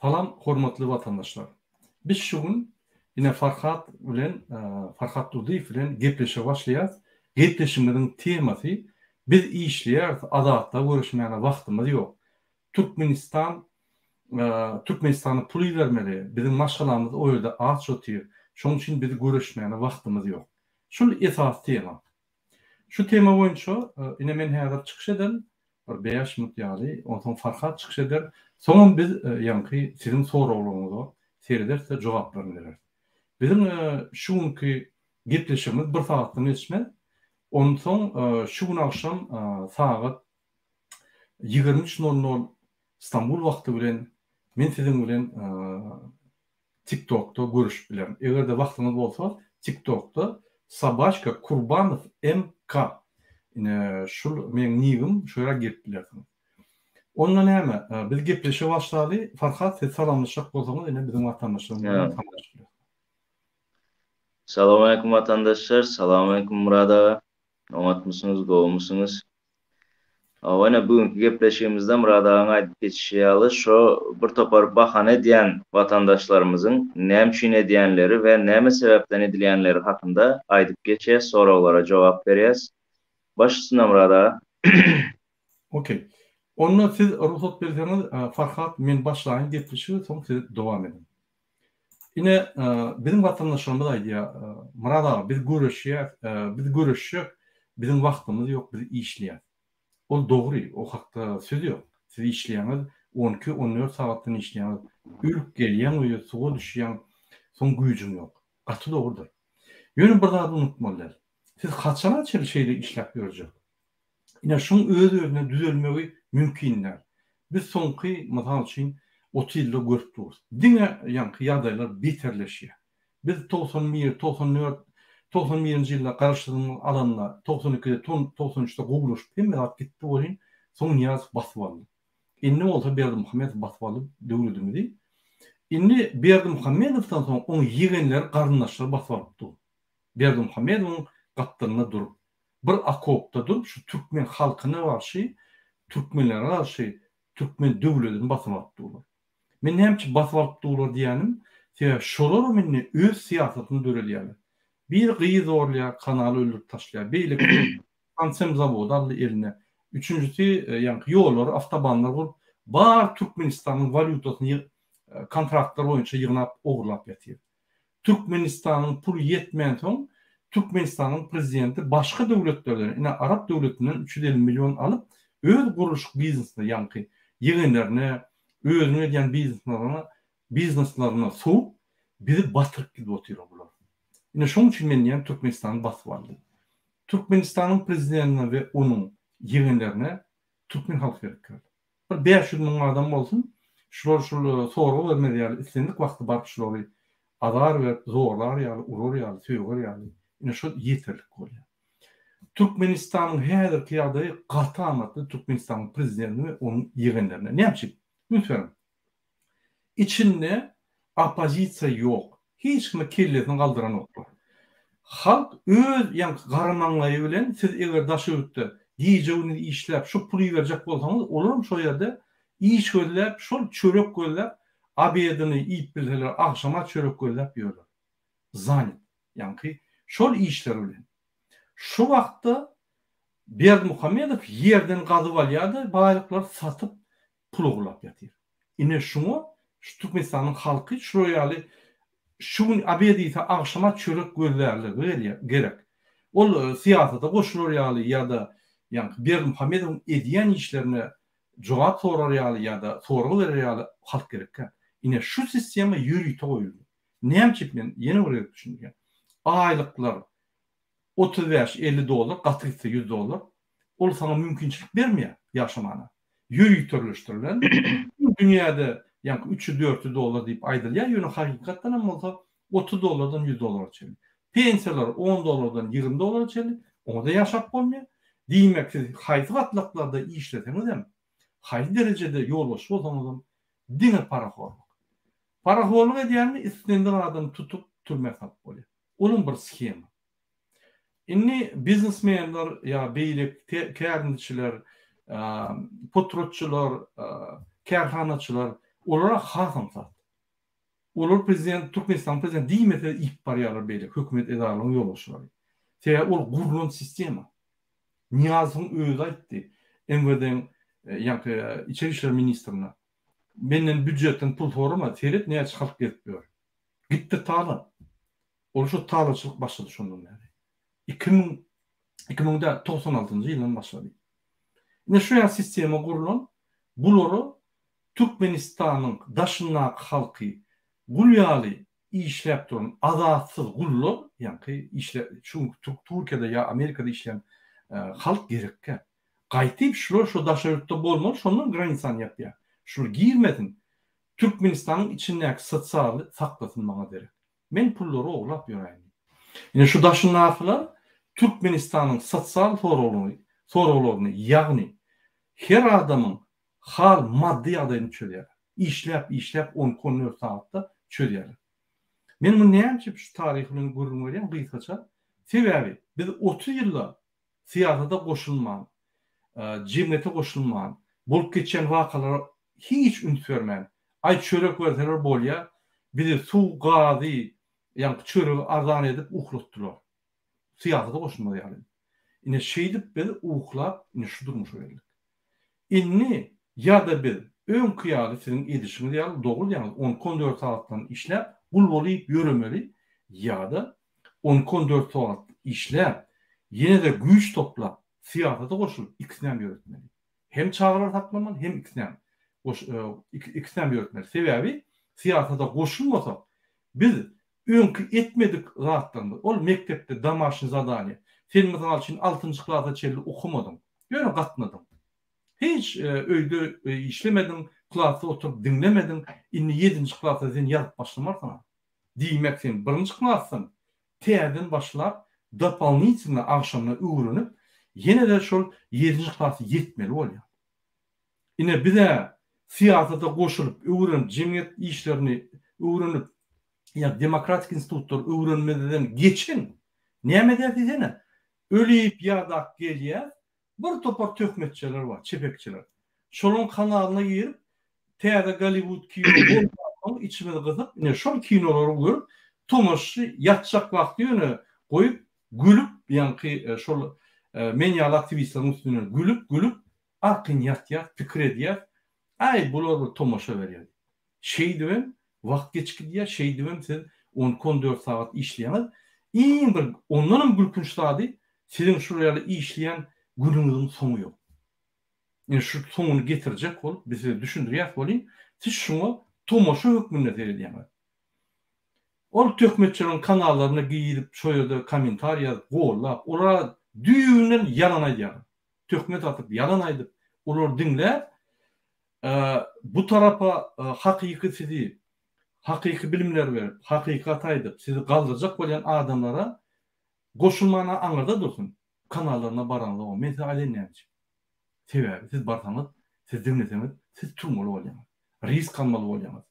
Salam hormatly watandaşlar. Biz şu gün ine Farhat bilen Farhat Durdyýew bilen gepleşige başlaýarys. Gepleşigimiziň temasy biz işleýäris azatlyga görüşmäne wagtymyz ýok. Türkmenistan Türkmenistana pul ibermeli, biziň maşgalamyz o ýerde aç otyr, şonuň üçin biz görüşmäne wagtymyz ýok. Şul esasy tema. Şu tema boýunça ine men häzir çykyş ederin, bir bäş minut ýaly, onsoň Farhat çykyş eder, soňam biz ýaňky siziň soraglaryňyza serederis-de jogaplaryny bereris. Biziň şu günki gepleşigimiz bir sagatdan geçmez. Onsoň şu gün agşam sagat 23 nol nol Stambul wagty bilen men siziň bilen TikTokda görüşip bilerin. Eger-de wagtyňyz bolsa TikTokda Sobaçka Kurbanow MK ine şul meň nigim şo ýere girip bilersiňiz. Onda näme biz gepleşige başlaly Farhat siz salamlaşjak bolsaňyz ine biziň watandaşlarymyz bilen salamlaşyp bilersiňiz. Salowmaleýkim watandaşlar, salowmaleýkim Myrat aga. Oňatmysyňyz, gowumysyňyz? Hawa, ine, bu günki gepleşigimizde Myrat agaň aýdyp geçişi ýaly, şo bir topar bahana edýän watandaşlarymyzyň näme üçin edýänleri we näme sebäpden edilýänleri hakynda aýdyp geçýäs, soraglara jogap berýäs. Baş üstüne Myrat aga. Okey. Onda siz rugsat berseňiz, Farhat, men başlaýyn gepleşigi, soň siz dowam ediň. Ine, biziň watandaşlarymyz aýdýar, Myrat aga, biz göreşýäs, biz göreşjek, biziň wagtymyz ýok, biz işleýäs. Ol dogry, o hakda söz ýok. Siz işleýäňiz, on iki, on dört sagatdan işleýäňiz, ölüp gelýäň öýe, suwa düşýäň, soň güýjüň ýok. Gaty dogrudyr. Ýöne bir zady unutmaly däl. Siz haçana çenli şeýle işläp ýörjek? Ine, şuň öz-özüne düzelmegi mümkin däl. Biz soňky, mysal üçin, 30 ýylda görüp durus. Diňe ýaňky ýagdaýlar beterleşýär. Biz 91, 94, 91-nji ýylda garaşsyzlygymyzy alanda, 92-de, 93-de gowulaşyp hemme zat gitdi welin, soň Nyýazow basyp aldy. Indi bolsa Berdimuhamedow basyp aldy döwletimizi. Indi Berdimuhamedowdan soň oň ýegenleri, garyndaşlary basyp alyp dur. Berdimuhamedowyň gapdalynda durup. bir okopda durup şu türkmen halkyna garşy türkmenlere garşy türkmen döwledini basyp alyp durlar. Men näme üçin basyp alyp durlar diýýänim sebäbi şolaram indi öz syýasatyny döredýärler. Biri gyz zorlaýar kanaly öldürip taşlaýar beýleki Pansem zawody aldy eline. Üçünjisi ýaňky ýollary awtobanlar gurup bar Türkmenistanyň walýutasyny kontraktlar boýunça ýygnap ogurlap ýatyr. Türkmenistanyň puly ýetmänsoň, Türkmenistanyň prezidenti başga döwletlerden, ine arap döwletinden 350 million alyp, öz gurluşyk biznesine, ýaňky ýegenlerine, özüniň edýän bizneslerine, bizneslerine sowup, bizi batyryp gidip otyr bular. Ine şoň üçin men diýýän Türkmenistany basyp aldy. Türkmenistanyň prezidentine we onuň ýegenlerine türkmen halky gerek däl. Bir 500 müň adam bolsun, şular şul sorag bermez ýaly, islendik wagty baryp şulary azar berip, zorlar ýaly, urar ýaly, söger ýaly, ine şol ýeterlik bolýar. Türkmenistanyň häzirki ýagdaýy gaty amatly Türkmenistanyň prezidentine we onuň ýegenlerine. Näme üçin? Üns beriň. Içinde oppozisiýa ýok. Hiç kime kellesini galdyranoklar. Halk öz ýaňky gara maňlaýy bilen siz eger daş ýurtda gije-gündiz işläp şu puly iberjek bolsaňyz olaram şo ýerde iş gözläp şol çörek gözläp obedini iýip bilseler agşama çörek gözläp ýörler. Zanit. Ýaňky şol işler bilen. Şu wagtda Berdimuhamedow ýerden gazyp alýar-da baýlyklary satyp pul ogurlap ýatyr. Ine şuňa şu Türkmenistanyň halky şular ýaly şu gün obed iýse agşama çörek gözlärligi gelýär gerek. Ol syýasata goşular ýaly ýa-da ýaňky Berdimuhamedowyň edýän işlerine jogap sorar ýaly ýa-da sorag berer ýaly halk gerek däl. Ine şu sistema ýörite goýuldy. Näme üçin men ýene bir gezek düşündirýän. Aýlyklar 35, 50 dollar, gaty gitse 100 dollar, ol saňa mümkinçilik bermeýär ýaşamana. Ýöriteleşdirilen, dünýäde ýaňky 300-400 dollar diýip aýdylýar, ýöne hakykatdan hem bolsa 30 dollardan 100 dollara çenli. Pensiýalar 10 dollardan 20 dollara çenli, oňa-da ýaşap bolmaýar. Diýmek, siz haýsy gatlaklarda işleseňiz hem, haýsy derejede ýolbaşçy bolsaňyz hem, diňe parahorluk. Parahorluk edýänini islendik adam tutup türmä salyp bolýar. Olam bir shema. Indi biznesmenler ýa beýleki kärendeçiler, potratçylar, kärhanaçylar. Olara has aňsat. Olar prezident, Türkmenistanyň prezidenti diýmese iýip barýarlar beýle hökümet edaralaryň ýolbaşçylary. Sebäbi ol gurlan sistema. Nyýazowyň özi aýtdy MWD-iň ýaňky içeri işler ministrine. Menden býujetden pul sorama, seret näçe halk gezip ýör. Gitdi talan. Ol şo talaçylyk başlady şondan bäri. 2000 2000 däl, 96-njy ýyldan başlady. Ine şu ýaly sistema gurlan, bulara Türkmenistanyň daşyndaky halky gul ýaly işläp duran azatsyz gullar, ýaňky işle şu günki Türkiýede ýa Amerikada işleýän halk gerekkä. Gaýtyp şular şo daşary ýurtda bolmaly, şondan granisany ýapýar. Şular girmesin. Türkmenistanyň içindäki sosialy saklasyn maňa derek. Men pullary oglap ýöräýin diýip. Ine şu daşyndakylar Türkmenistanyň sosial soraglaryny, soraglaryny ýagny her adamyň hal maddy ýagdaýyny çözýärler. Işläp işläp on iki on dört sagatda çözýärler. Men muny näme üçin şu taryh bilen gürrüň berýän gysgaça? Sebäbi biz 30 ýylda syýasata goşulman, jemgyýete goşulman, bolup geçýän wakalara hiç üns bermän, aý çörek berseler bolýa, bizi suw, gazy, ýaňky çöregi arzan edip uklatdylar. Syýasata goşulmaz ýaly. Ine şeýdip biz uklap ine şu durmuşa geldik. Indi ýa-da biz öňki ýaly siziň edişiňiz ýaly dogry diýýäňiz on iki on dört sagatdan işläp gul bolyp ýöremeli ýa-da on iki on dört sagat işläp ýene-de güýç toplap syýasata goşulyp ikisinem ýöretmeli. Hem çagalary saklamaly hem ikisinem goş ikisinem ýöretmeli. Sebäbi syýasata goşulmasak biz öňki etmedik zatlarymyz ol mekdepde domaşnyý zadaniýa sen mysal üçin altynjy klasa çenli okamadyň ýöne gatnadyň. Hiç öýde işlemediň, klasda oturyp diňlemediň, indi ýedinji klasda sen ýazyp başlamarsyň-a. Diýmek, sen birinji klasdan täzeden başlap, dopolnitelno agşamyna öwrenip, ýene-de şol ýedinji klasa ýetmeli bolýaň. Ine, biz-ä syýasata goşulyp, öwrenip, jemgyýet işlerini öwrenip, ýa demokratik institutlary öwrenmezden geçen, näme edýäs diýsene, ölüp ýadap gelýäs, Bir topar töhmetçiler bar, çepekçiler. Şolaň kanalyna girip, täze Golliwud kino bolmansoň içimiz gysyp, ine şol kinolary görüp, tomaşy ýatjak wagty ýöne goýup, gülüp, ýaňky şol men ýaly aktiwistleriň üstünden gülüp, gülüp, arkaýyn ýatýas, pikir edýäs, aý bular bir tomaşa berýär diýip. Şeýdibem wagt geçip gidýär, şeýdibem siz on iki, on dört sagat işleýäňiz. Iň bir ondanam gülkünç zady, siziň şular ýaly işleýän günüňiziň soňy ýok. Ine şu soňuny getirjek bolup biz size düşündirýäs welin, siz şuňa tomaşa hökmünde seredýäňiz. Ol töhmetçileriň kanallaryna girip, şo ýerde kommentariý ýazyp, gollap, olara düýbünden ýalan aýdýarlar. Töhmet atyp, ýalan aýdyp, olary diňläp, Bu tarapa hakyky sizi, hakyky bilimler berip, hakykaty aýdyp, sizi galdyrjak bolýan adamlara goşulmana aňyrda dursun, kanallaryna baraňzok. Men size aýdaýyn näme üçin. Sebäbi siz barsaňyz, siz diňleseňiz, siz turmaly bolýaňyz. Risk almaly bolýaňyz.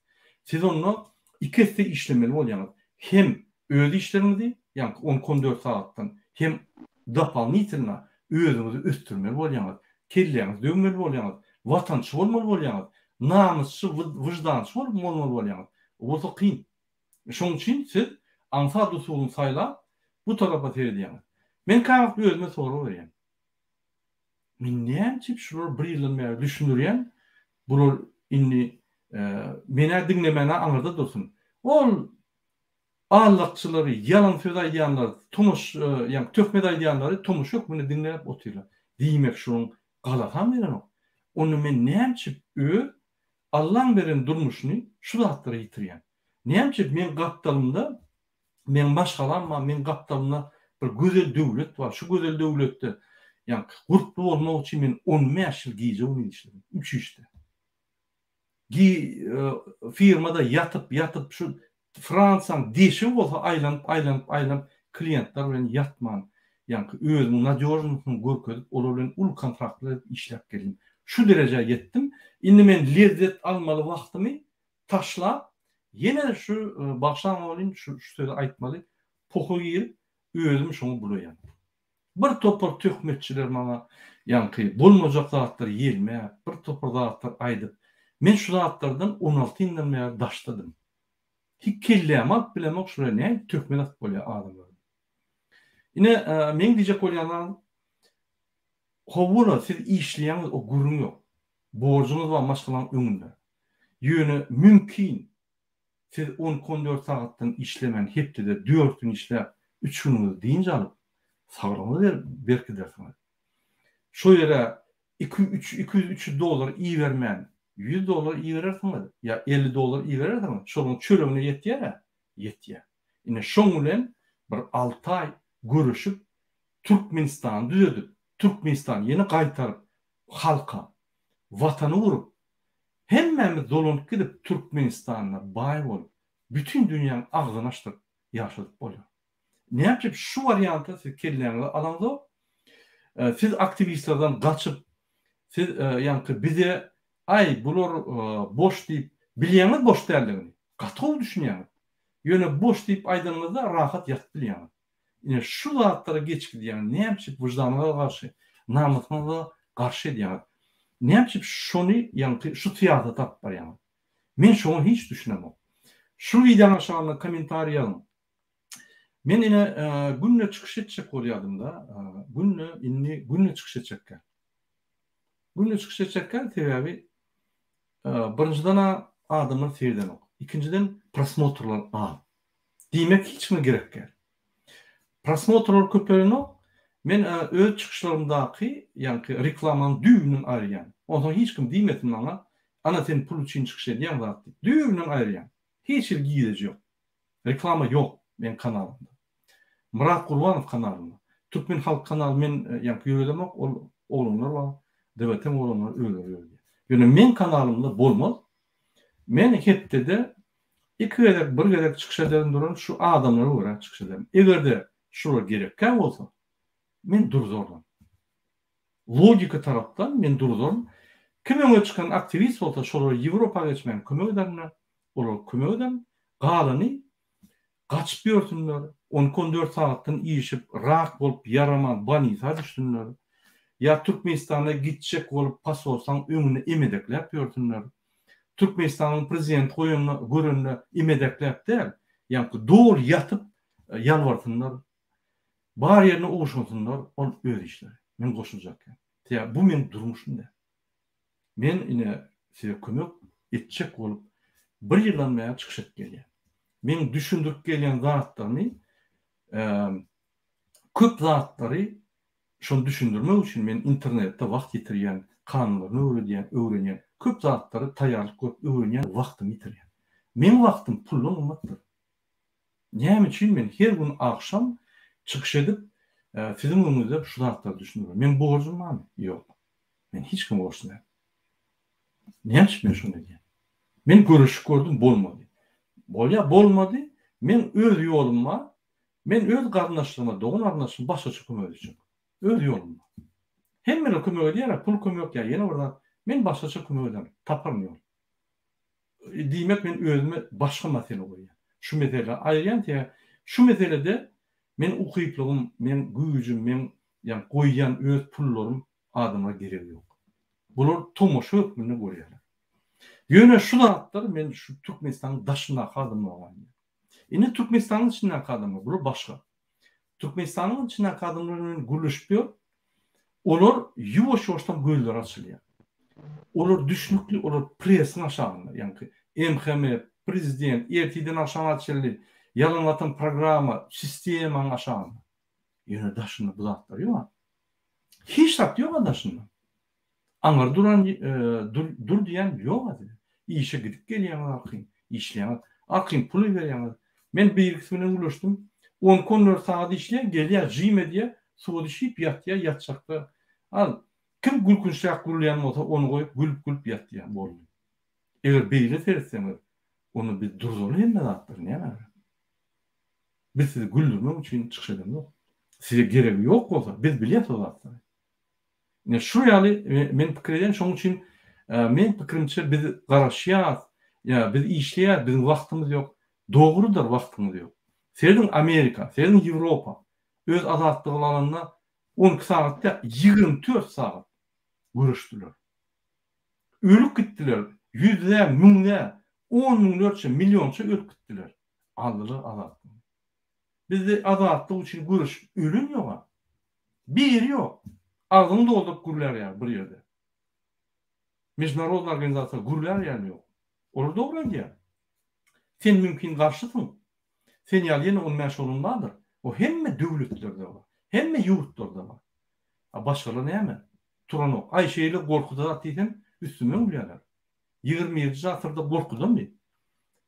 Siz onda iki esse işlemeli bolýaňyz. Hem öz işleriňizi, ýaňky on iki, on dört sagatdan, hem dopolnitelno özüňizi ösdürmeli bolýaňyz, kelläňizi döwmeli bolýaňyz, watançy bolmaly bolýaňyz, namysçy, wyždançy bolup bolmaly bolýaňyz. O bolsa kyn. Şonuň üçin siz aňsat usulyny saýlap, bu tarapa seredýäňiz. Men käwagt özüme sorag berýän. Men näme üçin şulary bir ýyldan bäri düşündirýän, bular indi men-ä diňlemän-ä aňyrda dursun. Ol Allakçylary, ýalan söz aýdýanlary, tomaş, ýagny töhmet aýdýanlary tomaşa hökmünde diňläp otyrlar. Diýmek şonuň galasam gelenok. Onda men nämçip öz Allaň beren durmuşyny şu zatlara ýitirýän? Nämçip meň gapdalymda meň maşgalam bar, meň gapdalymda bir gözel döwlet bar. Şu gözel döwletde ýagny gurply bolmak üçin men 15 ýyl gije-gündiz işledim. Üç işde. Gi firmada ýatyp ýatyp şu Fransiýaň deşigi bolsa aýlanyp aýlanyp aýlanyp kliýentler bilen ýatman ýaňky özümiň nadýožnysyny görkezip olar bilen uly kontraktlar edip işläp geldim. Şu derejä ýetdim. Indi men lezzet almaly wagtymy taşlap ýene şu bagşaň welin şu sözi aýtmaly poha girip özüm şoňa bulaýan. Bir topar töhmetçiler maňa ýaňky bolmajak zatlary ýelmäp, bir topar zatlar aýdyp, Men şu zatlardan 16 ýyldan bäri daşdadym. Hiç kelläme alyp bilemok şulara nädip töhmet atyp bolýar adamlara. Ine, meň diýjek bolýan zadym, hawa-la siz işleýäňiz o gürrüň ýok. Borjuňyz bar maşgalaň öňünde. Ýöne mümkin siz on iki on dört sagatdan işlemän hepdede dört gün işläp üç günüňizi dynç alyp saglygyňyzy berkidersiňiz. Şo ýere iki üç 200 300 dollar ibermän 100 dollar iberersiňiz ýa 50 dollar iberersiňiz şolaryň çöregine ýetýär-ä? Ýetýär. Ine şoň bilen bir alty aý göreşip Türkmenistany düzedip Türkmenistany ýene gaýtaryp halka Watany gurup hemmämiz dolanyp gidip Türkmenistanda baý bolup bütin dünýäň agzyny açdyryp ýaşadyp bolýar. Näme şu warianta siz kelläňize alaňzok. Siz aktiwistlerden gaçyp, siz ýaňky bize aý bular boş diýip, bilýäňiz boş däldigini. Gaty gowy düşünýäňiz. Ýöne boş diýip aýdanyňyzda rahat ýatyp bilýäňiz. Ine şu zatlara geç gidýäňiz. Näme üçin wyždanyňyza garşy, namysyňyza garşy edýäňiz. Näme üçin şony ýaňky şu syýasaty alyp barýaňyz. Men şoňa hiç düşünemok. Şu wideonyň aşagynda kommentariý ýazyň. Men ine günde çykyş etjek bolýardym-da, günde indi günde çykyş etjekkä. Günde çykyş etjekkä sebäbi birinjiden adamlar seýredenok. Ikinjiden prosmotrlar az. Diýmek hiç kime gerek däl. Prosmotrlar köpelenok. Men öz çykyşlarymdaky ýaňky reklamany düýbünden aýyrýan. Onsoň hiç kim diýmesin maňa, ana sen pul üçin çykyş edýäň zat diýip. Düýbünden aýyrýan. Hiç hili gireji ýok. Reklama ýok meň kanalymda. Myrat Gurbanow kanalynda. Türkmen halk kanaly men ýaňky ýöredemok ol oglanlar bar. DWT oglanlar özleri ýöredýär. Ýöne meň kanalymda bolmaz. Men hepdede iki gezek bir gezek çykyş ederin duran şu adamlara görä çykyş ederin. Egerde şular gerekkä bolsa men durzaryn. Logika tarapdan men durzaryn. Kim öňe çykan aktiwist bolsa şolara Ýewropa geçmäne kömek ederin. Olara kömek ederin. Galany gaçyp ýörsünler, on iki, on dört sagatdan işip, rak bolup ýaraman bolnisa düşsünler. Ýa Türkmenistana gitjek bolup posolstwaň öňünde emedekläp ýörsünler. Türkmenistanyň prezidenti goýanda görende emedekläp däl, ýaňky doly ýatyp ýalbarsynlar. Bar ýerine owşunsynlar, ol öz işleri. Men goşuljak ýa. Sebäbi bu meň durmuşym däl. Men ine size kömek etjek bolup bir ýyldan bäri çykyş edip gelýän. Meň düşündirip gelýän zatlarymy köp zatlary şony düşündirmek üçin men internetde wagt ýitirýän, kanunlaryny öwredýän, öwrenýän, köp zatlary taýýarlyk görüp öwrenýän wagtymy ýitirýän. Meň wagtym puldan gymmatdyr. Näme üçin men her gün agşam çykyş edip siziň öňüňizde şu zatlary düşündirýän? Meň borjum barmy? Ýok. Men hiç kime borçly däl. Näme üçin men şony edýän? Men göreşip gördüm, bolmady. Bolýar, bolmady. Men öz ýolum bar. Men öz garyndaşlaryma, dogan-garyndaşlaryma başgaça kömek etjek. Öz ýolum bar. Hemmeler kömek edýär, pul kömek ýa ýene bir zat. Men başgaça kömek ederin, taparyn ýol. Diýmek men özüme başga mesele goýýan. Şu mesele aýyrýan sebäbi şu meselede men ukyplygym, meň güýjüm, meň ýa goýýan öz pullarym adamlara geregi ýok. Bular tomaşa hökmünde görýärler. Ýöne şu zatlar men şu Türkmenistanyň daşyndaky adamlara aýdýan. Indi Türkmenistanyň içindäki adamlar bular başga. Türkmenistanyň içindäki adamlar bilen gürleşip ýör. Olar ýuwaş-ýuwaşdan gözleri açylýar. Olar düşnükli, olar presiň aşagynda, ýaňky MHM, prezident, ertirden agşama çenli ýalan watan programma, sistemanyň aşagynda. Ýöne daşynda bu zatlar ýok. Hiç zat ýok daşynda. Aňyr duran dur dur diýen ýok size. Işe gidip gelýäňiz arkaýyn, işleýäňiz, arkaýyn pul iberýäňiz. Men birikisi bilen gürleşdim. On iki, on dört sagat işleýär, gelýär, jim edýär, suwa düşüp ýatýar, ýatjakda al kim gülkünçräk gürleýän bolsa ony goýup gülüp-gülüp ýatýar, boldy. Eger beýle seretseňiz, onda biz durzaly hemme zatlary näme? Biz sizi güldürmek üçin çykyş edemzok. Size geregi ýok bolsa, biz bilýäs o zatlary. Ine şu ýaly men pikir edýän, şonuň üçin meň pikirimçe biz garaşýas, ýa biz işleýäs, biziň wagtymyz ýok. Dogrudyr wagtyňyz ýok. Serediň Amerika, serediň Ýewropa öz azatlygyny alanda 12 sagat däl, 24 sagat göreşdiler. Ölüp gitdiler. Ýüz däl, müň däl, on müňlerçe, millionça ölüp gitdiler. Aldylar azatlygy. Bizde azatlyk üçin göreşip ölen ýoga. Biri ýok. Agzyňy dolduryp gürlär ýaly bir ýerde. Mejnarodnyý organizasiýa gürlär ýaly ýok. Olar dogry aýdýar. Sen mümkin garşysyň. Sen ýaly ýene on bäş oglan bardyr. O hemme döwletlerde bar. Hemme ýurtlarda bar. A başgalar näme? Turanok. Aý şeýle gorkuda zat diýsem üstüme gülýärler. Ýigrimi birinji asyrda gorkudamy?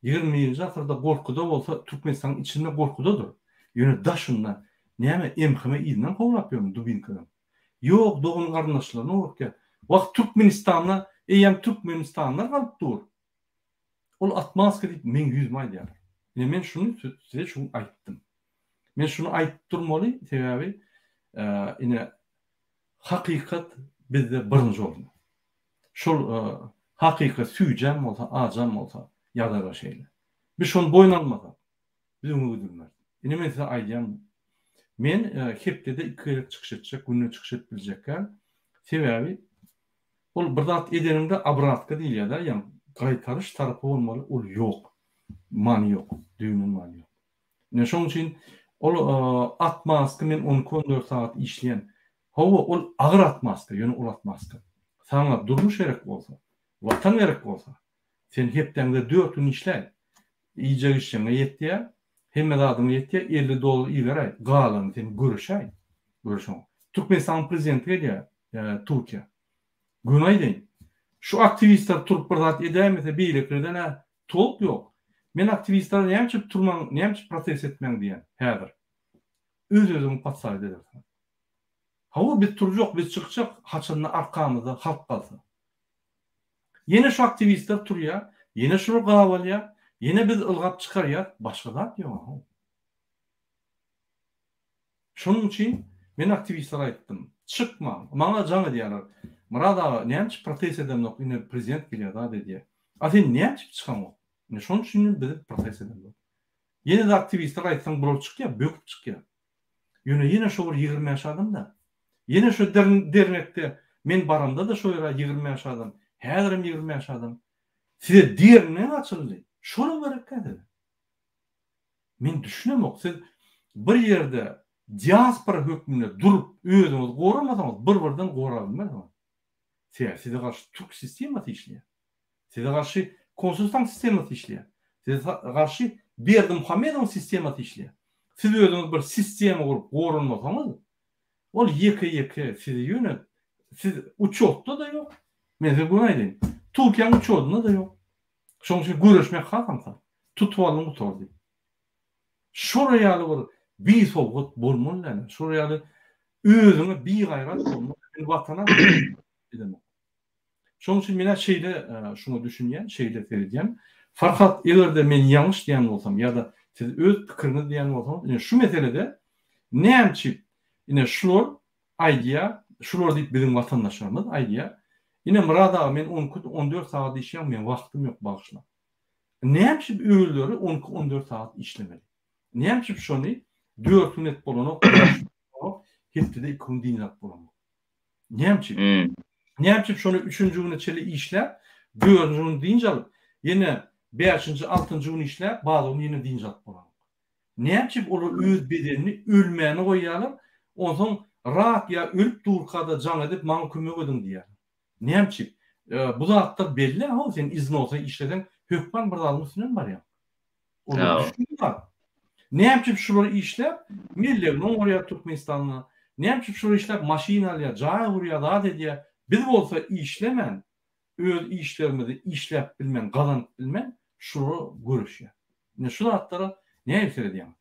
Ýigrimi birinji asyrda gorkuda bolsa Türkmenistanyň içinde gorkudadyr. Ýöne daşynda näme MHM yzyndan kowlap ýörmi dubinkadan? Ýok dogan garyndaşlaryna gorkýar. Wah Türkmenistanda eýýäm türkmenistanlylar galyp dur. Ol otmaska diýip meň ýüzüme aýdýarlar. Ine men şuny size şu gün aýtdym. Men şuny aýdyp durmaly sebäbi ine hakykat bizde birinji orunda. Şol hakykat süýjem bolsa, ajam bolsa ýazara şeýle. Biz şony boýun almasak, biz öňe gidilmeris. Ine men size aýdýan, men hepdede iki gezek çykyş etjek, günde çykyş edip biljek däl. Sebäbi ol bir zat edeniňde obratka diýilýär-dä, ýagny gaýtaryş tarapy bolmaly, ol ýok. Many ýok, düýbünden many ýok. Ine şonuň üçin ol atmaska men on iki, on dört sagat işleýän. Hawa, ol agyr atmaska, ýöne ol atmaska. Saňa durmuş gerek bolsa, Watan gerek bolsa, sen hepdäňde dört gün işläý. Iýjek-içjegiňe ýetýär, hemme zadyňa ýetýär, 50 dollar iberäý, galanyny sen göreşäý. Göreşeň. Türkmenistanyň prezidenti gelýär Türkiýä. Göni aýdaýyn. Şu aktiwistler turup bir zat edäýmese beýlekilerden-ä tolk ýok. Men aktiwistlere näme üçin turmaň, näme üçin protest etmäň diýýän häzir. Öz-özüňi podstawiýt edersiň. Hawa biz turjak, biz çykjak, haçanda arkamyzda halk galsa. Ýene şu aktiwistler turýar, ýene şular gabalýar, ýene biz ylgap çykarýas, başga zat ýok-a. Şonuň üçin men aktiwistlere aýtdym, çykmaň, maňa jaň edýärler, Myrat aga näme üçin protest edemzok, ine prezident gelýär zat edýär. A sen näme üçin çykaňok? Ine şonuň üçin biz protest edemzok. Ýene-de aktiwistlere aýtsaň bular çykýar, böküp çykýar. Ýöne ýene şo bir 25 adam-da. Ýene şo dernekde men baramda-da şo ýere 25 adam, häzirem 25 adam. Size dernek açyldy. Şolam gerekkä size? Men düşünemok, siz bir ýerde diaspora hökmünde durup özüňizi goramasaňyz bir-birden gorabilmersiňiz. Sebäbi size garşy türk sistemasy işleýär. Size garşy konsultant sistemasy işleýär. Size garşy Berdimuhamedowyň sistemasy işleýär. Siz özüňiz bir sistema gurup goranmasaňyz, ol ýeke-ýeke sizi ýöne siz uçotda-da ýok. Men size göni aýdaýyn. Türkiýäniň uçodynda-da ýok. Şonuň üçin göreşmek has aňsat. Tutup aldyň gutardy. Şolar ýaly bir bisowgat bolmaly däl. Şolar ýaly özüňe bigaýrat bolmaly. Men watana edemok. Şonuň üçin men şeýle şuňa düşünýän, şeýle seredýän. Farhat, eger-de men ýalňyş diýen bolsam ýa-da siz öz pikiriňiz diýen bolsaňyz, ine şu meselede näme üçin ine şular aýdýar, şular diýip biziň watandaşlarymyz aýdýar. Ine Myrat aga men on iki, on dört sagat işleýän, meň wagtym ýok bagyşla. Näme üçin özleri on iki, on dört sagat işlemeli? Näme üçin şony dört gün edip bolanok, bäş gün edip bolanok, hepdede iki gün dynç alyp bolanok? Näme üçin? Näme üçin şony üçünji güne çenli işläp, dördünji gün dynç alyp, ýene bäşinji, altynjy gün işläp, bazar güni ýene dynç alyp bolanok? Näme üçin olar öz bedenini ölmäne goýýarlar, onsoň rak ýa ölüp durka-da jaň edip maňa kömek ediň diýýärler. Näme üçin? Bu zatlar belli how sen iznosa işleseň hökman bir zadyň üstünden barýaň. Olar düşünýär. Näme üçin şular işläp mellegini oňarýar Türkmenistanda? Näme üçin şular işläp maşyn alýar, jaý gurýar, zat edýär? Biz bolsa işlemän, öz işlerimizi işläp bilmän, gazanyp bilmän şulara göreşýär. Ine şu zatlara nähili seredýäňiz?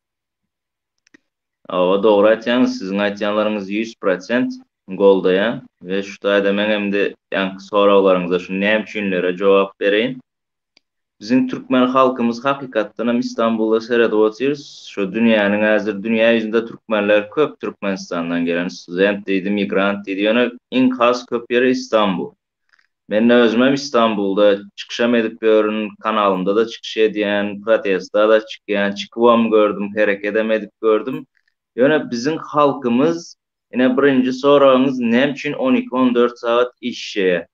Hawa dogry aýtýaňyz siziň aýtýanlaryňyzy 100% goldaýan we şu taýda meň hem-de ýaňky soraglaryňyza şu näme üçinlere jogap bereýin. Biziň türkmen halkymyz hakykatdan hem Istanbulda seredip otyrys. Şu dünýäniň häzir dünýä ýüzünde türkmenler köp Türkmenistandan gelen student diýdi, migrant diýdi ýöne iň has köp ýeri Istanbul. Men özümem Istanbulda çykyşam edip ýörün, kanalymda-da çykyş edýän, protesta-da çykýan, çykybam gördüm, herekedem edip gördüm. Ýöne biziň halkymyz, ine birinji soragyňyz näme üçin on iki, on dört sagat işleýär?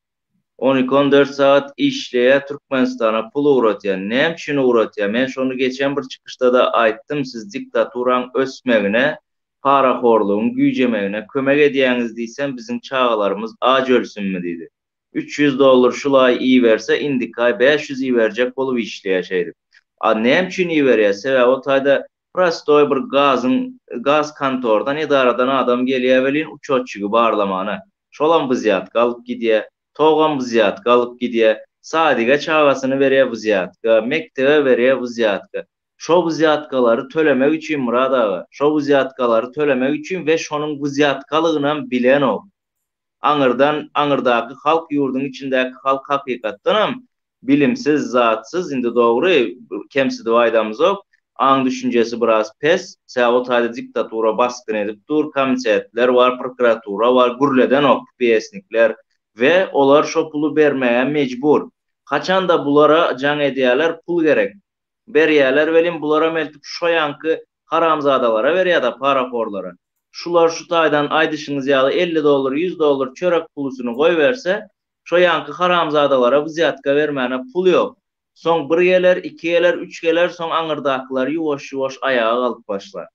12-14 sagat işleýär, Türkmenistana pul ugratýar. Näme üçin ugratýar? Men şony geçen bir çykyşda-da aýtdym, siz diktaturaň ösmegine, parahorlugyň güýjemegine kömek edýäňiz diýsem, biziň çagalarymyz aç ölsünmi diýdi. 300 dollar şul aý iberse, indiki aý 500 iberjek bolup işleýär şeýdip. A näme üçin iberýär? Sebäbi o taýda prostoý bir gazyň, gaz kontordan, edaradan adam gelýär welin uçotçigi barlamana. Şolam wzýatka alyp gidýär. Togam wzýatka alyp gidýär. Sadige çagasyny berýär wzýatka, mekdebe berýär wzýatka. Şo wzýatkalary tölemek üçin Myrat aga, şo wzýatkalary tölemek üçin we şonuň wzýatkalygynam bilenok. Aňyrdan, aňyrdaky halk, ýurduň içindäki halk hakykatdanam bilimsiz, zatsyz, indi dogry, kemsidip aýdamyzok, aň-düşünjesi biraz pes, sebäbi o taýda diktatura basgyn edip dur, komitetler bar, prokuratura bar, gürledenok PPS-nikler we olar şo puly bermäge mejbur. Haçanda bulara jaň edýäler, pul gerek. Berýäler welin bularam eltip şo ýaňky haramzadalara berýäda parahorlara. Şular şu taýdan aýdyşyňyz ýaly 50 dollar 100 dollar çörek pulusyny goýberse şo ýaňky haramzadalara wzýatka bermäne pul ýok. Soň bir geler, iki geler, üç geler soň aňyrdakylar ýuwaş ýuwaş aýaga galyp başlar.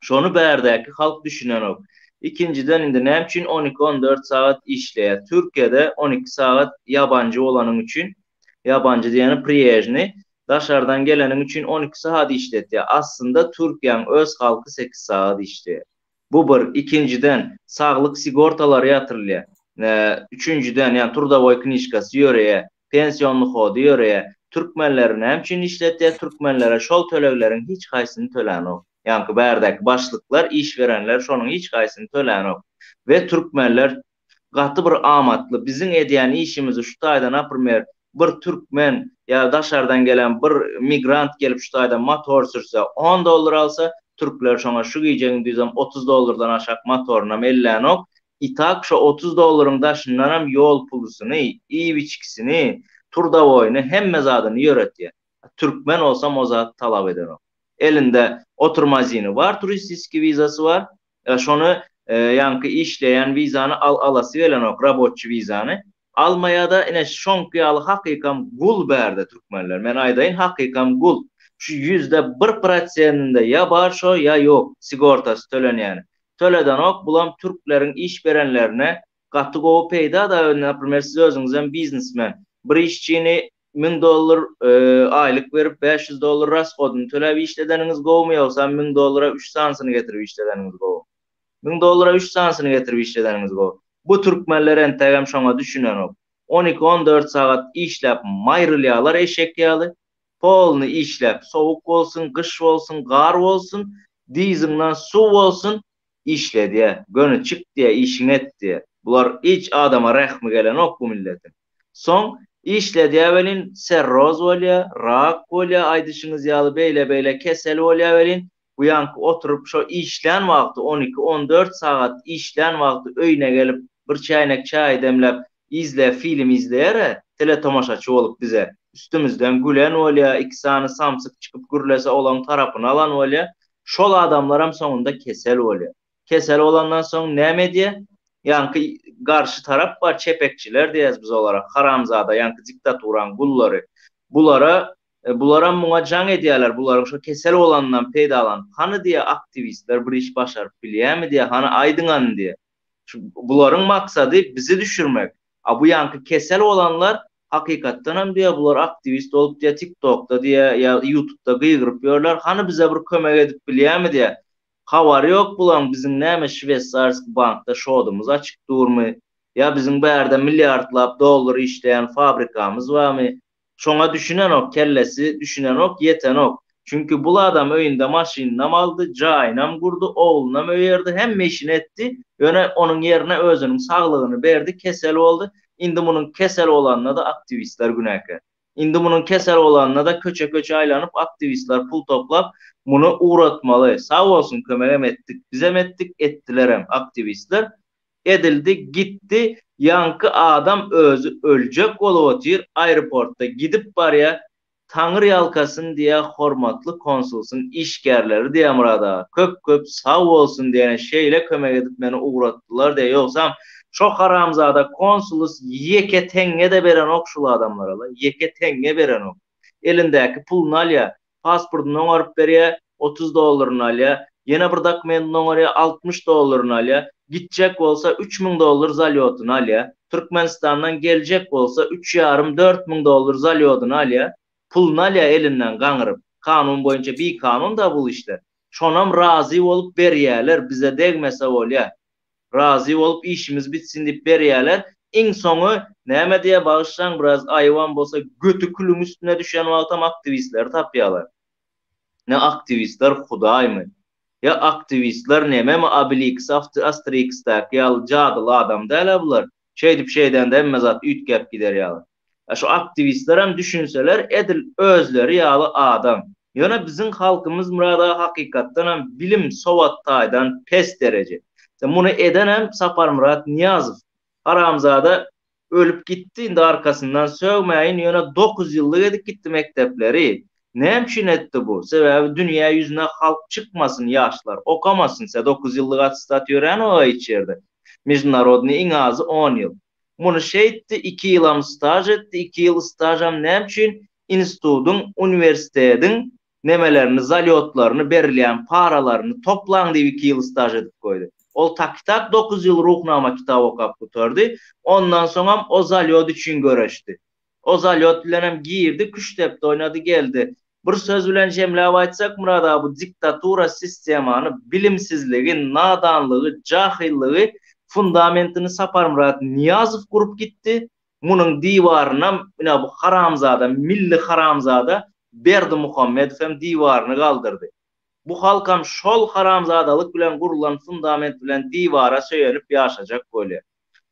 Şony bärdäki halk düşünenok. Ikinjiden indi näme üçin on iki on dört sagat işleýär. Türkiýede 12 sagat ýabanjy bolanyň üçin, ýabanjy diýeni priýežny, daşardan geleniň üçin 12 sagat işletýär. Aslynda Türkiýäň öz halky 8 sagat işleýär. Bu bir. Ikinjiden, saglyk sigortalary ýatyrylýar. Üçünjiden, ýagny trudowoý knižkasy ýöreýär. Pensionny hody ýöreýär. Türkmenleri näme üçin işletýär? Türkmenlere şol tölegleriň hiç haýsyny tölänok. Ýaňky bärdäki başlyklar, iş berenler şonuň hiç haýsyny tölänok. We türkmenler gaty bir amatly. Biziň edýän işimizi şu taýda naprimer bir türkmen ýa daşardan gelen bir migrant gelip şu taýda motor sürse on dollar alsa, türkler şoňa şu gije gündizem 30 dollardan aşak motorynam ellänok. I tak şo 30 dollaryň daşyndanam ýol pulusyny, iýip-içgisini, turdawoýyny hemme zadyny ýöretýär. Türkmen bolsam o zat talap edenok. Elinde oturmazini bar, turistiski wizasy bar. Şony ýaňky işleýän wizany al alasy gelenok, raboçi wizany. Almaýada ine şoňky ýaly hakykam gul bärde türkmenler. Men aýdaýyn hakykam gul. Şu 1% prosentinde ýa bar şo ýa ýok sigortasy tölenýäni. Töledenok bulam türkleriň iş berenlerine gaty gowy peýda da naprimer siz özüňizem biznesmen. Bir işçini 1000 dollar aýlyk berip 500 dollar rashodyny töläp işledeniňiz gowumy ýogsa 1000 dollara 3 sanysyny getirip işledeniňiz gowumy? 1000 dollara 3 sanysyny getirip işledeniňiz gowy. Bu türkmenler entegem şoňa düşünenok. 12-14 sagat işläp maýrylýarlar eşek ýaly. Polny işläp sowuk bolsun, gyş bolsun, gar bolsun, dyzyňdan suw bolsun işledýär. Göni çyk diýýär, işiňi et diýýär. Bular hiç adama rehmi gelenok bu milletiň. Soň işledýär welin serroz bolýar, rak bolýar aýdyşyňyz ýaly beýle-beýle kesel bolýar welin bu ýaňky oturyp şo işlän wagty 12-14 sagat işlän wagty öýüne gelip bir çäýnek çaý demläp izle film izleýär-ä teletomaşaçy bolup bize üstümizden gülen bolýar iki sany samsyk çykyp gürlese olaň tarapyny alan bolýar şol adamlaram soňunda kesel bolýar. Kesel bolandan soň näme edýär? Ýaňky garşy tarap bar, çepekçiler diýýäs biz olara, haramzada, ýaňky diktaturaň gullary. Bulara, bularam muňa jaň edýärler, bularyň şo kesel bolanyndan peýdalanyp, hany diýýär, aktiwistler bir iş başaryp bilýärmi diýýär, hany aýdyň hany diýýär. Şu bularyň maksady bizi düşürmek. A bu ýaňky kesel bolanlar hakykatdanam diýýär, bular aktiwist bolup diýýär, TikTokda diýýär, ýa YouTubda gygyryp ýörler, hany bize bir kömek edip bilýärmi diýýär. Habary ýok bulaň biziň näme şweýsarski bankda şodumyz açyk durmy? Ýa biziň bärde milliardlap dollar işleýän fabrikamyz barmy? Şoňa düşünenok kellesi düşünenok ýetenok. Çünki bul adam öýünde maşynynam aldy, jaýynam gurdy, oglunam öýerdi, hemme işini etdi, ýöne onuň ýerine özüniň saglygyny berdi, kesel boldy, indi munuň kesel bolanyna-da aktiwistler günäkär. Indi munuň kesel bolanyna-da köçe-köçe aýlanyp aktiwistler pul toplap muny ugratmaly. Sag bolsun kömegem etdik bizem etdik etdilerem aktiwistler. Edildi gitdi ýaňky adam özi öljek bolup otyr aeroportda gidip barýa Taňry ýalkasyn diýä hormatly konsulsyň işgärleri diýä Myrat aga köp köp sag bolsun diýene şeýle kömek edip meni ugratdylar diýä ýogsam. Şo haramzada konsulus ýeke teňňe-de berenok şul adamlara-la, ýeke teňňe berenok. Elindäki puluny alýar, pasportyny oňaryp berýär, 30 dollaryny alýar, ýene bir dokumentini oňarýar, 60 dollaryny alýar, gitjek bolsa 3000 dollar zalýotyny alýar, Türkmenistandan geljek bolsa üç ýarym, 4000 dollar zalýodyny alýar, puluny alýar elinden gaňyryp. Kanun boýunça bikanun-da bul işler. Şonam razy bolup berýärler, bize degmese bolýar. Razy bolup işimiz bitsin diýip berýäler. Iň soňy näme diýä bagyşlaň biraz aýybam bolsa göti külüň üstüne düşen wagtam aktiwistleri tapýalar. Ne aktiwistler hudaýmy? Ýa aktiwistler nememi Obeliks Asterixdäki ýaly jadyly adam dälä bular. Şeýdip şeýdende hemme zat üýtgäp gider ýaly. A şu aktiwistlerem düşünseler edil özleri ýaly adam. Ýöne biziň halkymyz Myrat aga hakykatdanam bilim sowat taýdan pes dereje. Muny edenem Saparmyrat Nyýazow. Haramzada ölüp gitdi indi arkasyndan sögmäýin ýöne dokuz ýyllyk edip gitdi mekdepleri. Näme üçin etdi bu? Sebäbi dünýä ýüzüne halk çykmasyn ýaşlar okamasyn se dokuz ýyllyk attestat ýöränoga hiç ýerde. Mejdunarodnyý iň azy on ýyl. Muny şeýtdi, iki ýylam staž etdi, iki ýyl stažam näme üçin? Institudyň, uniwersitediň nemelerini, zalýotlaryny, berilýän paralaryny toplaň diýip iki ýyl staž edip goýdy. Ol tak-tak dokuz ýyl Ruhnama kitap okap gutardy, ondan soňam o zalýot üçin göreşdi. O zalýot bilenem girdi, küştdepdi oýnady geldi. Bir söz bilen jemläp aýtsak, Myrat aga, bu diktatura sistemany, bilimsizligi, nadanlygy, jahyllygy fundamentini Saparmyrat Nyýazow gurup gitdi. Munuň diwarynam ine bu haramzada, milli haramzada Berdimuhamedow hem diwaryny galdyrdy. Bu halkam şol haramzadalyk bilen gurulan fundament bilen diwara söýenip ýaşajak bolýar.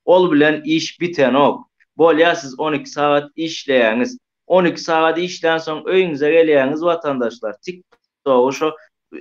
Ol bilen iş bitenok. Bolýa siz 12 sagat işleýäňiz. 12 sagat işlänsoň öýüňize gelýäňiz watandaşlar. Tik togy şo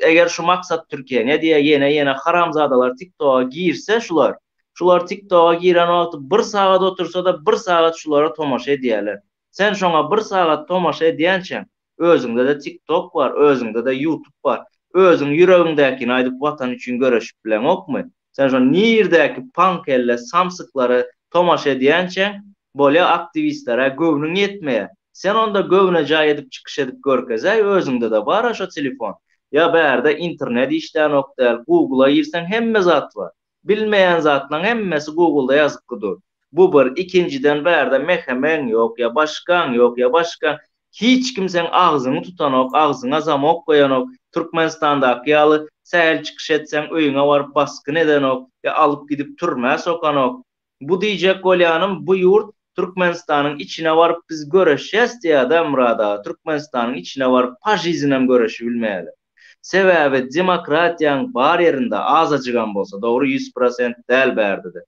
eger şu maksat Türkiýe ne diýä ýene ýene haramzadalar tik toga girse şular. Şular tik toga giren wagty bir sagat otursada bir sagat şulara tomaşa edýäler. Sen şoňa bir sagat tomaşa edýänçäň özüňde-de tik tok bar, özüňde-de ýutub bar. Özüň ýüregiňdäkini aýdyp watan üçin göreşip bileňokmy? Sen şo nirdäki paňkelle samsyklara tomaşa edýänçäň, bolýa aktiwistlere göwnüň ýetmeýä. Sen onda göwnejaý edip çykyş edip görkezäý özüňde-de bar-a şo telefon. Ýa bärde internet işlänok däl, gugla girseň hemme zat bar. Bilmeýän zatlaň hemmesi gugulda ýazykgy dur. Bu bir, ikinjiden bärde MHM-iň ýok, ýa başgaň ýok, ýa başgaň, hiç kim seň agzyňy tutanok, agzyňa zamok goýanok, Türkmenistandaky ýaly sähel çykyş etseň öýüňe baryp basgyn edenok, ýa alyp gidip türmä sokanok. Bu diýjek bolýanym bu ýurt Türkmenistanyň içine baryp biz göreşýäs diýýädä Myrat aga, Türkmenistanyň içine baryp pažizinem göreşibilmeýäler. Sebäbi demokratiýaň bar ýerinde azajygam bolsa, dogry 100% däl bärde-de.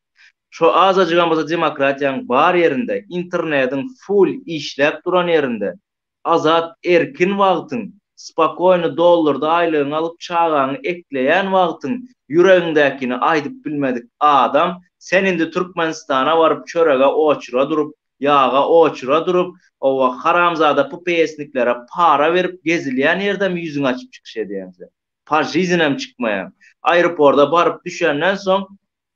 Şo azajygam bolsa demokratiýaň bar ýerinde, internediň full işläp duran ýerinde, azat erkin wagtyň, spokoýny dollarda aýlygyňy alyp çagaňy ekleýän wagtyň ýüregiňdäkini aýdyp bilmedik adam, sen indi Türkmenistana baryp çörege oçura durup, ýaga oçura durup, owa haramzada PPS-niklere para berip gezilýän ýerdem ýüzüňi açyp çykyş edýäň sen. Pažizinem çykmaýaň. Aeroporda baryp düşenden soň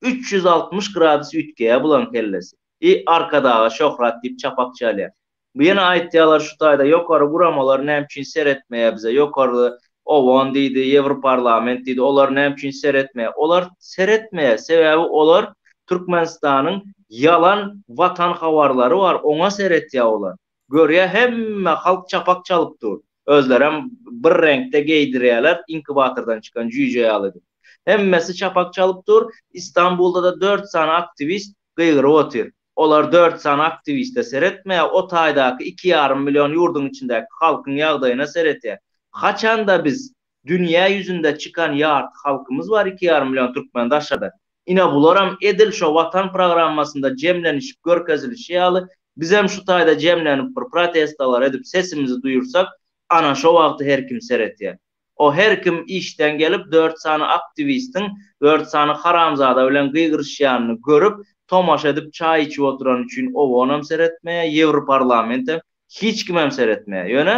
360 gradus üýtgeýär bulaň kellesi. I Arkadaga şöhrat diýip çapak çalýar. Bu ýene aýtýarlar şu taýda ýokary guramalar näme üçin seretmeýär bize ýokarda OON diýdi, Ýewroparlament diýdi olar näme üçin seretmeýär. Olar seretmeýär sebäbi olar Türkmenistanyň ýalan watan habarlary bar oňa seretýär olar. Görýär hemme halk çapak çalyp dur. Özlerem bir reňkde geýdirýärler inkubatordan çykan jüýje ýaly edip. Hemmesi çapak çalyp dur. Istanbulda-da dört sany aktiwist gygyryp otyr. Olar dört sany aktiwiste seretmeýär, o taýdaky iki ýarym million ýurduň içindäki halkyň ýagdaýyna seretýär. Haçanda biz dünýä ýüzünde çykan ýarty halkymyz bar iki ýarym million türkmen daşarda. Ine bularam edil şo Watan programmasynda jemlenişip görkezilişi ýaly bizem şu taýda jemlenip bir protestalar edip sesimizi duýursak ana şo wagty her kim seretýär. O her kim işden gelip dört sany aktiwistiň dört sany haramzada bilen gygyryşýanyny görüp tomaşa edip çaý içip oturany üçin OON-am seretmeýär, Ýewroparlamentem, hiç kimem seretmeýär. Ýöne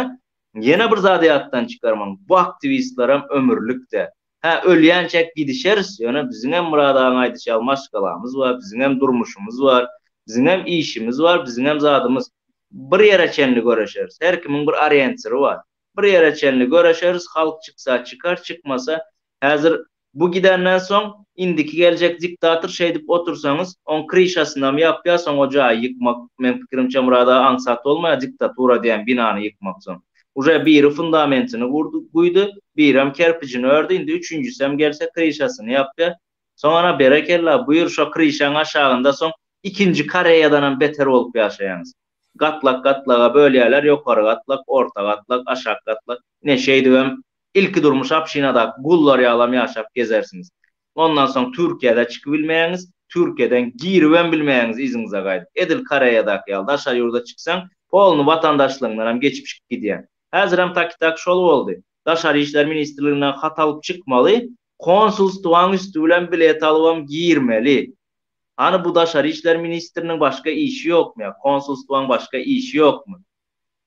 ýene bir zady ýatdan çykarmaň, bu aktiwistlerem ömürlik däl. Hä, ölýänçäk gidişeris, ýöne biziňem Myrat agaň aýdyşy ýaly maşgalamyz bar, biziňem durmuşymyz bar, biziňem işimiz bar, biziňem zadymyz. Bir ýere çenli göreşeris. Her kimiň bir oriýentiri bar. Bir ýere çenli göreşeris, halk çyksa çykar, çykmasa, häzir Bu gidenden soň indiki geljek diktator şeýdip otursaňyz oň kryşasynam ýapýar soň o jaýy ýykmak meň pikirimçe Myrat aga aňsat bolmaýar diktatura diýen binany ýykmak soň uje biri fundamentini gurdy guýdy birem kerpijini ördi indi üçünjisem gelse kryşasyny ýapýar soň ana berekella buýur şo kryşaň aşagynda soň ikinji Koreýadanam beter bolup ýaşaýaňyz gatlak gatlaga bölýärler ýokary gatlak orta gatlak aşak gatlak ine şeýdibem Ilki durmuş obşinadaky gullar ýalam ýaşap gezersiňiz. Ondan soň Türkiýede çykybilmeýäňiz, Türkiýeden giribem bilmeýäňiz yzyňyza gaýdyp. Edil Koreýadaky ýaly daşary ýurda çyksaň, polny watandaşlygyňdanam geçip çykyp gidýäň. Häzirem taki-tak şol boldy. Daşary işler ministrliginden hat alyp çykmaly, konsulstwaň üsti bilen bilet alybam girmeli. Hany bu daşary işler ministriniň başga işi ýokmy ýa konsulstwaň başga işi ýokmy?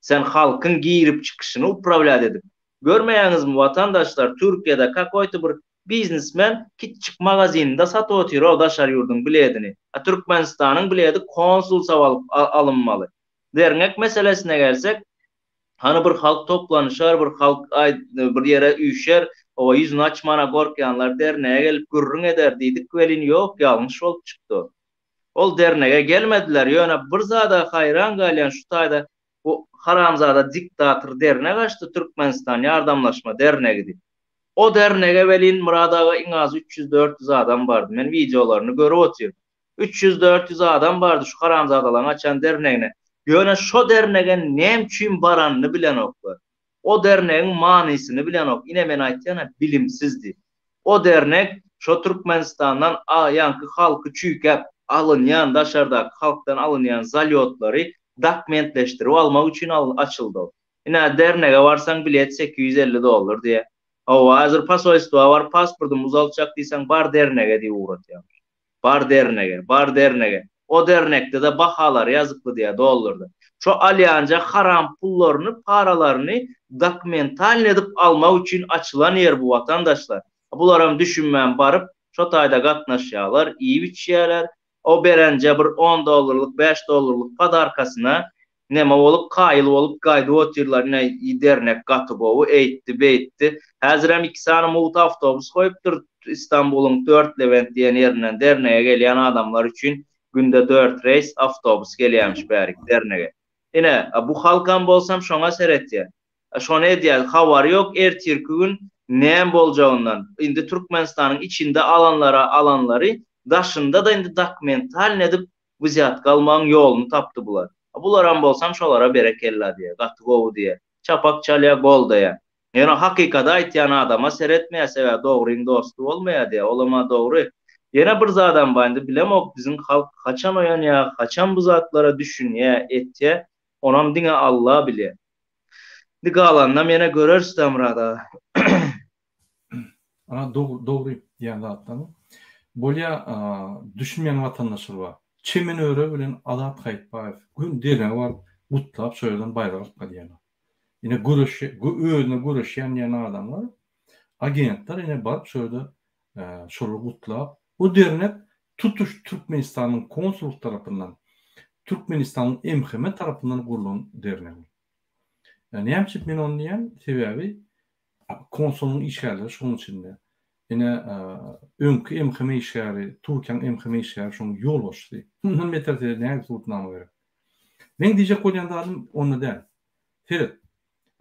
Sen halkyň girip çykyşyny uprawlýat edip. Görmeýäňizmi watandaşlar Türkiýede kakoýto bir biznesmen kiçjik magazininde satyp otyr o daşary ýurduň biledini. A Türkmenistanyň biledi konsulsaw alyp alynmaly. Derňek meselesine gelsek hany bir halk toplanyşar bir halk bir ýere üýşer oba ýüzüni açmana gorkýanlar dernege gelip gürrüň eder diýdik welin ýok ýalňyş bolup çykdy o. Ol dernege gelmediler, ýöne bir zada haýran galýan şu taýda bu haramzada diktator dernek açdy Türkmenistan ýardamlaşma dernegi diýip. O dernege welin Myrat aga iň azy 300-400 adam bardy. Men wideolaryny görüp otyryn. 300-400 adam bardy şu haramzadalaryň açan dernegine. Ýöne şo dernege näme üçin baranyny bilenoklar. O dernegiň manysyny bilenok. Ine men aýtýan-a bilimsiz diýip. O dernek şo Türkmenistandan a ýaňky halky çüýkäp alynýan daşardaky halkdan alynýan zalýotlary dokmentleşdirip almak üçin açyldy ol. Ine dernege barsaň bilet 850 dollar diýýär. Hawa häzir posolstwa baryp pasportymy uzaltjak diýseň bar dernege diýip ugratýarmyş. Bar dernege, bar dernege. O dernekde-de bahalary ýazykly diýýär dollarda. Şo alýanja haram pullaryny, paralaryny dokumentalnyý edip almak üçin açylan ýer bu watandaşlar. Bularam düşünmän baryp şo taýda gatnaşýarlar, iýip-içýärler. O berenje bir on dollarlyk, bäş dollarlyk podarkasyna Neme bolup kaýyl bolup gaýdyp otyrlar ine dernek gaty gowy eýtdi beýtdi. Häzirem iki sany mugt awtobus goýupdyr Istanbulyň Dört Lewent diýen ýerinden dernege gelýän adamlar üçin günde dört reýs awtobus gelýämiş bärik dernege. Ine bu halkam bolsam şoňa seretýär. Şony edýär habary ýok ertirki gün näme boljagyndan. Indi Türkmenistanyň içinde alanlara alanlary daşynda-da indi dokumentalny edip Wzýatka almagyň ýoluny tapdy bular. A bularam bolsam şolara berekella diýýär, gaty gowy diýýär. Çapak çalýar, goldaýar. Ýöne hakykady aýtýan adama seretmeýär, sebäbi dogryň dosty bolmaýar diýýär. Olam-a dogry. Ýene bir zadam bar, indi bilemok biziň halk haçan oýanýar, haçan bu zatlara düşünýär, etýär, onam diňe Alla bilýär. Indi galanynam ýene göreris-dä Myrat aga. Ana dogry dogry diýen zatlaryň. Bolýa düşünmeýän watandaşlar bar. Çemen Öre bilen Azat Haýytbaýew gün derňe baryp gutlap şo ýerden baýrak alyp gaýdýarlar. Ine göreş özüne göreşýän diýen adamlar agentler ine baryp şo ýerde şolary gutlap o dernek tutuş Türkmenistanyň konsullyk tarapyndan Türkmenistanyň MHM tarapyndan gurlan dernek. Näme üçin men ony diýýän? Sebäbi Konsulyň işgärleri şonuň içinde. Ine, öňki MHM işgäri, Türkiýäniň MHM işgäri şonuň ýolbaşçysy. Mundan beter size nähili subutnama gerek? Meň diýjek bolýan zadym onda däl. Seret,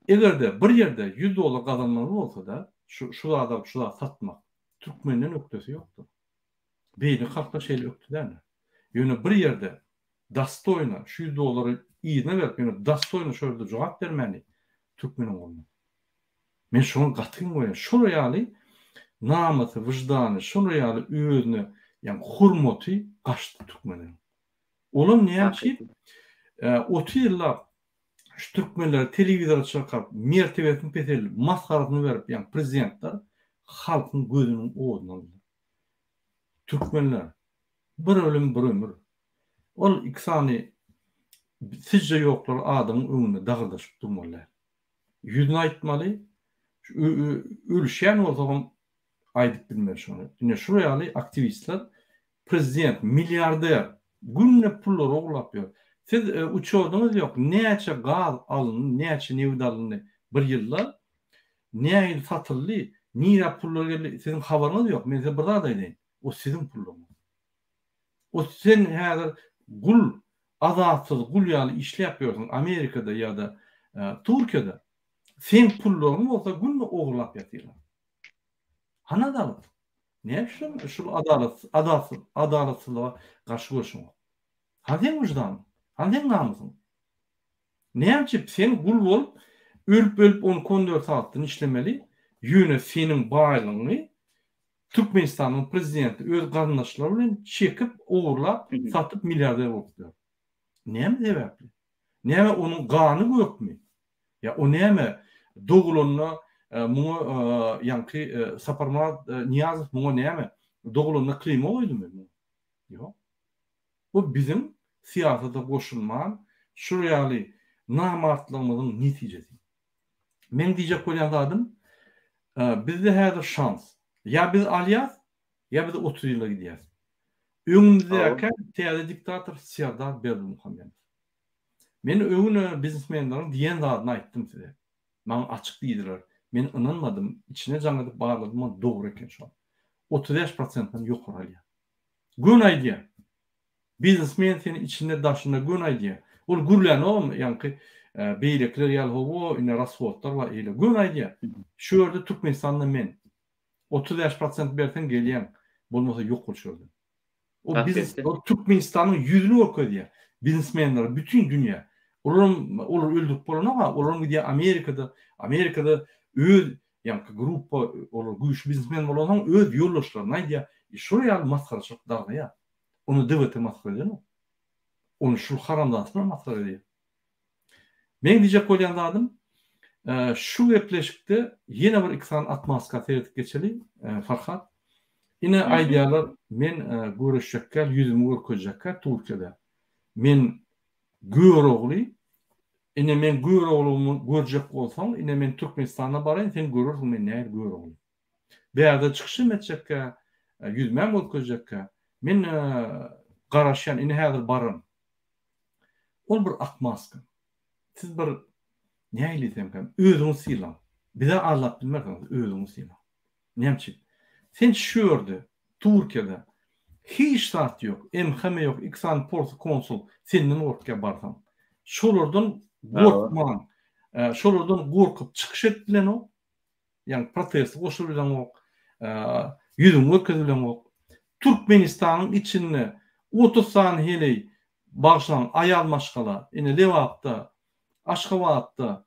eger-de bir ýerde 100 dollar gazanmaly bolsa-da, şu şu zady alyp, şu zady satmak, türkmenden ökdesi ýokdur. Beýleki halklar şeýle ökde däldir. Ýöne bir ýerde dostoýno şu 100 dollary yzyna berip, ýöne dostoýno şo ýerde jogap bermäni türkmeniň goluna. Men şoňa gaty geň görýän. Şolar ýaly namysy, wyždany, şolar ýaly özüne ýagny hormaty gaçdy türkmenleriň. Olam näme üçin? 30 ýyllap şu türkmenleri telewizora çykaryp, mertebesini peseldip, masgarasyny berip, ýagny prezidentler halkyň gözüniň oduny aldylar. Türkmenler bir ölüm bir ömür. Ol iki sany sizce ýoklar adamyň öňünde dagyrdaşyp durmaly däl. Ýüzüne aýtmaly. Ölüşýän bolsagam. Aýdyp bilmez şony. Ine şular ýaly aktiwistler prezident, milliarder günde pullary ogurlap ýör. Siz uçudyňyz ýok, näçe gaz alyndy, näçe nebit alyndy bir ýylda, nähili satyldy, nirä pullar geldi, siziň habaryňyz ýok. Men size bir zat aýdaýyn, o siziň pullaryňyz. O sen häzir gul, azatsyz gul ýaly işläp ýörsüň Amerikada ýa-da Türkiýede. Seň pullaryňy bolsa günde ogurlap ýatyrlar. Hany adalat? Näme üçin şul adalat, adalatsyz, adalatsyzlyga garşy göreşiňok? Hany seň wyždanyň? Hany seň namysyň? Näme üçin sen gul bolup, ölüp-ölüp on iki-on dört sagatdan işlemeli, ýöne seniň baýlygyňy Türkmenistanyň prezidenti öz garyndaşlary bilen çekip, ogurlap, satyp milliarder bolup ýör. Näme sebäpli? Näme onuň gany gökmi? Ýa o näme dogulanda muňa ýaňky Saparmyrat Nyýazow muňa näme dogulanda klima goýdumy muňa? Ýok. Bu biziň syýasata goşulman şul ýaly namartlygymyzyň netijesi. Meň diýjek bolýan zadym bizde häzir şans. Ýa biz alýas, ýa biz 30 ýyla gidýäs. Öňümizdäki täze diktator Serdar Berdimuhamedow. Men öňüne biznesmenleriň diýen zadyny aýtdym size. Maňa açyk diýdiler. Men ynanmadym. Içine jaň edip barladym ol dogry eken şol. 35 prosentden ýokary alýar. Göni aýdýar. Biznesmen seni içinde daşynda göni aýdýar. Ol gürlänogam ýaňky beýlekiler ýaly hawa ine rashodlar bar eýle. Göni aýdýar. Şu ýerde Türkmenistanda men. 35 prosent berseň gelýäň. Bolmasa ýok bol şu ýerden. O biznes, o Türkmenistanyň ýüzüni görkezýär. Biznesmenlere bütin dünýä. Olaram olar öldürip bolanok-a, olaram gidýär Amerikada, Amerikada öz ýaňky gruppa, olar güýçli biznesmen bolansoň öz ýoldaşlaryna aýdýar, e, şol ýaly masgaraçylyk dargaýar. Ony DWT masgara edenok. Ony şul haramzadalar masgara edýär. Meň diýjek bolýan zadym, şu gepleşikde ýene bir iki sany otmaska seredip geçeli, Farhat. Ine aýdýarlar, men göreşjekkä, ýüzümi görkezjekkä Türkiýede. Men Görogly, ine men Göroglymy görjek bolsaň, ine men Türkmenistana baraýyn, sen görersiň men nähili Görogly. Bärde çykyşam etjekkä, ýüzümäm görkezjekkä. Men garaşýan, ine häzir bararyn. Ol bir otmaska. Siz bir nähili diýsemkäm, özüňizi sylaň. Bize aldap bilmersiňiz, özüňizi sylaň. Näme üçin? Sen şu ýerde, Türkiýede hiç zat ýok, MHM ýok, iki sany porsy konsul senden gorkýar barsaň. Şolardan gorkman, şolardan gorkup çykyş edip bilenok. Ýagny proteste goşulyp bileňok, ýüzüňi görkezip bileňok. Türkmenistanyň içinde 30 sany heleý bagyşlaň aýal maşgala ine Lebapda, Aşgabatda,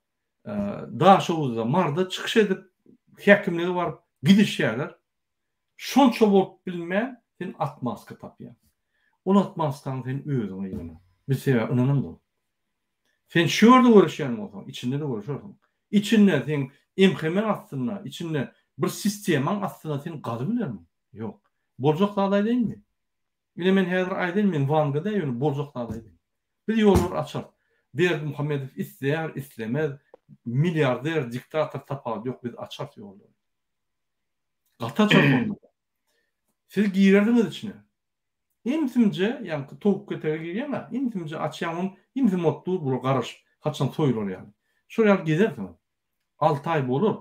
Daşoguzda, Maryda çykyş edip häkimlige baryp gidişýärler. Şonça bolup bilmän sen otmaska tapýaň. Ol otmaskany sen özüňe ýygna. Biz sebäbi ynanamzok. Sen şu ýerde göreşýän bolsaň, içinde-de göreşersiň. Içinde seň MHM-iň astynda, içinde bir sistemaň astynda sen galybilermiň? Ýok. Boljak zady aýdaýynmy? Ine men häzir aýdaýyn, men Wanga däl, ýöne boljak zady aýdaýyn. Biz ýollary açarys. Berdimuhamedow isleýär, islemez, milliarder, diktator tapawudy ýok, biz açarys ýollary. Gaty açarys onda-da. Siz girersiňiz içine. Imsimje, ýaňky towuk ketege girýäň-ä, imsimje açýaň ony, imsim ot dur, bular garaşyp, haçan soýular ýaly. Şol ýaly gezersiňiz. Alty aý bolar.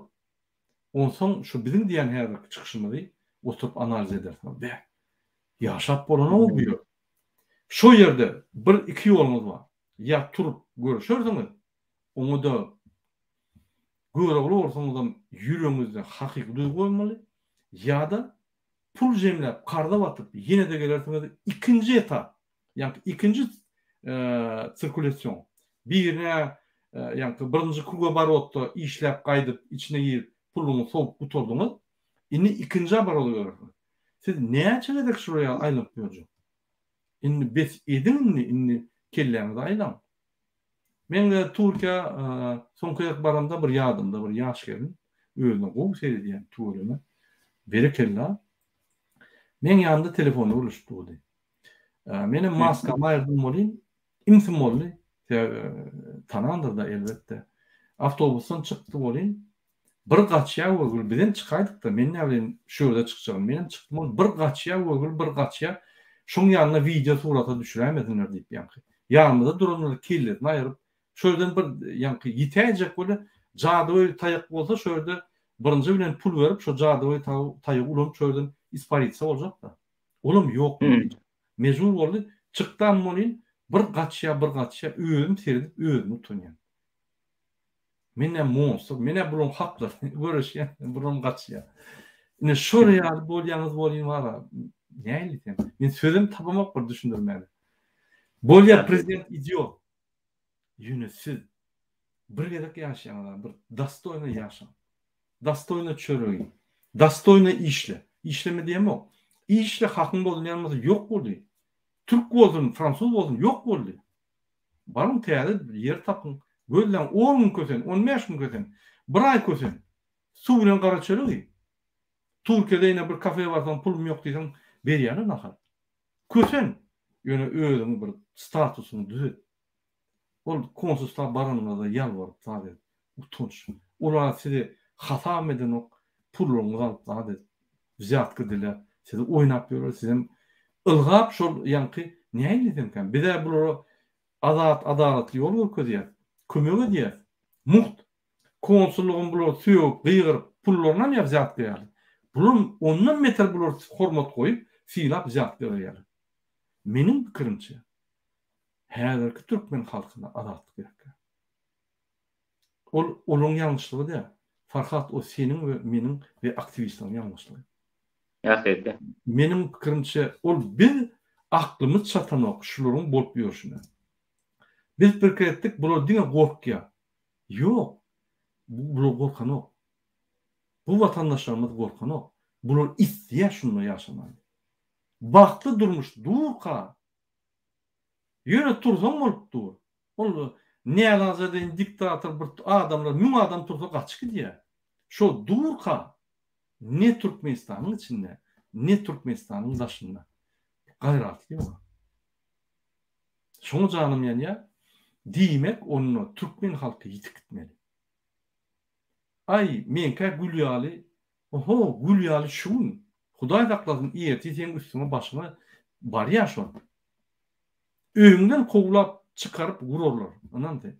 Onsoň şu biziň diýýän häzirki çykyşymyzy oturyp analiz edersiňiz. Beh, ýaşap bolanok bu ýerde. Şo ýerde bir iki ýoluňyz bar. Ýa turup göreşersiňiz, oňa-da Görogly bolsaňyzam ýüregiňizde hakyky duýgy bolmaly, ýa-da pul jemläp karza batyp ýene-de gelersiňiz ikinji etap, ýaňky ikinji sirkulýasion birine ýaňky birinji krugoborotda işläp gaýdyp içine girip puluňy sowup gutardyňyz, indi ikinji oboroda gelersiňiz. Siz näçe gezek şular ýaly aýlanyp ýörjek? Indi bes ediň indi, indi kelläňizi aýlaň. Men Türkiýä soňky gezek baramda bir ýadymda bir ýaş gelin özüne gowy seredýän tüweleme berekella meň ýanymda telefonda gürleşip durdy. Menem maskamy aýyrdym welin imsim boldy. Sebäbi tanandyrda elbetde. Awtobusdan çykdy welin. Bir gaçýa görgüli bizem çykaýdykda men näbileýin şu ýerde çykjagyny menem çykdym ol bir gaçýa görgüli bir gaçýa şoň ýanynda wideo surata düşüräýmesinler diýip ýaňky ýanymyzda duranlar kellesini aýyryp şo ýerden bir ýaňky ýitäýjek bolýa jadygöý taýak bolsa şo ýerde birinji bilen pul berip şo jadygöý taýagy ulanyp şo ýerden isparitsa boljakda olam ýok mejbur boldy çykdam welin bir gaçýa bir gaçýa özüm seredip özüme utanýan. Men-ä monstr, men-ä bularyň haklaryny göreşýän, bulam gaçýar. Ine şol ýaly bolýaňyz bolýan wara, nähili sen? Men sözem tapamok bir düşündirmäne. Bolýar prezident idiot. Ýöne siz bir gezek ýaşaýaňyz, bir dostoýno ýaşaň. Dostoýno çörek iý. Dostoýno işle. Işleme diýemok. Işle hakyň bozulýan bolsa ýok boldy. Türk bolsun, fransuz bolsun ýok boldy. Baryň täze ýer tapyň, gözläň, on gün kösen, on bäş gün kösen, bir aý kösen, suw bilen gara çörek iý. Türkiýede ine bir kafe barsaň pulum ýok diýseň berýärler nahar. Kösen, ýöne özüňi bir statusyňy düzet. Ol konsulstwa baranyňyzda ýalbaryp zat edip, utanç. Olar sizi hasabam edenok, pullaryňyzy alyp zat edip, wzýatka diläp, sizi oýnap ýörler, sizem ylgap şol ýaňky nähili diýsemkäm, biz-ä bulara azat, adalatly ýol görkezýäs, kömek edýäs, mugt. Konsullygam bulary sögüp, gygyryp, pullaryny alýar wzýatka ýaly. Bulam ondan beter bulary hormat goýup, sylap wzýatka berýärler. Meniň pikirimçe, häzirki türkmen halkyna azatlyk gerekýär. Ol olaň ýalňyşlygy däl. Farhat o seniň we meniň we aktiwistleriň ýalňyşlygy. Hakyky. Meniň pikirimçe ol biz aklymyz çatanok şularyň bolup ýörşüne. Biz pikir etdik bular diňe gorkýa. Ýok. Bular gorkanok. Bu watandaşlarymyz gorkanok. Bular isleýär şunda ýaşamany. Bagtly durmuş durka Ýöne tursaň bolup dur. Ol nälajadeýin diktator bir adamlar müň adam tursa gaçyp gidýär. Şo durka ne Türkmenistanyň içinde ne Türkmenistanyň daşynda gaýratly ýok. Şoňa janym ýanýar. Diýmek onda türkmen halky ýitip gitmeli. Aý meňkä gül ýaly oho gül ýaly şu gün Hudaý saklasyn ertir seň üstüňe başyňa barýar şol. Öýüňden kowlap çykaryp urarlar, ynan sen.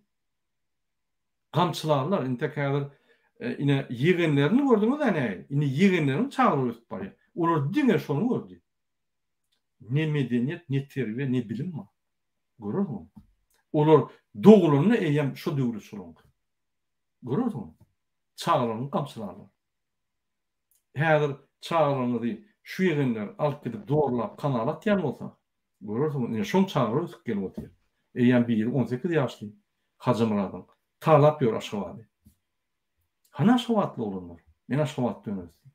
Gamçylarlar, intek häzir ine ýegenlerini gördüňiz-ä nähili, indi ýegenleriň çagalary ösüp barýar. Olar diňe şony gördi. Ne medeniýet, ne terbiýe, ne bilim bar. Görersiň. Olar dogulanda eýýäm şo döwlet şolaňky. Görersiň. Çagalaryňy gamçylarlar. Häzir çagalaryňyzy şu ýegenler alyp gidip zorlap kanala atýan bolsa, görersiňiz, ine şoň çagalary ösüp gelip otyr. Eýýäm biri 18 ýaşly Hajymyradyň. Talap ýör Aşgabady. Hany aşgabatly oglanlar? Men Aşgabatda öňe ösdüm.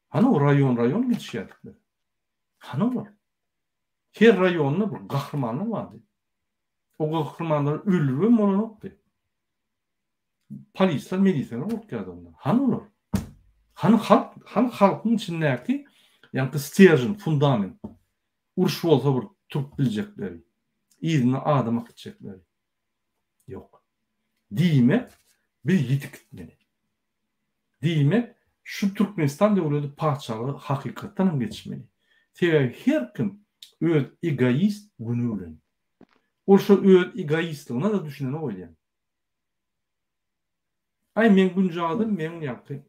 Hany o raýon-raýon gidişýärdik biz. Hany olar? Her raýonda bir gahrymanlar bardy. O gahrymanlary öldüribem bolanokdy. Polisler, miliseler gorkýardy ondan. Hany olar? Hany halk, hany halkyň içindäki ýaňky steržin, fundament. Uruş bolsa bir turup biljekleri, yzyna adam akitjekleri. Ýok. Diýmek, biz ýitip gitmeli. Diýmek, şu Türkmenistan döwleti patyşalyga hakykatdan hem geçmeli. Sebäbi her kim öz egoist güni bilen. Ol şo öz egoistligine-de düşünenok öýdýän. Aý meň günjagazym meň ýaňky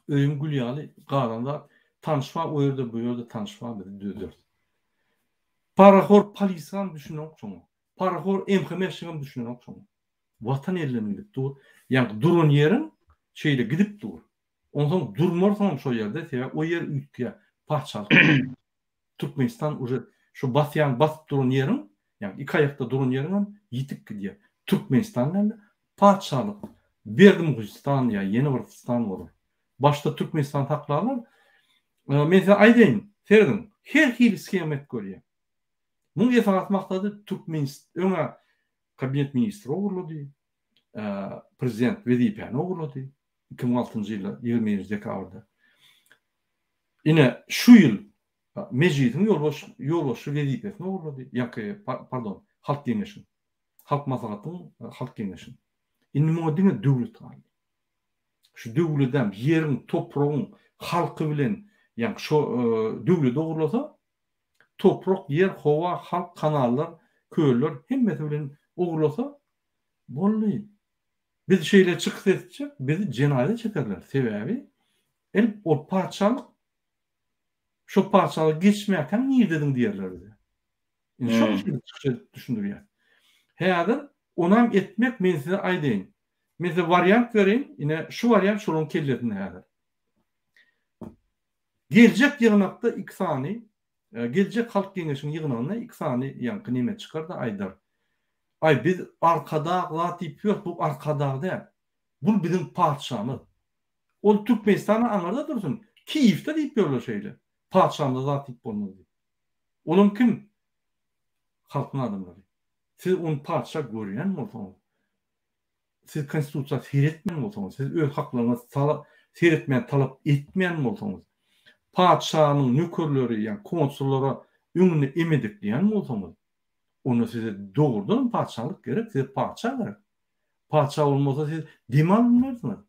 öýüm gül ýaly galan zat tanyş bar o ýerde bu ýerde tanyş bar biz düzederis. Parahor polisam düşünenok şoňa. Parahor MHM-şigem düşünenok şoňa. Watan elden gidip dur. Ýaňky duran ýeriň şeýle gidip dur. Onsoň durmarsyňam şo ýerde sebäbi o ýer üýtgýär. Patyşalyk. Türkmenistan uje şu basýan basyp duran ýeriň, ýagny iki aýakda duran ýeriňem ýitip gidýär. Türkmenistan dälde patyşalyk Berdimuhystan ýa ýene bir stan bolar. Başda Türkmenistan saklarlar. Men size aýdaýyn, serediň, her hili shema edip görýär. Muň esasy maksady Türkmenist öňä kabinet ministri ogurlady, prezident wezipäni ogurlady 2006-njy ýylda 21-nji dekabrda. Ine, şu ýyl Mejlisiň ýolbaşçy wezipesini ogurlady, ýaňky, pardon, Halk Geňeşiň, Halk Maslahatynyň Halk Geňeşiň. Indi muňa diňe döwlet galdy. Şu döwledem ýeriň, topragyň halky bilen ýaňky şo döwledi ogurlasa, toprak, ýer, howa, halk, kanallar, köller hemmesi bilen ogurlasa, boldy. Biz şeýle çykyş etsek, bizi jenaýata çekerler. Sebäbi el ol patyşalyk şo patyşalyga geçmäkäň nirdediň diýerler bize. Indi şoň üçin çykyş edip düşündirýäs. Häzir onam etmek men size aýdaýyn. Men size wariant bereýin, ine şu wariant şolaryň kellesinde häzir. Geljek ýygnakda iki sany, geljek Halk Geňeşiň ýygnagynda iki sany ýaňky neme çykar-da aýdar. Aý biz Arkadag zat diýip ýörüs, bu Arkadag däl. Bul biziň patyşamyz. Ol Türkmenistana aňyrda dursun, Kiýewde diýip ýörler şeýle. Patyşamyza zat diýip bolmaz diýip. Olam kim? Halkyň adamlary. Siz ony patyşa görýän bolsaňyz, siz konstitusiýa seretmän bolsaňyz, siz öz haklaryňyzy seretmän talap etmeýän bolsaňyz, patyşanyň nökerleri, ýagny konsullara öňünde emedekleýän bolsaňyz, onda size dogrudanam patyşalyk gerek, size patyşa gerek. Patyşa bolmasa siz dem alyp bilmersiňiz.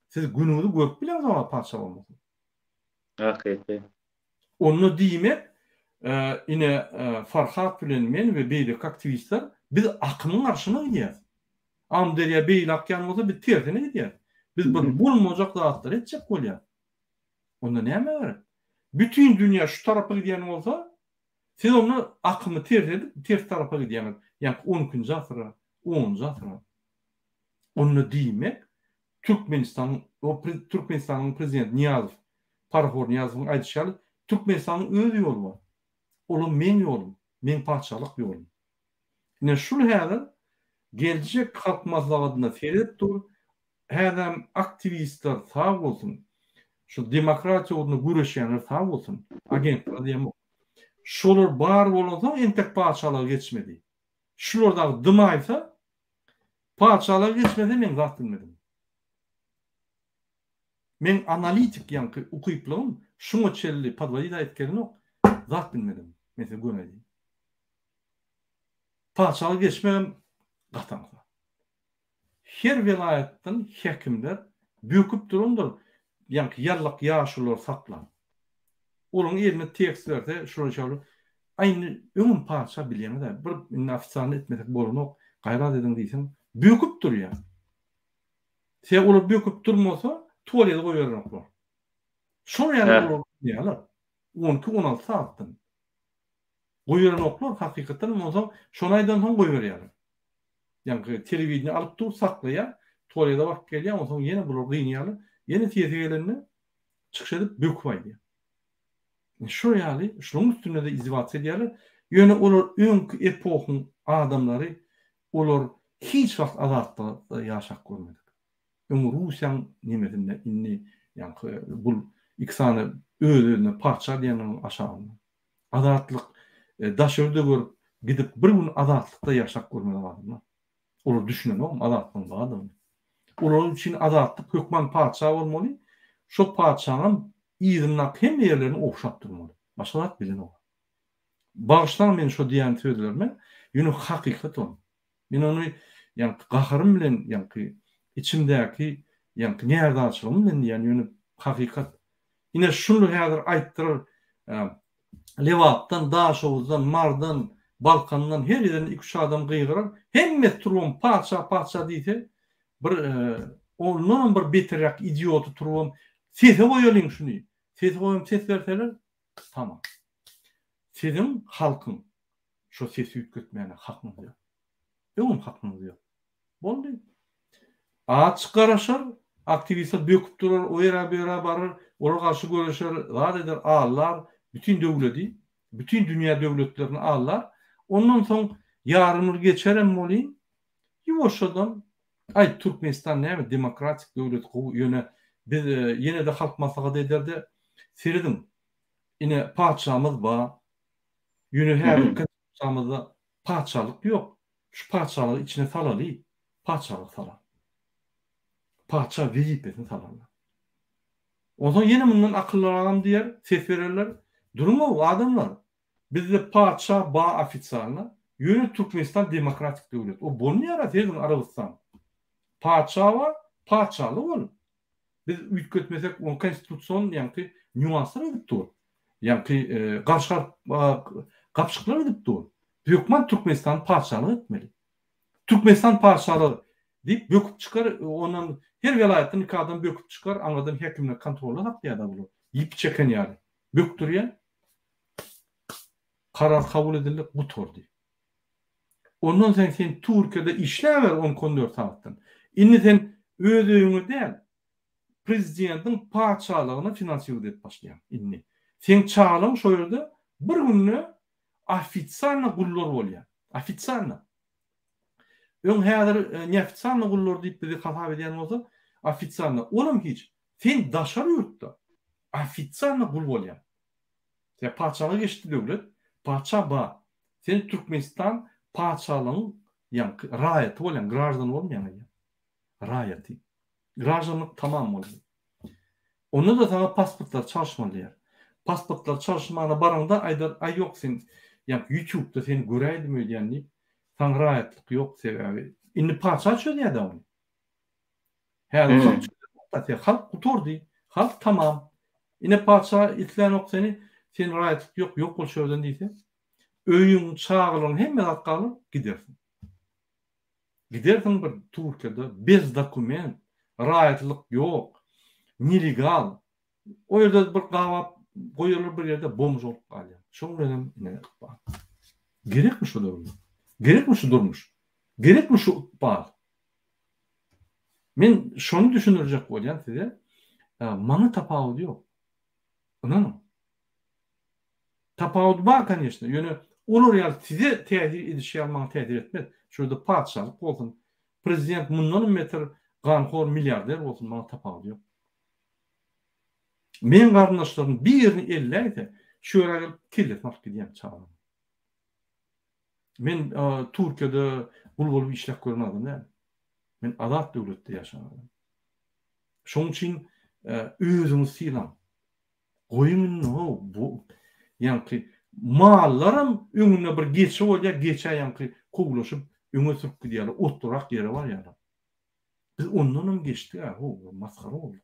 Siz günüňizi görüp bileňizok patyşa bolmasa. Hakyky. Onda diýmek, ine Farhat bilen men we beýleki aktiwistler biz akymyň garşyna gidýäs. Amyderýa beýle akýan bolsa biz tersine gidýäs. Biz bir bolmajak zatlary etjek bolýas. Onda näme gerek? Bütin dünýä şu tarapa gidýän bolsa, siz onda akymy ters edip ters tarapa gidýäňiz. Ýaňky on ikinji asyra, onunjy asyra. Onda diýmek, Türkmenistanyň o Türkmenistanyň prezidenti Nyýazow, parahor Nyýazowyň aýdyşy ýaly, Türkmenistanyň öz ýoly bar. Olam meň ýolum, meň patyşalyk ýolum. Ine şul häzir geljek Halk Maslahatyna seredip dur, häzirem aktiwistler sag bolsun, şu demokratiýa ugrunda göreşýänler sag bolsun, agentler diýemok. Şolar bar bolansoň entek patyşalyga geçmedi. Şular dagy dymaýsa, Patyşalyga geçmese men zat bilmedim. Meň analitik ýaňky ukyplygym şuňa çenli podwodit aýdyp gelenok, zat bilmedim. Men size göni aýdaýyn. Patyşalyga geçmegem gaty aňsat. Her welaýatdan häkimler böküp durandyr ýaňky ýallak ýaşululary saklap. Olaryň eline tekst berse şular şaly Aý indi öňem patyşa bilýäňiz-ä bir indi ofitsialny etmesek bolanok gaýrat ediň diýseň böküp durýar. Sebäbi olar böküp durmasa tualete goýberenoklar. Şol ýaly olar bilýärler. 12-16 sagatdan. Goýberenoklar hakykatdan hem onsoň şony aýdansoň goýberýärler. Ýaňky telewideniýe alyp dur saklaýar, tualete baryp gelýär, onsoň ýene bular gynýarlar. Ýene sesi gelende çykyş edip böküp aýdýar. Şo ýaly şunuň üstünde-de izdiwasiýa edýärler. Ýöne olar öňki epohyň adamlary, olar hiç wagt azatlykda ýaşap görmedik. Öň Russiýaň nemesinde indi ýaňky bul iki sany öz-özüne patyşa diýenleriň aşagynda. Azatlyk daşarda görüp gidip bir gün azatlykda ýaşap görmedik adamlar. Olar düşünenogam azatlygyň bardygyny. Olar üçin azatlyk hökman patyşa bolmaly, şo patyşaňam yzyndaky hemme ýerlerini ogşap durmaly. Başga zat bilenok. Bagyşlaň meni şo diýen sözlerime, ýöne hakykat ol. Men ony ýaňky gaharym bilen ýaňky içimdäki ýaňky närazyçylygym bilen diýýän, ýöne hakykat. Ine şuny häzir aýtdyrar Lebapdan, Daşoguzdan, Mardan, Balkandan her ýerden iki-üç adam gygyrar. Hemmesi turubam patyşa, patyşa diýse, bir ondanam bir beterräk idioty turubam sese goýalyň şuny. Sese goýam ses berseler, tamam. Siziň halkyň şo sesi üýtgetmäne hakyňyz ýok. Öňem hakyňyz ýok. Boldy. Aç garaşar, aktiwistler böküp durar, o ýere bu ýere barar, olar garşy göreşer, zat eder, aldar, bütin döwledi, bütin dünýä döwletlerini aldar. Ondan soň ýarym ýyl geçerem welin, ýuwaşjadan, aý, Türkmenistan näme, demokratik döwlet gowy, ýöne biz ýene-de halk maslahat eder-de, serediň, ine, patyşamyz bar, ýöne häzirki konstitusiýamyzda patyşalyk ýok, Şu patyşalygy içine salaly, patyşalygy salar. Patyşa wezipesini salarlar. Onsoň ýene mundan akyllyragam diýer, ses bererler. Duruň-ow, adamlar! Bizde patyşa ba ofitsialno, ýöne Türkmenistan demokratik döwlet. O bolmaýar-a serediň Arabystan. Patyşa bar, patyşalyk ol. Biz üýtgetmesek o konstitusion ýaňky nýuanslar edip dur. Ýaňky garşy gapşyklar edip dur. Biz hökman Türkmenistany patyşalyk etmeli. Türkmenistan patyşalygy diýip böküp çykar, ondan her welaýatdan iki adam böküp çykar, aňyrdan häkimler kontrolda saklaýar-da bular. Ýip çeken ýaly. Bökdürýär. Karar kabul edildi, gutardy. Ondan sen sen Türkiýede işläber on 14 sagatdan. Indi sen öz öýüňe däl, prezidentiň patyşalygyna finansirowat edip başlaýaň indi. Seň çagalaň şo ýerde bir günde ofitsialno gullar bolýar. Ofitsialno. Öň häzir neofitsialno gullar diýip bizi hasap edýän bolsa, ofitsialno. Olam hiç. Sen daşary ýurtda ofitsialno gul bolýaň. Sen patyşalyga geçdi döwlet, patyşa bar. Sen Türkmenistan patyşalygyň ýaňky raýaty bolýaň, graždan bolmaýaň eýýäm. Raýaty. Graždanlyk tamam boldy. Onda-da saňa pasportlary çalyşmaly diýer. Pasportlary çalyşmana baraňda aýdar, aý ýok sen ýaňky ýutubda seni göräýdim öýdýän diýip, saňa raýatlyk ýok sebäbi. Indi patyşa çözýär-dä ony. Häzir halk çözýär. Halk gutardy. Halk tamam. Ine patyşa islänok seni, sen raýatlyk ýok, ýok bol şu ýerden diýse, öýüň, çagalaryň hemme zat galar, gidersiň. Gidersiň bir Türkiýede bez dokument, raýatlyk ýok, nelegal. O ýerde bir gabap goýarlar bir ýerde bomž bolup galýar. Şoň bilenem ine ykbal. Gerekmi şu döwlet? Gerekmi şu durmuş? Gerekmi şu ykbal? Men şony düşündirjek bolýan size. Maňa tapawudy ýok. Ynanyň. Tapawudy bar koneçne, ýöne olar ýaly size täsir edişi ýaly maňa täsir etmez. Şu ýerde patyşalyk bolsun, prezident mundanam beter ganhor milliarder bolsun maňa tapawudy ýok. Meň garyndaşlarym birini elläýse, şu ýere gelip kellesini alyp gidýän çagalaryň. Men Türkiýede gul bolup işläp gören adam däl. Men azat döwletde ýaşan adam. Şonuň üçin özüňizi sylaň. Goýuň indi how bu ýaňky mallaram öňünde bir geçi bolýar, geçä ýaňky kowlaşyp öňe sürüp gidýärler, otlurak ýere barýarlar. Biz ondanam geçdik-ä how, masgara bolduk.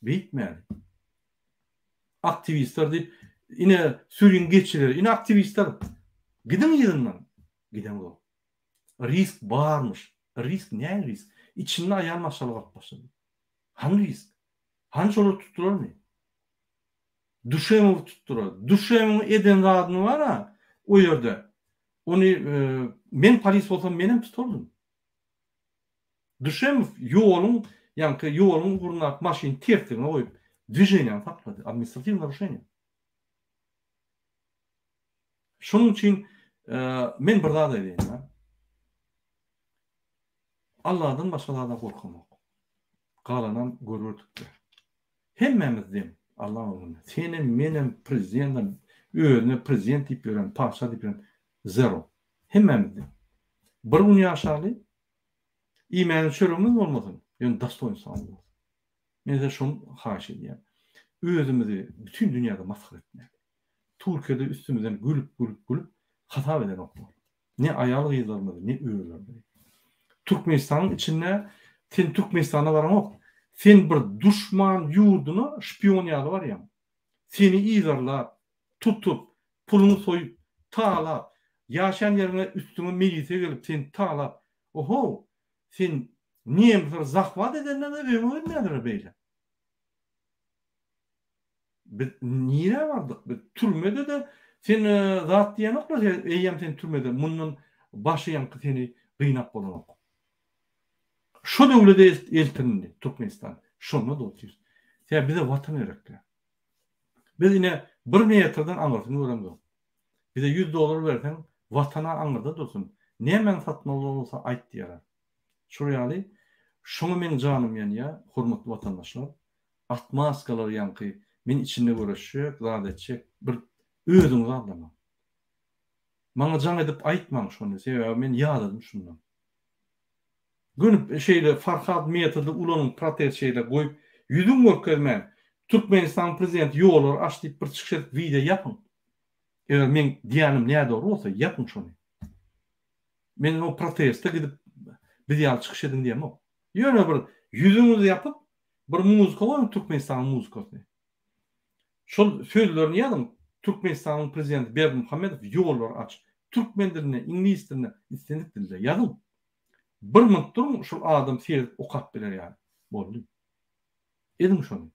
Beýtmäli. Aktiwistler diýip, ine süriň geçileri, ine aktiwistler. Gidiň yzyndan. Gideňzok. Risk barmyş. Risk näme risk? Içinde aýal maşgala galyp başlady. Hany risk? Hany şolary tutdularmy? Duşemowy tutdular. Duşemowyň eden zadyny bar-a o ýerde. Ony men polis bolsam menem tutardym. Duşemow ýoluň ýaňky ýoluň ugrundaky maşyny tersligine goýup dwiženiýany saklady. Administratiw narušeniýe. Şonuň üçin men bir zat aýdaýyn. Alladan başga zada gorkamok. Galanam görürdikde. Hemmämiz deň Allaň öňünde. Senem, menem, prezidentem, özüne prezident diýip ýören, patyşa diýip ýören zero. Hemmämiz deň. Bir gün ýaşaly, iýmäne çöregimiz bolmasyn, ýöne dostoýnstwamyz bolsun. Men size şony haýyş edýän. Özümizi bütin dünýäde masgara etmäli. Türkiýede üstümizden gülüp, gülüp, gülüp hasap edenoklar. Ne aýal-gyzlarymyzy, ne özlerimizi. Türkmenistanyň içinde sen Türkmenistana baraňok. Sen bir duşman ýurduna şpion ýaly barýaň. Seni yzarlap, tutup, puluňy soýup, talap, ýaşaýan ýeriňe üstüňe milisiýa gelip seni talap, ohow, sen nemsleri zahwat edenden-de öňe gelmändirler beýle. Biz nirä bardyk? Biz türmede-de sen zat diýenoklar, eýýäm sen türmede, mundan başy ýaňky seni gynap bolanok. Şo döwlede eltilindi Türkmenistan. Şonda-da otyrys. Sebäbi bize watan gerekýär. Biz ine bir metrden aňyrsyny göremzok. Bize 100 dollar berseň, watana aňyrda dursun. Nämäni satmaly bolsa aýt diýýärler. Şol ýaly, şoňa meň janym ýanýar, hormatly watandaşlar. Atmaskalar ýaňky men içinde göreşjek, zat etjek bir özüňizi aldamaň. Maňa jaň edip aýtmaň şony, sebäbi men ýadadym şundan. Göni şeýle Farhad metody ulanyň protest şeýle goýup ýüzüň görkezmän Türkmenistanyň prezidenti ýollary aç diýip bir çykyş edip wideo ýapyň. Eger meň diýýänim nädogry bolsa ýapyň şony. Men o proteste gidip biz ýaly çykyş ediň diýemok. Ýöne bir ýüzüňizi ýapyp. Bir muzika goýuň Türkmenistanyň muzikasyny. Şol sözlerini ýazyň Türkmenistanyň prezidenti Berdimuhamedow ýollary aç. Türkmen dilinde, iňlis dilinde, islendik dilde ýazyň. Bir munt duruň şol adam seredip okap biler ýaly. Boldy. Ediň şony.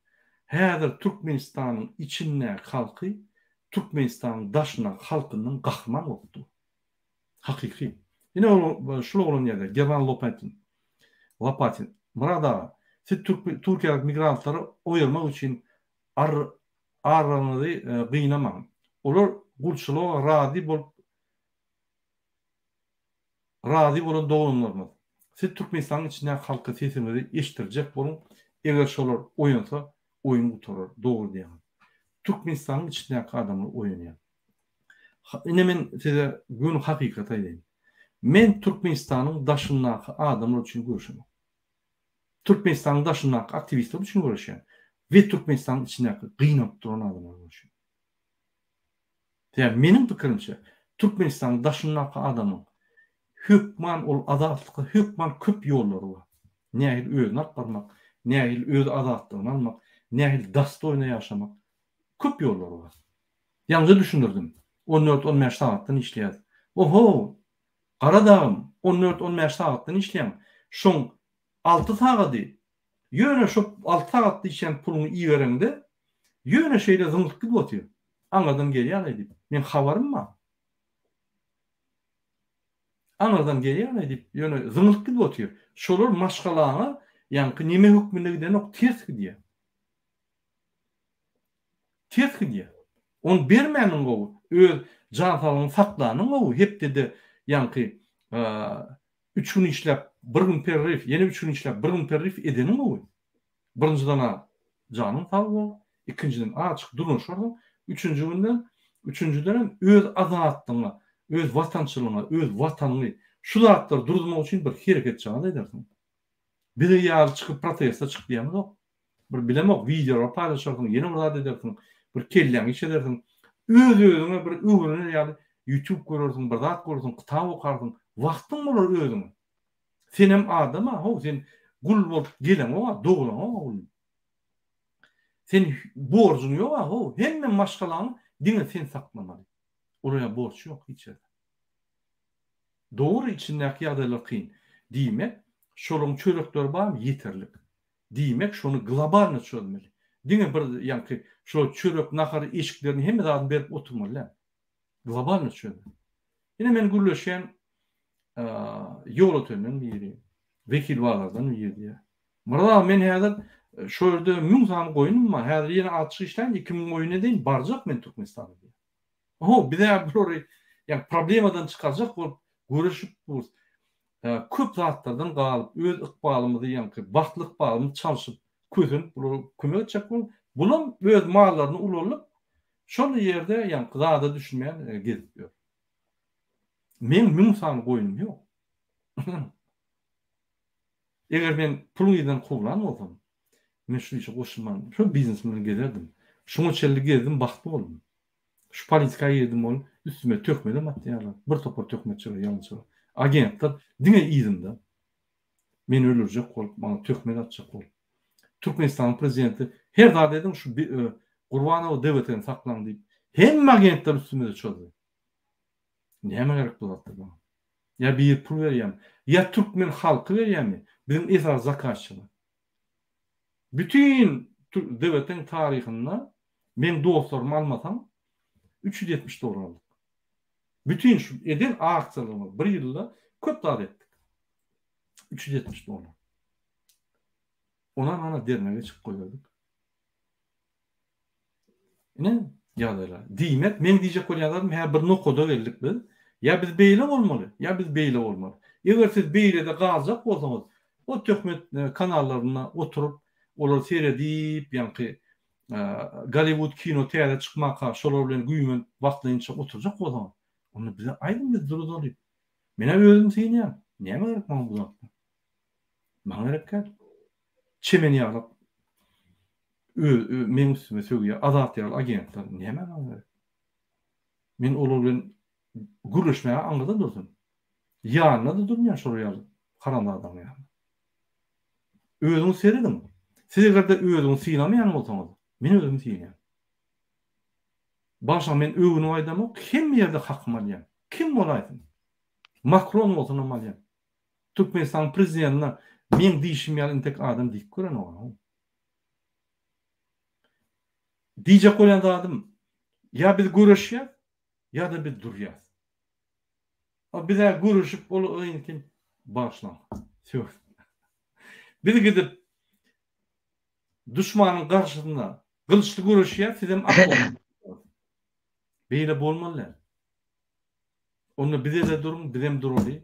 Häzir Türkmenistanyň içindäki halky Türkmenistanyň daşyndaky halkyndan gahryman bolup dur. Hakyky. Ine ol şul oglan ýazýar, German Lopatin. Lopatin. Myrat aga, siz Türkiýädäki migrantlary oýarmak üçin ar arraňyzy gynamaň. Olar gulçulyga razy bolup razy bolan doganlarymyz. Siz Türkmenistanyň içindäki halka sesiňizi eşitdirjek boluň, eger şolar oýansa oýun gutarar. Dogry diýýäňiz. Türkmenistanyň içindäki adamlar oýanýar. Ine men size göni hakykaty aýdaýyn. Men Türkmenistanyň daşyndaky adamlar üçin göreşemok. Türkmenistanyň daşyndaky aktiwistler üçin göreşýän we Türkmenistanyň içindäki gynanyp duran adamlar göreşýän. Sebäbi meniň pikirimçe Türkmenistanyň daşyndaky adamyň hökman ol azatlyka hökman köp ýollary bar. Nähili özüni alyp barmak, nähili öz azatlygyny almak, nähili dostoýno ýaşamak köp ýollary bar. Ýaňja düşündirdim. On dört, on bäş sagatdan işleýäs. Oho! Gara dagym, on dört, on bäş sagatdan işleýäň. Şoň alty sagady, ýöne şo alty sagatda işlän puluňy ibereňde, ýöne şeýle zyňlyp gidip otyr. Aňyrdan gelýär-aý diýip. Meň habarym bar. Aňyrdan gelýär-aý diýip, ýöne zyňlyp gidip otyr. Şolar maşgalaňa ýaňky neme hökmünde gidenok, ters gidýär. Ters gidýär. Ony bermäniň gowy, öz jan saglygyňy saklanyň gowy, hepdede ýaňky üç gün işläp, bir gün pererif, ýene üç gün işläp, bir gün pererif edeniň gowy. Birinjiden-ä janyň sag bol, ikinjiden azajyk durmuşarsyň, üçünji günden, üçünjidenem öz azatlygyňa, öz watançylygyňa, öz watanyňy, şu zatlary duruzmak üçin bir hereketjagaz edersiň. Bize ýaly çykyp proteste çyk diýemizok. Bir bilemok wideolar paýlaşarsyň, ýene bir zat edersiň, bir kelläňi işledersiň. Öz-özüňe bir öwrener ýaly YouTube görersiň, bir zat görersiň, kitap okarsyň. Wagtyň bolar özüňe. Senem adam-a, how, sen gul bolup geleňok-a, dogulaňok-a gul. Sen borjuň ýok-a, how, hemme maşgalaňy diňe sen saklamaly. Olara borç ýok hiç ýerde. Dogry içindäki ýagdaýlar kyn. Diýmek, şolaryň çörekleri barmy ýeterlik. Diýmek şony globalny çözmeli. Diňe bir ýaňky şo çörek, nahar, eşiklerini hemme zadyny berip oturmaly däl. Globalny çözmeli. Ine men gürleşýän Ýolötenden biri, Wekilbazardan biri diýýär. Myrat aga men häzir şo ýerde 1000 sany goýnum bar. Häzir ýene azjyk işläýin 2000 goýun edeýin barjak men Türkmenistana diýýär. Ho, biz-ä bulary ýa problemadan çykarjak bolup göreşip durus. Köp zatlardan galyp, öz ykbalymyzy ýaňky bagtly ykbalymyzy çalşyp, kösenip bulara kömek etjek bolup, bulam öz mallaryny ulaldyp, şol ýerde ýaňky zada düşünmän gezip ýör. Meň müň sany goýnum ýok. Eger men puluň yzyndan kowlan bolsam, men şu işe goşulman, şol biznesim bilen gezerdim. Şuňa çenli gezdim, bagtly boldum. Şu politika girdim ol üstüme töhmedem atýarlar. Bir topar töhmetçiler, ýalançylar. Agentler diňe yzymda. Meni öldürjek bolup, maňa töhmet atjak bolup. Türkmenistanyň prezidenti her zat ediň şu Gurbanowy DWT-ni saklaň diýip, hemme agentler üstümize çozdy. Näme gerek bu zatlar maňa? Ýa biri pul berýärmi? Ýa türkmen halky berýärmi? Biziň esasy zakazçymyz. Bütin DWT-niň taryhynda meň dostlarymy almasaň, 370 dollar aldyk. Bütin şu eden aksiýalarymyz bir ýylda köp zat etdik. 370 dollar. Onam ana derňe geçip goýberdik. Ine, ýagdaýlar. Diýmek, meň diýjek bolýan zadym, hä bir nokada geldik biz. Ýa biz beýle bolmaly, ýa biz beýle bolmaly. Eger siz beýlede galjak bolsaňyz, o töhmet kanallarynda oturyp, olary seredip, ýaňky Golliwud kino täze çykmaka şolar bilen güýmenip wagtlaýynça oturjak bolsaňyz, onda bize aýdyň biz duruzaly. Men-ä özüm synýan. Näme gerek maňa bu zatlar? Maňa gerek däl. Çemen ýaglap öz meň üstüme sögýär. Azat ýaly agentler näme maňa gerek? Men olar bilen gürleşmäge aňyrda dursun. Ýanynda-da durmaýan şolar ýaly haramzadalaryň ýanynda. Özüňiz serediň. Siz eger-de özüňizi sylamaýan bolsaňyz, men özümi sylaýan. Bagyşlaň men öwünip aýdamok, hemme ýerde hakymy alýan. Kim bolaýsyn. Makron bolsunam alýan. Türkmenistanyň prezidentine meň diýşim ýaly intek adam diýip görenok. Diýjek bolýan zadym, ýa biz göreşýäs, ýa-da biz durýas. A biz-ä göreşip ol ynkin bagyşlaň. Söz. Biz gidip duşmanyň garşysynda gylyçly göreşýäs, sizem ak Beýle bolmaly däl. Onda bize-de duruň, bizem duraly.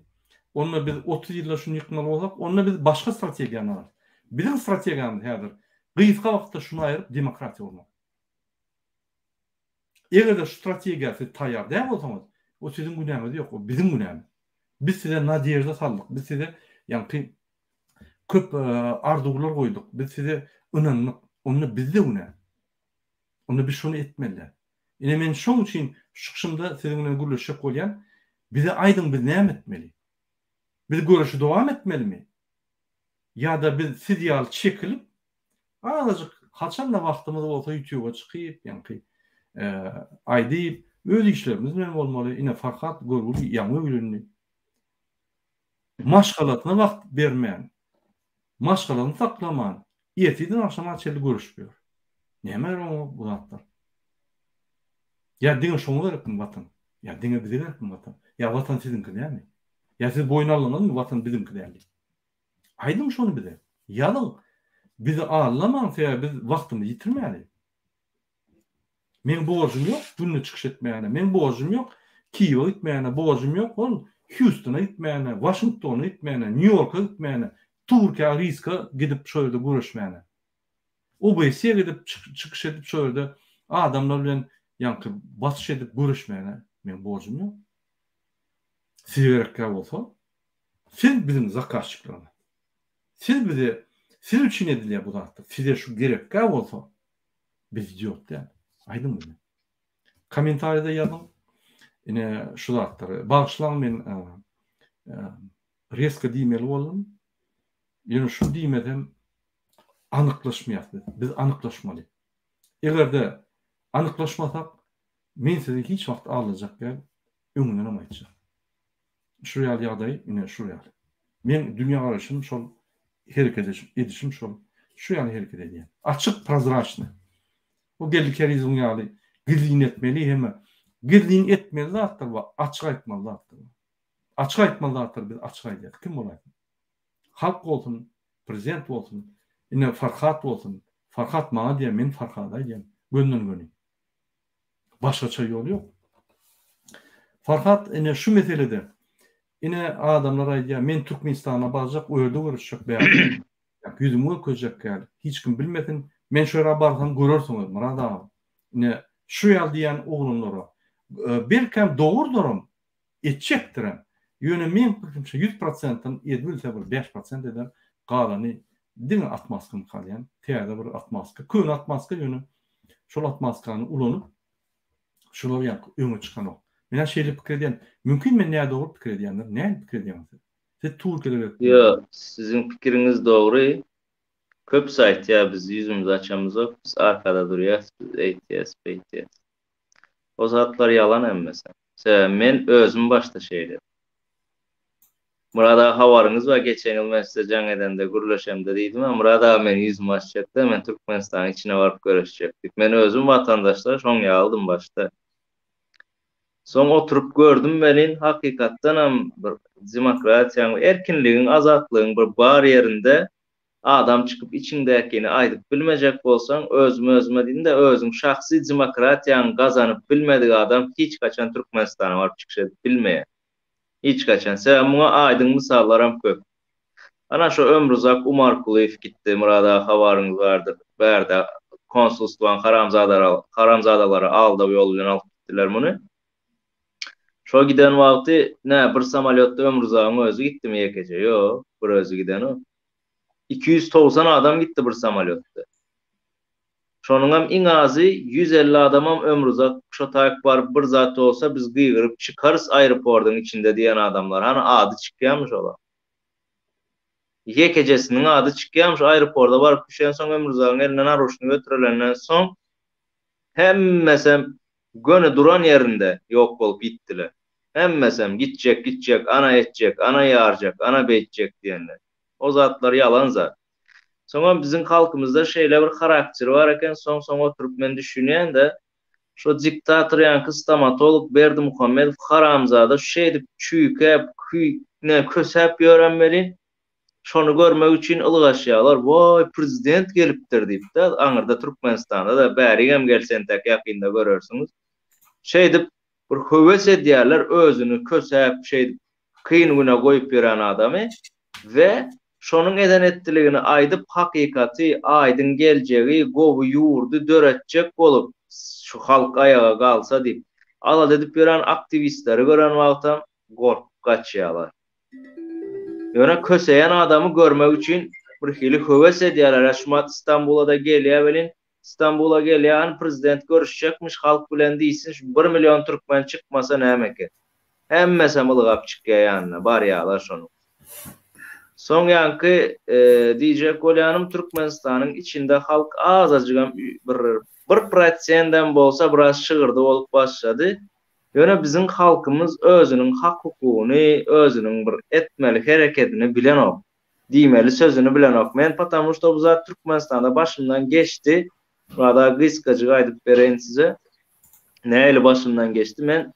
Onda biz 30 ýylda şuny ýykmaly bolsak, onda biz başga strategiýany alarys. Biziň strategiýamyz häzir gysga wagtda şuny aýryp demokratiýa gurmak. Eger-de şu strategiýa siz taýýar däl bolsaňyz, o siziň günäňiz ýok, o biziň günämiz. Biz size nadežda saldyk, biz size ýaňky köp arzuwlar goýduk, biz size ynandyk. Onda bizde günä. Onda biz şony etmeli däl. Ine men şoň üçin şu çykyşymda siziň bilen gürleşjek bolýan. Bize aýdyň biz näme etmeli? Biz göreşi dowam etmelimi? Ýa-da biz siz ýaly çekilip, azajyk haçanda wagtymyz bolsa ýutýuba çykyp, ýaňky aýdyp, öz işlerimiz bilen bolmaly. Ine Farhat görgüli ýaňy öýlendi. Maşgalasyna wagt bermän, maşgalasyny saklaman, ertirden agşama çenli göreşip ýör. Näme gerek oňa bu zatlar? Ýa diňe şoňa gerekmi Watan? Ýa diňe bize gerekmi Watan? Ýa Watan siziňki dälmi? Ýa siz boýun aldyňyzmy Watan biziňki däl diýip? Aýdyň şony bize. Ýazyň. Bizi aldamaň, sebäbi biz wagtymyzy ýitirmäli. Meň borjum ýok günde çykyş etmäne, meň borjum ýok Kiýewe gitmäne, borjum ýok ol Hýustona gitmäne, Waşingtona gitmäne, Nýu-Ýorka gitmäne, Türkiýä riska gidip şo ýerde göreşmäne. OBSE gidip çykyş edip şo ýerde adamlar bilen ýaňky basyş edip göreşmäne meň borjum ýok. Size gerekkä bolsa, siz biziň zakazçiklerimiz. Siz bize, siz üçin edilýär bu zatlar. Size şu gerekkä bolsa, Biz idiot däl. Aýdyň bize. Kommentariýada ýazyň. Ine şu zatlary. Bagyşlaň men reska diýmeli boldum. Ýöne şu diýmesem anyklaşmaýas biz. Biz anyklaşmaly. Eger-de anyklaşmasak men sizi hiç wagt aldajak däl. Öňündenem aýtjak. Şu ýaly ýagdaý ine şu ýaly. Meň dünýägaraýşym şol, hereket edişim şol. Şu ýaly hereket edýän. Açyk, prozraçnyý. Bu Geldi Kärizowyň ýaly gizlin etmeli hem gizlin etmeli zatlar bar, açyk aýtmaly zatlar bar. Açyk aýtmaly zatlary biz açyk aýdýarys. Kim bolaýsyn. Halk bolsun, prezident bolsun, ine Farhat bolsun. Farhat maňa diýýär, men Farhada aýdýan. Gönden-göni. Başgaça ýol ýok. Farhat ine şu meselede ine adamlar aýdýar men Türkmenistana barjak o ýerde görüşjek bärde ýüzümi görkezjek däl hiç kim bilmesin men şu ýere barsam görersiňiz Myrat aga ine şu ýaly diýýän oglanlara belkäm dogrudyram etjekdirem ýöne meň pikirimçe ýüz prosentden edibilse bir bäş prosent eder galany diňe atmaskany kalýan täze bir atmaska köne atmaska ýöne şol atmaskany ulanyp şular ýaňky öňe çykanok. Men-ä şeýle pikir edýän. Mümkin men nädogry pikir edýändir. Nähili pikir edýäňiz siz? Siz Türkiýede gezip. Ýok, siziň pikiriňiz dogry. Köpüsi aýtýar biz ýüzümizi açamyzok, biz arkada durýas, biz eýtýäs, beýtýäs. O zatlar ýalan hemmesi. Sebäbi men özüm başda şeýledim. Myrat aga habaryňyz bar geçen ýyl men size jaň edemde gürleşemde diýdim a Myrat aga men ýüzümi açjakda men Türkmenistanyň içine baryp göreşjek diýip men özüm watandaşlar şoň ýalydym başda. Soň oturyp gördüm welin hakykatdanam bir demokratiýaň erkinligiň azatlygyň bir bar ýerinde adam çykyp içiňdäkini aýdyp bilmejek bolsaň özüm özüme diýdim-de özüň şahsy demokratiýaňy gazanyp bilmedik adam hiç haçan Türkmenistana baryp çykyş edip bilmeýär. Hiç haçan. Sebäbi muňa aýdyň mysallaram köp. Ana şo Ömruzak Umarkulyýew gitdi, Myrat aga habaryňyz bardyr. Bärde konsulstwaň haramzadalary aldaw ýoly bilen alyp gitdiler muny. Şo giden wagty nä bir samolýotda Ömruzagyň özi gitdimi ýekeje? Ýok, bir özi gidenok. 290 adam gitdi bir samolýotda. Şonuňam iň azy 150 adamam Ömruzak şo taýyk baryp bir zat bolsa biz gygyryp çykarys aeropordyň içinde diýen adamlar. Hany ady çykýamy şolaň? Ýekejesiniň ady çykýarmyş aeroporda baryp düşensoň Ömürzagyň elinden naruşny götürelenden soň hemmesem göni duran ýerinde ýok bolup ýitdiler. Hemmesem gitjek gitjek ana etjek ana ýarjak ana beýtjek diýenler. O zatlar ýalan zat. Soňam biziň halkymyzda şeýle bir harakter bar eken soň soň oturyp men düşünýän-de Şo diktator ýaňky stomatolog Berdimuhamedow haramzada şeýdip çüýkäp, küýne kösäp ýörem welin, şony görmek üçin ylgaşýarlar, Waý, prezident gelipdir diýip-de, aňyrda Türkmenistanda-da, bärigem gelse entäk ýakynda görersiňiz. Şeýdip bir höwes edýärler özüni kösäp şeýdip kyn güne goýup ýören adamy we şonuň eden etdiligini aýdyp hakykaty, aýdyň geljegi, gowy ýurdy döretjek bolup şu halk aýaga galsa diýip alada edip ýören aktiwistleri gören wagtam gorkup gaçýarlar. Ýöne köseýän adamy görmek üçin birhili höwes edýärler, ä şumat Stambula-da gelýär welin Stambula gelýär hany prezident görüşjekmiş halk bilen diýsin şu bir million türkmen çykmasa näme eken. Hemmesem ylgap çykýar ýanyna barýalar şonuň. Soň ýaňky diýjek bolýanym Türkmenistanyň içinde halk azajygam bir bir prosendem bolsa biraz şygyrdy bolup başlady. Ýöne biziň halkymyz özüniň hak hukugyny özüniň bir etmeli herekedini bilenok. Diýmeli sözüni bilenok men patamu şto bu zat Türkmenistanda başymdan geçdi Wada gysgajyk aýdyp bereýin size nähili başymdan geçdi men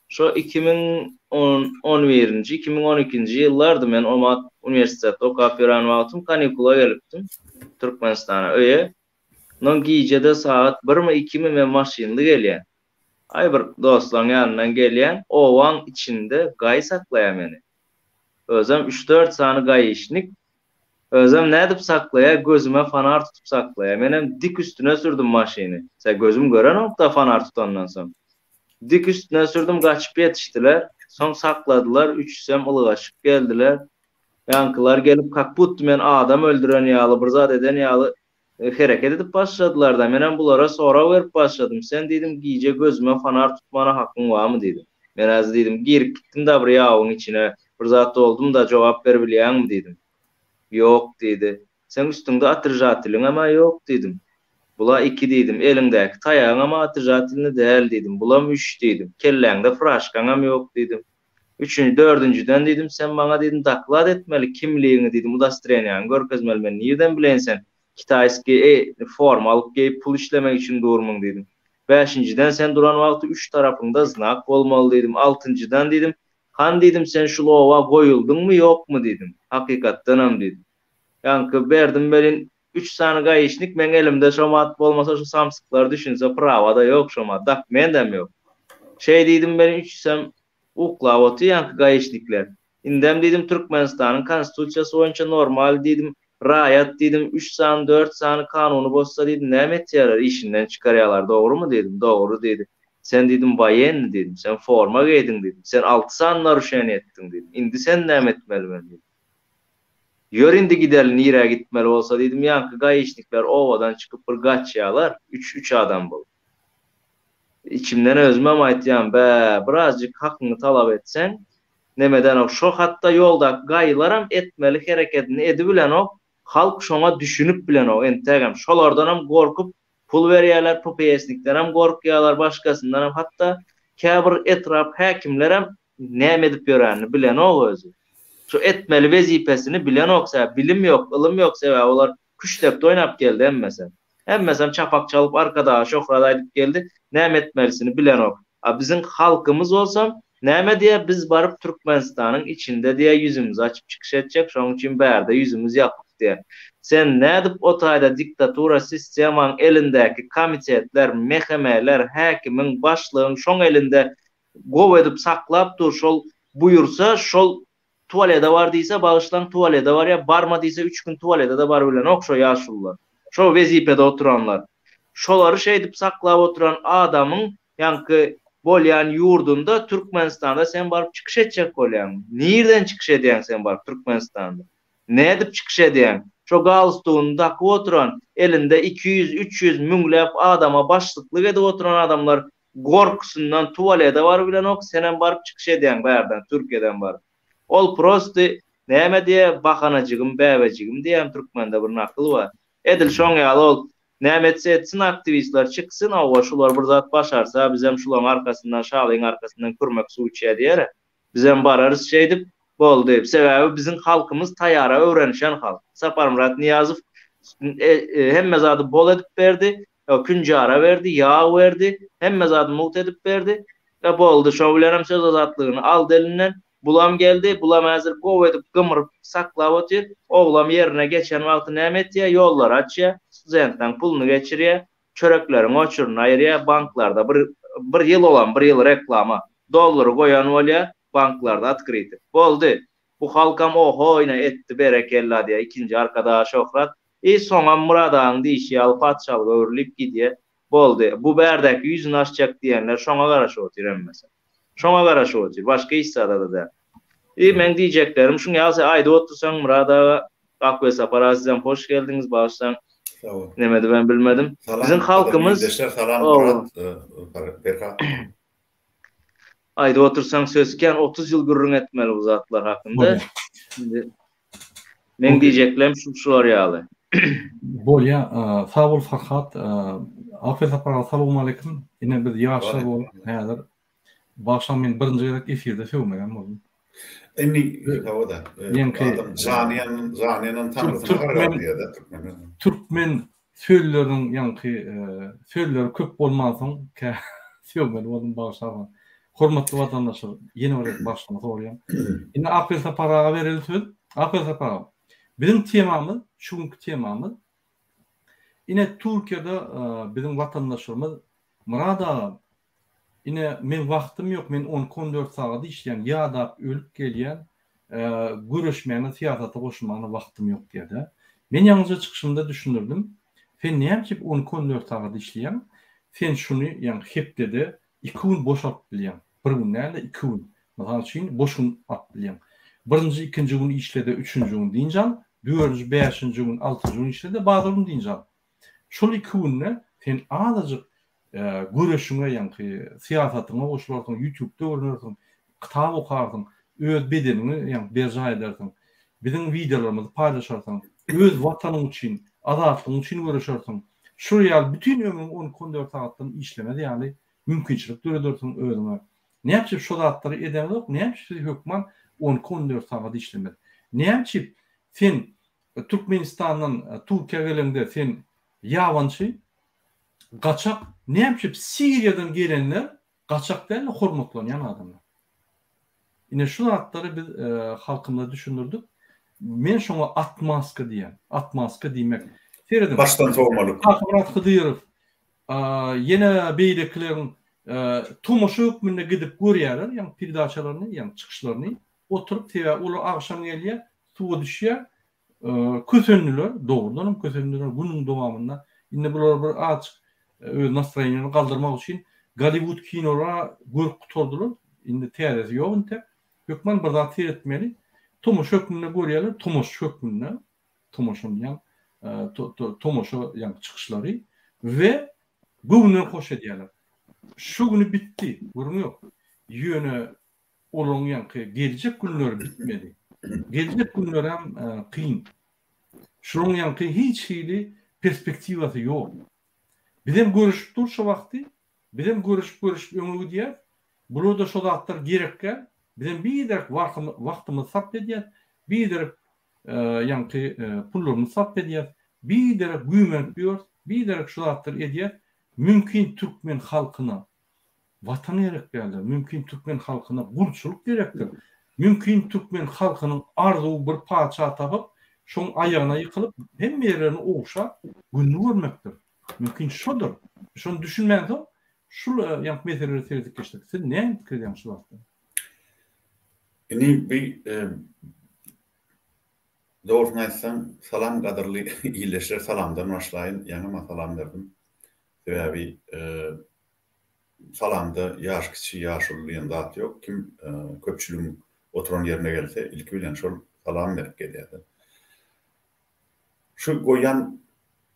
şo 2011-nji 2012-nji ýyllardy men omat uniwersitetde okap ýören wagtym kanikula gelipdim Türkmenistana öýe ondan gijede sagat birmi ikimi men maşynly gelýän aý bir dostlaň ýanyndan gelýän obaň içinde gaý saklaýar meni Özem üç-dört sany gaişnik. Özem nädip saklaýa, gözüme fonar tutup saklaýa. Menem dik üstüne sürdüm maşyny. Sä gözüm görenok-da fonar tutandan soň. Dik üstüne sürdüm, gaçyp ýetişdiler. Soň sakladylar, üçüsem ylgaşyp geldiler. Ýaňkylar gelip kak budto men adam öldüren ýaly, bir zat eden ýaly Hereket edip başladylar-da, menem bulara sorag berip başladym, Sen, diýdim, gije gözüme fonar tutmana hakyň barmy, diýdim. Men häzir, diýdim, girip gitdim-da bir ýabyň içine, bir zat doldum-da, jogap beribilýäňmi, diýdim. Ýok, diýdi. Seň üstüňde otržateliňem-ä ýok, diýdim. Bula iki, diýdim, eliňdäki taýagyňam-a otržatelny däl, diýdim, bulam üç, diýdim, kelläňde furažkaňam ýok, diýdim. Üçünji, dördünjiden diýdim, sen maňa diýdim, doklad etmeli, kimligiňi diýdim, udostreniýaňy görkezmeli, men nirden bileýin sen kitaýskiý e forma alyp geýip pul işlemek üçin durmyň diýdim. Bäşinjiden sen duran wagty üç tarapyňda znak bolmaly diýdim. Altynjydan diýdim, han diýdim sen şul oba goýuldyňmy ýokmy diýdim. Hakykatdanam diýdim. Ýaňky berdim welin üç sany gaişnik meň elimde şo mat bolmasa şu samsyklar düşünse prawada ýok şo mat dokmendem ýok. Şeý diýdim welin üçüsem uklap otyr ýaňky gaişnikler. Indem diýdim Türkmenistanyň konstitusiýasy boýunça normal diýdim raýat diýdim üç sany dört sany kanuny bozsa diýdim näme etýärler işinden çykarýalar dogrymy diýdim dogry diýdi. Sen diýdim woýenny diýdim sen forma geýdiň diýdim sen alty sany naruşeniýe etdiň diýdim indi sen näme etmeli men diýdim. Ýör indi gideli nirä gitmeli bolsa diýdim ýaňky gaişnikler obadan çykyp bir gaçýalar üç üç adam bolup. Içimden özümem aýtýan bä birazjyk hakyňy talap etseň nemedenok şo hatda ýoldaky gaýylaram etmeli herekedini edibilenok halk şoňa düşünip bilenok entägem şolardanam gorkup Pul berýärler, PPS-nikdenem gorkýarlar, başgasyndanam, hatda käbir etrap häkimlerem näme edip ýörenini bilenok özi. Şu etmeli wezipesini bilenok, sebäbi bilim ýok, ylym ýok, sebäbi olar küştdepdi oýnap geldi hemmesem. Hemmesem çapak çalyp Arkadaga şöhrat aýdyp geldi, näme etmelisini bilenok. A biziň halkymyz bolsam, näme diýýär, biz baryp Türkmenistanyň içinde diýýär ýüzümizi açyp çykyş etjek, şonuň üçin bärde ýüzümiz ýapyk diýýär. Sen nädip o taýda diktatura sistemaň elindäki komitetler, MHM-ler, häkimiň, başlygyň şoň elinde gowy edip saklap dur, şol buýursa şol Tualede bar diýse bagyşlaň tualede barýa barma diýse üç gün tualede-de barybilenok şo ýaşulular. Şo wezipede oturanlar. Şolary şeýdip saklap oturan adamyň ýaňky bolýan ýurdunda Türkmenistanda sen baryp çykyş etjek bolýaň. Nirden çykyş edýäň sen baryp Türkmenistanda. Nädip çykyş edýäň? Şo galstugyny dakyp oturan, elinde 200, 300 müňläp adama başlyklyk edip oturan adamlar gorkusyndan tualede barybilenok senem baryp çykyş edýäň bärden türkiýeden baryp. Ol prosty. Näme diýýär, bahanajygym, bäbejigim diýýän türkmende bir nakyl bar. Edil şoň ýaly ol näme etse etsin aktiwistler çyksyn hawa şular bir zat başarsa bizem şulaň arkasyndan şalyň arkasyndan kürmek suw içýä diýer. Bizem bararys şeýdip boldy. Sebäbi biziň halkymyz taýara öwrenişen halk. Saparmyrat Nyýazow hemme zady bol edip berdi. Künjara berdi, ýag berdi, hemme zady mugt edip berdi. E boldy, şo bilenem söz azatlygyny aldy elinden. Bulam geldi, bulam häzir gowy edip gymyryp saklap otyr. Oglam ýerine geçen wagty näme etýär, ýollary açýar, studentleň puluny geçirýär, çörekleriň oçuryny aýyrýar, banklarda bir bir ýyl olam bir ýyl reklama, dollary goýan bolýar, banklarda otkryty. Boldy. Bu halkam oho ine etdi berekella diýýär, ikinji Arkadaga şöhrat. I soňam Myrat agaň diýşi ýaly patyşalyga öwrülip gidýär. Boldy. Bu bärdäki ýüzüni açjak diýenler şoňa garaşyp otyr hemmesi. Şoňa garaşyp otyr. Başga hiç zada-da däl. I meň diýjeklerim şuň ýaly sen aýdyp otursaň Myrat aga, Ak Welsapar aga sizem hoş geldiňiz bagyşlaň. Sag bol. Neme edibem bilmedim. Salam Biziň gadyrly halkymyz ildeşler salam Owa. Myrat Perhat. Aýdyp otursaň söz kän 30 ýyl gürrüň etmeli bu zatlar hakynda. Bolýar. Indi meň Okey. diýjeklerim şu şular ýaly. Bolýa, sag bol Farhat. Ak Welsapar aga salowmaleýkim. Ine biz ýaşlar bolup häzir bagyşlaň men birinji gezek efirde sögmegem boldum. Indi hawa-da. Ýeňki Adam jany ýanan, jany ýanan taňrysyna gargar diýýär-de türkmenler. Türkmen sözleriniň ýaňky sözleri köp bolmansoň kä sögmeli boldum bagyşlarsyňyz. Hormatly watandaşlar ýene bir gezek bagyşlama soraýan. Indi Akbel Sapar aga bereli söz. Akbel Sapar aga biziň temamyz şu günki temamyz ine Türkiýede biziň watandaşlarymyz Myrat aga Ine, meň wagtym ýok, men on iki, on dört sagat işleýän, ýadap ölüp gelýän, göreşmäne, syýasata goşulmana wagtym ýok diýýär-dä. Men ýaňyja çykyşymda düşündirdim. Sen näme üçin on iki, on dört sagat işleýäň? Sen şuny, ýagny hepdede iki gün boş alyp bilýäň. Bir gün däl-de, iki gün. Mysal üçin, boş gün alyp bilýäň. Birinji, ikinji gün işle-de, üçünji gün dynç al. Dördünji, bäşinji gün, altynjy gün işle-de, bazar gün dynç al. Şol iki günde sen azajyk göreşiňe ýaňky syýasatyňa goşularsyň, ýutubda görnersiň, kitap okarsyň, öz bedeniňi ýaňky berjaý edersiň, biziň wideolarymyzy paýlaşarsyň, öz watanyň üçin, azatlygyň üçin göreşersiň. Şular ýaly bütin ömrüň on iki, on dört sagatdan işlemez ýaly mümkinçilik döredersiň özüňe. Näme üçin şo zatlary edeňzok, näme üçin siz hökman on iki, on dört sagat işlemeli? Näme üçin sen Türkmenistandan Türkiýä geleňde sen ýabançy, gaçak, näme üçin Siriýadan gelenler gaçak däl-de hormatlanýan adamlar. Ine şu zatlary biz halkymyza düşündirdik. Men şoňa atmaska diýýän. Atmaska diýmek. Serediň. Başdan sowmalyk. Kakamyrat Hydyrow, ýene beýlekileriň tomaşa hökmünde gidip görýärler, ýagny peredaçalaryny, ýagny çykyşlaryny. Oturyp, sebäbi olar agşam gelýär, suwa düşýär, Kösendiler, dogrudanam kösendiler günüň dowamynda. Indi bular bir azjyk öz nastroýeniýany galdyrmak üçin Golliwud kinolar görüp gutardylar. Indi täzesi ýok entek. Hökman bir zat seretmeli. Tomaşa hökmünde görýärler, tomaşaçy hökmünde tomaşany ýa tomaşa ýa çykyşlary we göwünden hoş edýärler. Şu güni bitdi, gürrüň ýok. Ýöne Olaryň ýaňky geljek günleri bitmedi. Geljek günlerem kyn. Şularyň ýaňky hiç hili perspektiwasy ýok. Bizem görüşip dur şo wagty. Bizem görüşip görüşip öňe gidýäs. Bularda şo zatlar gerek däl. Bizem biderek wagtymyzy sarp edýäs. Biderek ýaňky pullarymyzy sarp edýäs. Biderek güýmenip ýörüs. Biderek şu zatlary edýäs. Mümkin türkmen halkyna Watan gerek däldir. Mümkin türkmen halkyna gulçulyk gerekdir. Mümkin türkmen halkynyň arzuwy bir patyşa tapyp, şoň aýagyna ýykylyp, hemme ýerlerini ogşap, gününi görmekdir. Mümkin şodur. Şony düşünmänsoň, şul ýaňky meselelere seredip geçdik. Siz näme pikir edýäňiz şu zatda? Indi bi dogrusyny aýtsam, salam gadyrly ildeşler salamdan başlaýyn. Ýaňam-a salam berdim. Sebäbi Salamda ýaş kiçi, ýaşuly diýen zat ýok. Kim köpçüligiň oturan ýerine gelse, ilki bilen şol salam berip gelýär-de. Şu goýýan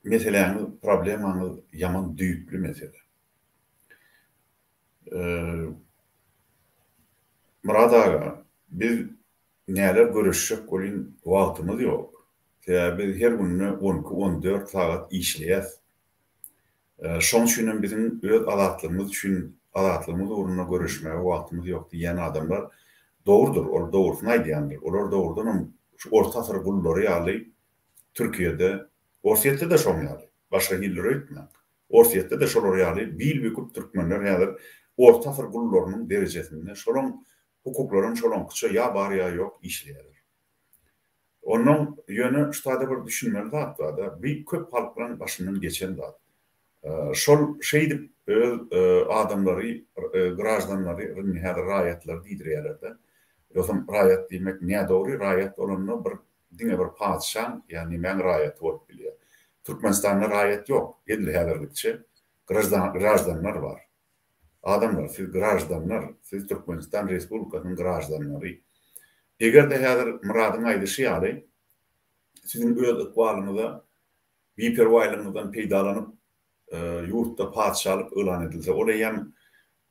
meseläňiz, problemaňyz ýaman düýpli mesele. Myrat aga, biz. näler göreşjek welin wagtymyz ýok. Sebäbi biz her günde on iki, on dört sagat işleýäs. Şoň üçin hem biziň öz azatlygymyz üçin, azatlygymyz ugrunda göreşmäge wagtymyz ýok diýýän adamlar dogrudyr, ol dogrusyny aýdýandyr. Olar dogrudan hem şu orta asyr gullary ýaly Türkiýede, Orsýetde-de şoň ýaly, başga hiller öýtmäň. Orsýetde-de şolar ýaly bil büküp türkmenler häzir orta asyr gullarynyň derejesinde, şolaň hukuklaram şolaňkyça ýa bar ýa ýok işleýärler. Onnoň ýöne şu taýda bir düşünmeli zat bar-da, bi köp halklaň başyndan geçen zat. Şol şeýdip öz adamlary, graždanlary, indi häzir raýatlary diýdirýärler-de. Ýogsam raýat diýmek nädogry, raýat bolanda bir diňe bir patyşaň ýa nemäň raýaty bolup bilýär. Türkmenistanda raýat ýok, edil häzirlikçe graždanlar bar. Adamlar, siz graždanlar, siz Türkmenistan Respublikasynyň graždanlary. Eger-de häzir Myradyň aýdyşy ýaly, siziň öz ykbalyňyza biperwaýlygyňyzdan peýdalanyp, ýurtda patyşalyk yglan edilse, ol eýýäm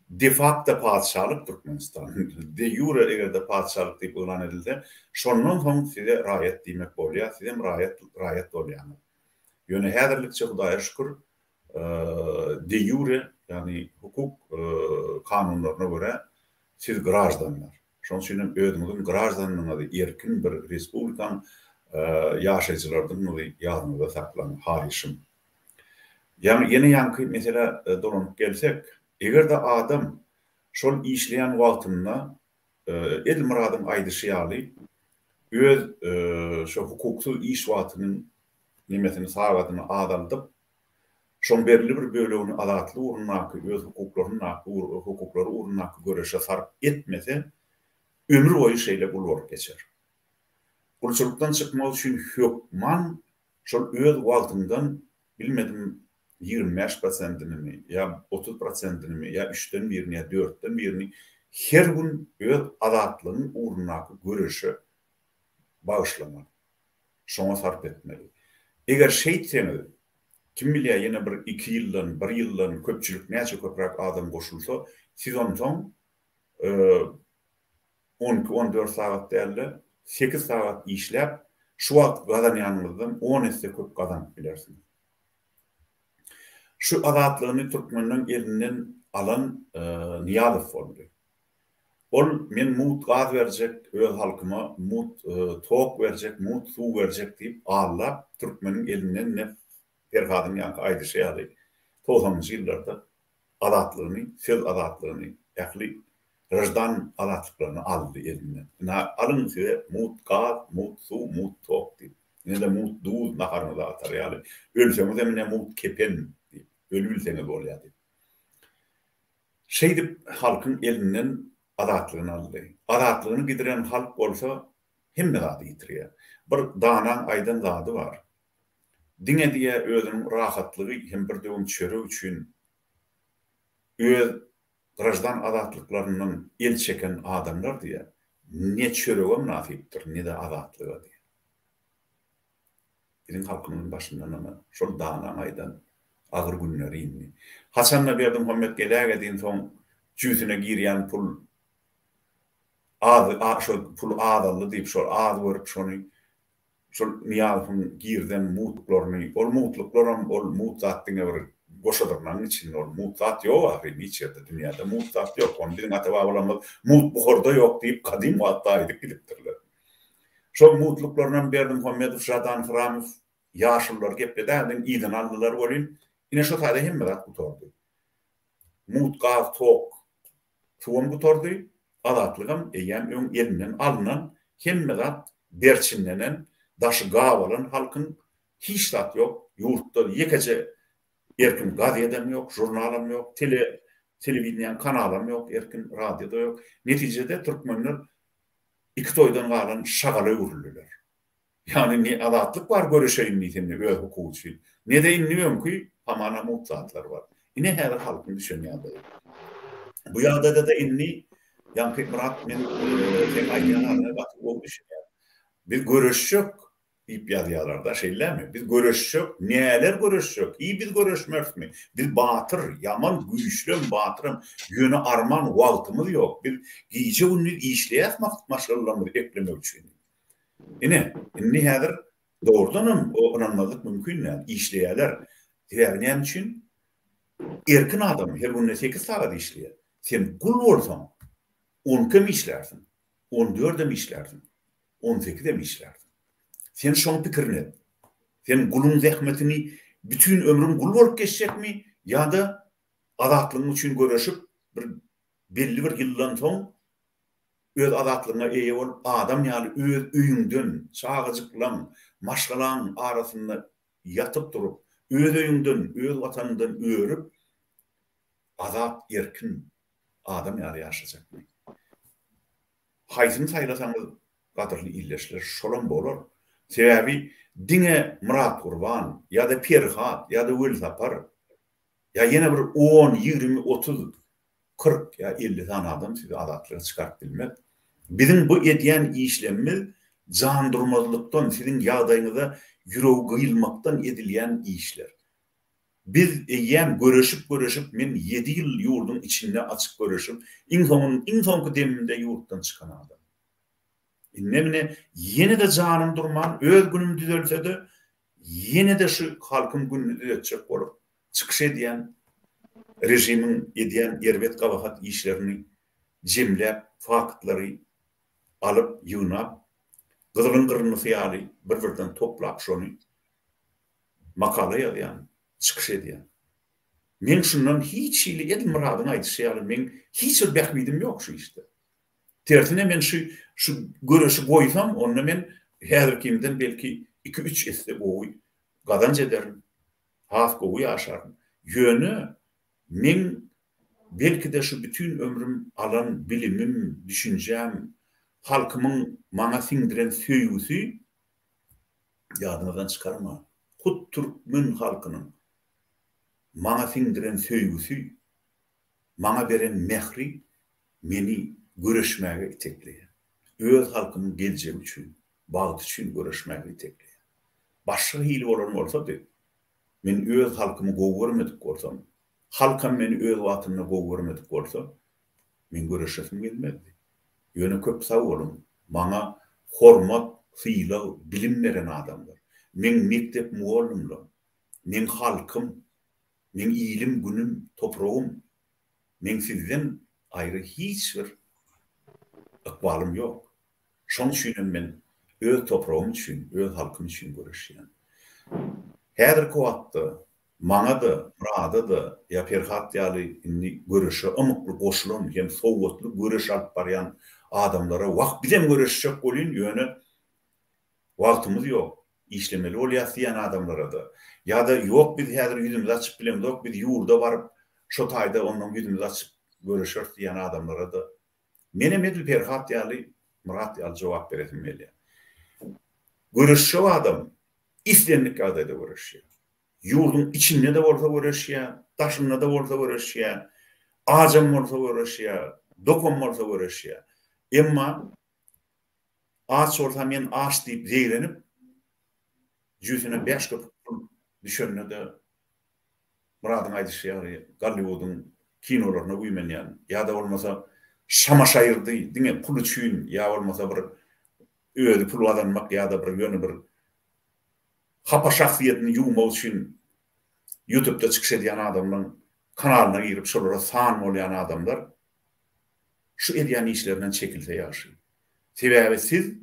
de-fakto patyşalyk Türkmenistan. De-ýure eger-de patyşalyk diýip yglan edilse, şondan soň size raýat diýmek bolýar, sizem raýat raýat bolýaňyz. Ýöne häzirlikçe Hudaýa şükür, de-ýure, ýagny hukuk kanunlaryna görä siz graždanlar. Şonuň üçin hem özüňiziň graždanlygyňyzy, erkin bir respublikaň ýaşaýjylarydygyňyzy ýadyňyzda saklaň, haýyşym. Ýagny ýene ýaňky meselä dolanyp gelsek, eger-de adam şol işleýän wagtynda edil Myradyň aýdyşy ýaly öz şo hukuksyz iş wagtynyň nemesini, sagadyny azaldyp, Şoň belli bir bölegini azatlyk ugrundaky, öz hukuklaryndaky, hukuklary ugrundaky göreşe sarp etmese, ömür boýy şeýle gul bolup geçer. Gulçulykdan çykmak üçin hökman şol öz wagtyňdan, bilmedim, 25 prosendinimi ýa 30 prosendinimi ýa üçden birini ýa dörtden birini her gün öz azatlygyň ugrundaky göreşe bagyşlamaly. Şoňa sarp etmeli. Eger şeýtseňiz, kim bilýär ýene bir iki ýyldan, bir ýyldan köpçülik näçe köpräk adam goşulsa, siz onsoň on iki, on dört sagat däl-de, sekiz sagat işläp, şu wagt gazanýanyňyzdan on esse köp gazanyp bilersiňiz. Şu azatlygyny türkmenden elinden alan Nyýazow boldy. Ol men mugt gaz berjek öz halkyma, mugt tok berjek, mugt suw berjek diýip aldap türkmeniň elinden ne Perhadyň ýaňky aýdyşy ýaly togsanynjy ýyllarda azatlygyny, söz azatlygyny, ähli graždan azatlyklaryny aldy elinden. Ynha alyň size mugt gaz, mugt suw, mugt tok diýip. Ine-de mugt duz naharyňyza atar ýaly. Ölseňizem ine mugt kepen diýip. Ölübilseňiz bolýar diýip. Şeýdip halkyň elinden azatlygyny aldy. Azatlygyny gidiren halk bolsa hemme zady ýitirýär. Bir danaň aýdan zady bar. Diňe diýýär özüniň rahatlygy hem bir döwüm çörek üçin öz graždan azatlyklaryndan el çeken adamlar diýýär, ne çörege mynasypdyr, ne-de azatlyga diýýär. Biziň halkymyzyň başyndan ana şol danaň aýdan agyr günleri indi. Haçanda Berdimuhamet gelägedin soň jübüsine girýän pul az şol pul azaldy diýip şol az görüp şony şol Nyýazowyň girizen mutluklaryny ol mutluklaram ol mut zat diňe bir goşa dyrnagyň içinde ol mut zat ýok ahyryn hiç ýerde dünýäde mut zat ýok ony biziň ata babalarymyz mut buharda ýok diýip gadym wagtda aýdyp gidipdirler. Şol mutluklarynam Berdimuhamedow, Žadan Hramow ýaşululary gepledägiden yzyna aldylar welin, ine şo taýda hemme zat gutardy. Mut gaz, tok, suwam gutardy, azatlygam eýýäm öň elinden alnan, hemme zat berçinlenen, daşy gabalan halkyň hiç zat ýok, ýurtda ýekeje erkin gazedem ýok, žurnalam ýok, tele, telewideniýäň kanalam ýok, erkin radio-da ýok. Netijede türkmenler Iki toýdan galan şagala öwrüldiler. Ýagny ne azatlyk bar göreşeýin diýseň ne öz hukugy üçin, ne-de indi öňki hamana mugt zatlar bar. Ine häzir halkyň düşen ýagdaýy. Bu ýagdaýda-da indi ýaňky Myrat men seň aýdýan zadyňa gaty gowy düşünýän. Biz göreşjek. Diýip ýazýarlar-da, şeýlemi? Biz göreşjek, näler göreşjek, hiý biz göreşmerismi? Biz batyr, ýaman güýçlem, batyram, ýöne arman wagtymyz ýok. Biz gije-gündiz işleýäs maşgalalarymyzy eklemek üçin. Ine, indi häzir dogrudanam o ynanmazlyk mümkin däl, işleýärler. Sebäbi näme üçin? Erkin adam her günde sekiz sagat işleýär. Sen gul bolsaň, on ikem işlärsiň, on dördem işlärsiň. On sekizem işlärsiň. Sen şoň pikirini et. Sen guluň zähmetini bütin ömrüň gul bolup geçjekmi ýa-da azatlygyň üçin göreşip bir belli bir ýyldan soň öz azatlygyňa eýe bolup adam ýaly öz öýüňden, çagajyklaň, maşgalaň arasynda ýatyp durup, öz öýüňden, öz watanyňdan örüp azat, erkin adam ýaly ýaşajakmy? Haýsyny saýlasaňyz gadyrly ildeşler şolam bolar. Sebäbi diňe Myrat Gurban ýa-da Perhat ýa-da Welsapar ýa ýene bir on, 20, 30, 40 ýa 50 sany adam sizi azatlyga çykaryp bilmez. Biziň bu edýän işlemimiz jan durmazlykdan, siziň ýagdaýyňyza ýüregi gyýylmakdan edilýän işler. Biz eýýäm göreşip-göreşip, men ýedi ýyl ýurduň içinde açyk göreşip, iň soňun, iň soňky demimde ýurtdan çykan adam. Indem ine, ýene-de janym durman, öz günüm düzelse-de, ýene-de şu halkyň gününi düzetjek bolup çykyş edýän, režimiň edýän erbet gabahat işlerini jemläp, faktlary alyp, ýygnap, gyzylyň gyryndysy ýaly bir-birden toplap şony makala ýazýan, çykyş edýän. Meň şundan hiç hili edil Myradyň aýdyşy ýaly meň hiç bir bähbidim ýok şu işde. Tersine men şu şu göreşi goýsam onda men häzirkimden belki iki-üç esse gowy gazanç ederin, has gowy ýaşaryn. Ýöne meň belki-de şu bütin ömrüm alan bilimim, düşünjäm, halkymyň maňa siňdiren söýgüsi Ýadyňyzdan çykarmaň, hut türkmen halkynyň maňa siňdiren söýgüsi, maňa beren mähri meni göreşmäge itekleýär. Öz halkymyň geljegi üçin, bagty üçin göreşmäge itekleýär. Başga hili bolan bolsady, men öz halkymy gowy görmedik bolsam, halkam meni öz wagtynda gowy görmedik bolsa, Men göreşesim gelmezdi. Ýöne köp sag boluň, maňa hormat, sylag, bilim beren adamlar. Meň mekdep mugallymlarym, meň halkym, meň ilim, günüm, topragym. Meň sizden aýry hiç bir ykbalym ýok. Şoň üçinem men öz topragym üçin, öz halkym üçin göreşýän. Häzirki wagtda Maňa-da, Myrada-da ýa Perhat ýaly indi göreşe ymykly goşulan hem sowatly göreş alyp barýan adamlara wah bizem göreşjek welin ýöne wagtymyz ýok, işlemeli bolýas diýýän adamlara-da ýa-da ýok biz häzir ýüzümizi açyp bilemzok biz ýurda baryp şo taýda onnoň ýüzümizi açyp göreşeris diýýän adamlara-da menem edil Perhat ýaly Myrat ýaly jogap beresim gelýär. Göreşjek adam islendik ýagdaýda göreşýär. Ýurduň içinde-de bolsa göreşýär, daşynda-da bolsa göreşýär, ajam bolsa göreşýär, dokam bolsa göreşýär. Emma aç bolsa men aç diýip zeýrenip, jübüsine bäş köpük pul düşende-de Myradyň aýdyşy ýaly Golliwudyň kinolaryna güýmenýän ýa-da bolmasa şama-şaýyrdy diňe pul üçin ýa bolmasa bir özi pul gazanmak ýa-da bir ýöne bir hapa şahsyýetini ýuwmak üçin ýutubda çykyş edýän adamlaň kanalyna girip şolara san bolýan adamlar şu edýän işlerinden çekilse ýagşy. Sebäbi siz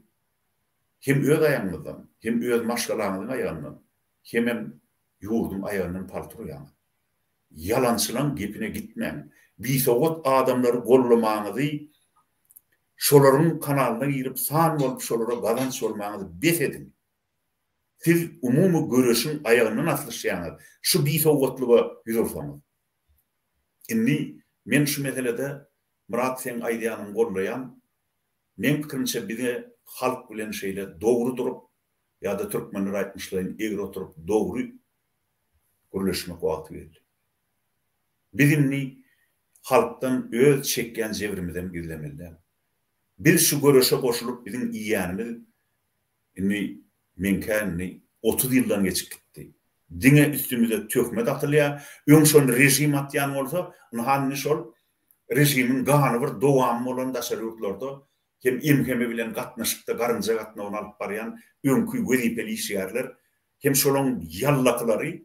hem öz aýagyňyzdan, hem öz maşgalaňyzyň aýagyndan, hemem ýurduň aýagyndan palta urýaňyz. Ýalançylaň gepine gitmäň. Bisowat adamlary gollamaňyzy, şolaryň kanalyna girip san bolup şolara gazanç bolmaňyzy bes ediň. Siz umumy göreşiň aýagyndan aslyşýaňyz, şu bisowatlyga ýüz ursaňyz. Indi men şu meselede Myrat seň aýdýanyňy gollaýan. Meň pikirimçe bize halk bilen şeýle dogry durup ýa-da türkmenler aýtmyşlaýyn egri oturyp dogry gürleşmek wagty geldi. Biz indi halkdan öz çekýän jebrimizem gizlemeli däl. Biz şu göreşe goşulyp biziň iýýänimiz Indi Meňkä indi 30 ýyldan geçip gitdi. Diňe üstümize töhmet atylýar. Öň şol režim atýan bolsa, ynha indi şol režimiň gany bir dowamy bolan daşary ýurtlarda hem MHM bilen gatnaşykda garynja gatnawyny alyp barýan öňki wezipeli işgärler hem şolaň ýallakylary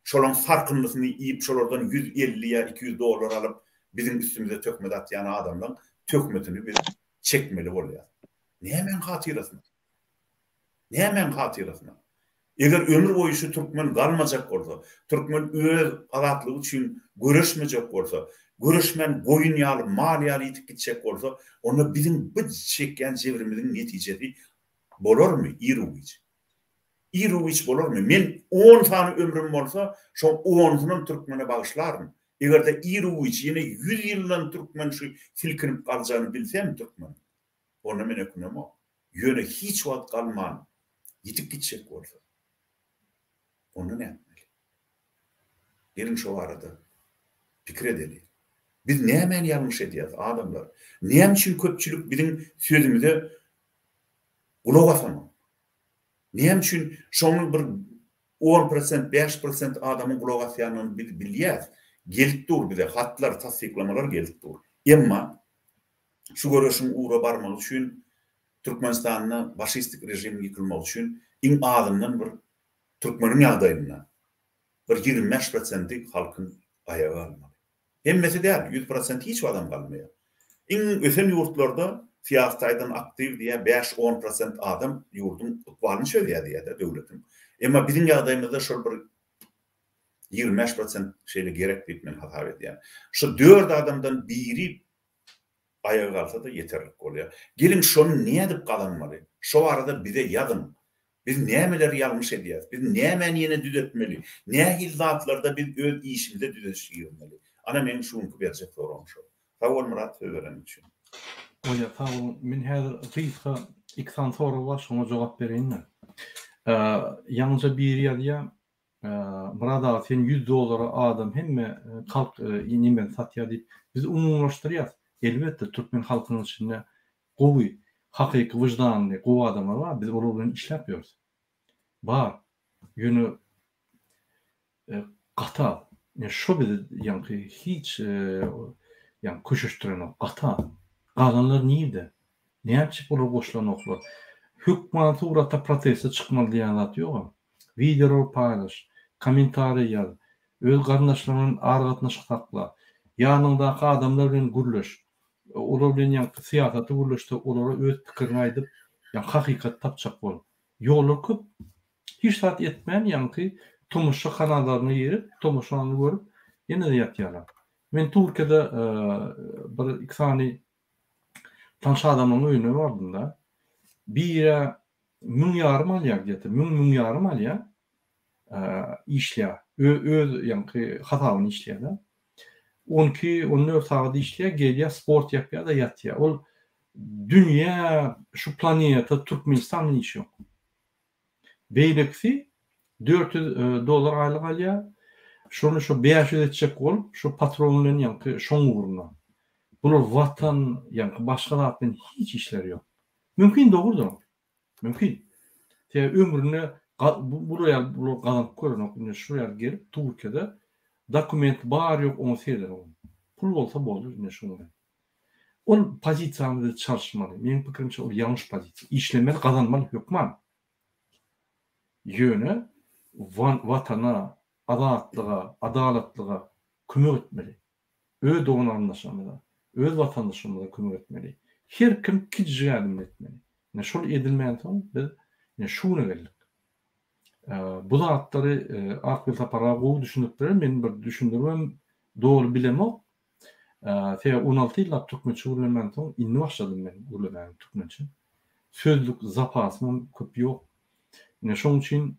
şolaň sarkyndysyny iýip şolardan 150 ýa 200 dollar alyp biziň üstümize töhmet atýan adamlaň töhmetini biz çekmeli bolýas. Nämäň hatyrasyna? Nämäň hatyrasyna? Eger ömür boýy şu türkmen galmajak bolsa, türkmen öz azatlygy üçin göreşmejek bolsa, göreşmän goýun ýaly, mal ýaly ýitip gitjek bolsa, onda biziň bu çekýän jebrimiziň netijesi bolarmy iru-giç? Iru-giç bolarmy? Men on sany ömrüm bolsa, şoň onusynam türkmene bagyşlaryn. Eger-de iru-giç ýene ýüz ýyldan türkmen şu silkinip galjagyny bilsem türkmeniň, onda men ökünemok. Ýöne hiç wagt galman ýitip gitjek bolsa, onda nätmeli? Geliň şo barada pikir edeliň. Biz nämäni ýalňyş edýäris, adamlar? Näme üçin köpçülik biziň sözümize gulak asanok? Näme üçin şonuň bir on prosent, bäş prosent adamyň gulak asýanyny biz bilýäris. Gelip dur bize hatlar, tassyklamalar gelip dur. Emma Şu göreşiň ugra barmagy üçin Türkmenistanda faşistik režimiň ýykylmagy üçin iň azyndan bir türkmeniň ýagdaýynda bir 25 prosenti halkyň aýaga galmaly. Hemmesi däl, 100 prosent hiç wagtam galmaýar. Iň ösen ýurtlarda syýasy taýdan aktiw diýýär bäş-on prosent adam ýurduň ykbalyny çözýär diýýär-de döwletiň. Emma biziň ýagdaýymyzda şol bir 25 prosent şeýle gerek diýip men hasap edýän. Şu dört adamdan biri aýaga galsa-da ýeterlik bolýar. Geliň şony nädip gazanmaly? Şo barada bize ýazyň. Biz nämeleri ýalňyş edýäris? Biz nämäni ýene düzetmeli? Nähili zatlarda biz öz işimize düzediş girizmeli? Ana meň şu günki berjek soragym şol. Sag bol Myrat söz bereniň üçin. Bolýar sag boluň. Men häzir gysga iki sany sorag bar şoňa jogap bereýin-de. Ýaňyja biri ýazýar Myrat aga sen ýüz dollara adam hemme halk nemeni satýar diýip biz umumylaşdyrýas. Elbetde türkmen halkynyň içinde gowy hakyky wyždanly gowy adamlar bar biz olar bilen işläp ýörüs. Bar. Ýöne gaty az. Ine şo bizi ýaňky hiç ýaňky köşeşdirenok. Gaty az. Galanlar nirde? Näme üçin olar goşulanoklar? Hökman surata proteste çykmaly diýen zat ýogam. Wideolary paýlaş, kommentariý ýaz, öz garyndaşlaryň bilen aragatnaşyk sakla, ýanyňdaky adamlar bilen gürleş, olar bilen ýaňky syýasaty gürleşde olara öz pikiriňi aýdyp, ýaňky hakykaty tapjak bol. Ýollar köp. Hiç zat etmän ýaňky tomaşa kanallaryna girip, tomaşany görüp ýene-de ýatýarlar. Men Türkiýede bir iki sany tanyş adamyň öýüne bardym-da. Biri Müň ýarym alýar gdýe-to, müň, müň ýarym alýar, işleýär. Öz ýaňky hasabyny işleýär-de. On iki, on dört sagat işleýär, gelýär, sport ýapýar-da ýatýar. Ol dünýä, şu planeta, Türkmenistan bilen işi ýok. Beýlekisi 400 dollar aýlyk alýar. Şony şo 500 etjek bolup, şo patron bilen ýaňky şoň ugruna. Bular watan, ýaňky başga zat bilen hiç işleri ýok. Mümkin dogrudyr. Mümkin. Sebäbi ömründe bular ýaly bular gazanyp görenok. Indi şu ýaly gelip Türkiýede dokument bar ýok oňa seredenok. Pul bolsa boldy indi şuň bilen. Ol pozisiýany biz çalyşmaly. Meniň pikirimçe ol ýalňyş pozisiýa. Işlemeli gazanmaly hökman. Ýöne watana, azatlyga, adalatlyga kömek etmeli. Öz dogan-garyndaşlarymyza, öz watandaşlarymyza kömek etmeli. Her kim kiçijik ädimini etmeli. Ine şol edilmänsoň biz ine şu güne geldik. Bu zatlary Akgül Sapar aga gowy düşündirip biler, men bir düşündiribem doly bilemok. Sebäbi 16 ýyllap türkmençe gürlemänsoň indi başladym men gürlemäge türkmençe. Sözlük zapasymam köp ýok. Ine şoň üçin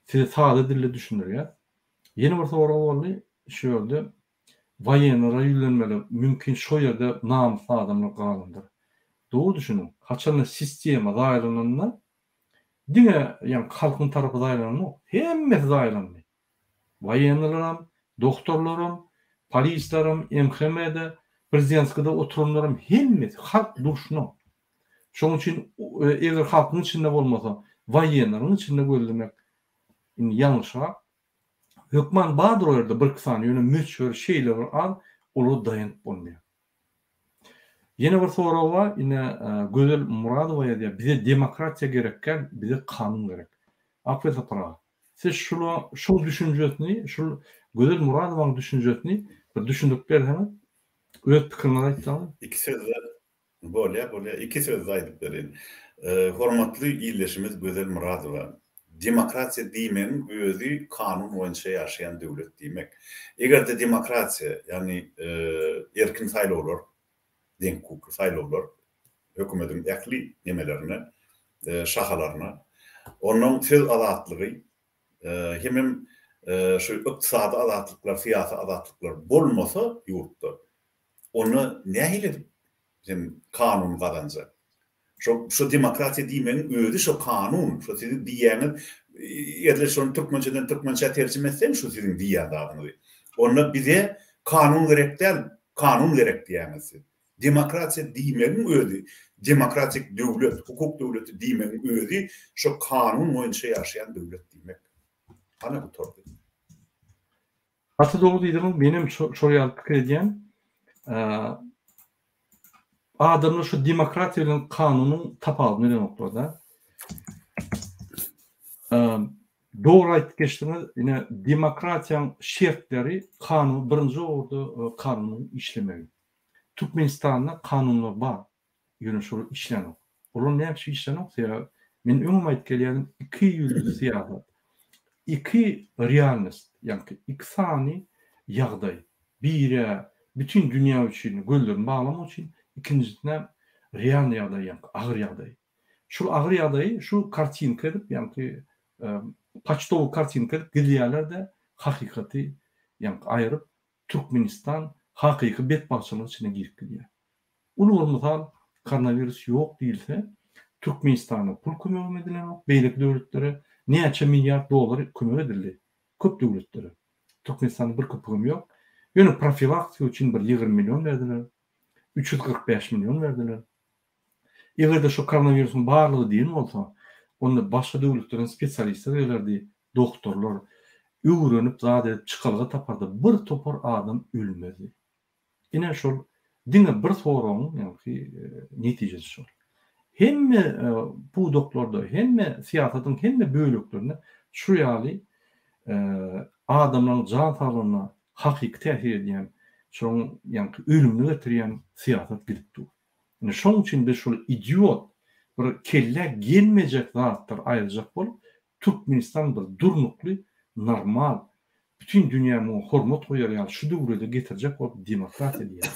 size sada dilde düşündirýäs. Ýene bir sorag boldy, şu ýerde waýenlara ýüzlenmeli, mümkin şo ýerde namysly adamlar galandyr. Dogry düşüniň, haçanda sistema zaýalananda diňe ýaňky halkyň tarapy zaýalananok, hemmesi zaýalandy. Waýennilaram, dogtorlaram, polisleram, MHM-de, prezidentskada oturanlaram hemmesi halk durşuna. Şonuň üçin eger halkyň içinde bolmasa, waýenleriň içinde gözlemek indi ýalňyşrak. Hökman bardyr o ýerde birki sany, ýöne möçberi şeýle bir az, olara daýanyp bolmaýar. Ýene bir sorag bar, ine Gözel Muradowa ýazýar, bize demokratiýa gerek däl, bize kanun gerek. Akbel Sapar aga, siz şula şul düşünjesini, şul Gözel Muradowaň düşünjesini bir düşündirip berseňiz, öz pikiriňizi aýtsaňyz. Iki sözde Bolýa, bolýa. Iki sözde aýdyp bereýin. Hormatly ildeşimiz Gözel Myradowa, demokratiýa diýmegiň özi kanun boýunça ýaşaýan döwlet diýmek. Eger-de demokratiýa, ýagny erkin saýlawlar, deňhukukly saýlawlar hökümediň ähli nemelerine, şahalaryna, onnoň söz azatlygy hemem şu ykdysady azatlyklar, syýasy azatlyklar bolmasa ýurtda, Onda nähili edip sen kanuny gazanjak? Şo şo demokratiýa diýmegiň özi şo kanun, şo siziň diýýäňiz, edil şony türkmençeden türkmençä terjime etseň şu siziň diýýän zadyňyzy. Onda bize kanun gerek däl, kanun gerek diýýäňiz siz. Demokratiýa diýmegiň özi, demokratik döwlet, hukuk döwleti diýmegiň özi şo kanun boýunça ýaşaýan döwlet diýmek. Hana gutardy. Gaty dogry diýdiňiz, menem şol ýaly pikir edýän. Adamlar şu demokratiýa bilen kanunyň tapawudyny bilenoklar-da. Dogry aýdyp geçdiňiz, ine demokratiýaň şertleri kanun birinji ugurda kanunyň işlemegi. Türkmenistanda kanunlar bar. Ýöne şolar işlänok. Olar näme üçin işlänok? Sebäbi men öňem aýdyp gelýärdim, ikiýüzli syýasat, iki realnost, ýagny iki sany ýagdaý. Biri bütin dünýä üçin gözlerini baglamak üçin, ikinjisinem realnyý ýagdaý, ýagny agyr ýagdaý. Şul agyr ýagdaýy şu kartinka edip, ýagny poçtowy kartinka edip gizleýärler-de, hakykaty ýagny aýryp, Türkmenistan hakyky betbagtçylyk içine girip gidýär. Uly bir mysal, koronawirus ýok diýilse, Türkmenistana pul kömegem edilenok, beýleki döwletlere näçe milliard dollar kömek edildi, köp döwletlere. Türkmenistanda bir köpügem ýok. Ýöne profilaktika üçin bir 20 million berdiler, 345 million berdiler. Eger-de şu koronawirusyň barlygy diýen bolsa, onda başga döwletlerden spesialistler gelerdi, dogtorlar, öwrenip zat edip çykalga tapardy, bir topar adam ölmezdi. Ine şol diňe bir soragyň ýaňky netijesi şol. Hemme pudaklarda, hemme syýasatyň hemme böleklerinde şu ýaly adamlaryň jan saglygyna hakyky täsir edýän, şoň ýaňky ölümine getirýän syýasat gidip dur. Ine şoň üçin biz şol idiot bir kellä gelmejek zatlary aýyrjak bolup Türkmenistan bir durnukly normal bütin dünýä muňa hormat goýar ýaly şu döwrede getirjek bolup demokratiýa diýýär.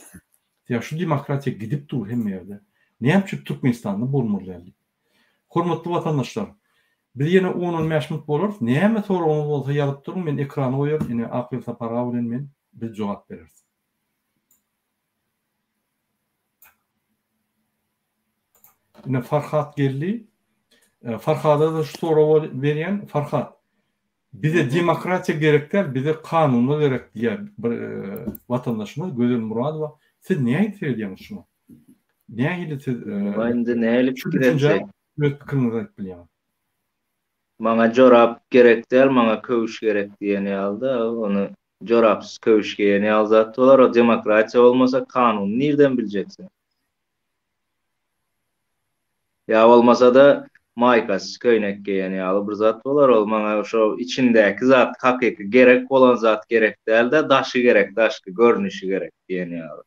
Sebäbi şu demokratiýa gidip dur hemme ýerde. Näme üçin Türkmenistanda bolmaly däl diýip. Hormatly watandaşlar biz ýene on-on bäş minut bolarys. Näme soragyňyz bolsa ýazyp duruň men ekrana goýaryn ine Akbel Sapar aga bilen men biz jogap bereris. Ine Farhat geldi. Farhada-da şu soragy berýän. Farhat, bize demokratiýa gerek däl, bize kanunlar gerek diýýär bir watandaşymyz Gözel Muradowa. Siz nähili seredýäňiz şuňa? Nähili siz Indi nähili pikir etsek? Öz pikiriňizi aýdyp bilýäňiz. Maňa jorap gerek däl, maňa köwüş gerek diýen ýaly-da, ony jorapsyz köwüş geýen ýaly zat bolar. O demokratiýa bolmasa kanuny nirden biljeksin? Ýa bolmasa-da maýkasyz köýnek geýen ýaly bir zat bolar ol maňa şo içindäki zat hakyky gerek bolan zat gerek däl-de daşy gerek daşky görnüşi gerek diýen ýaly.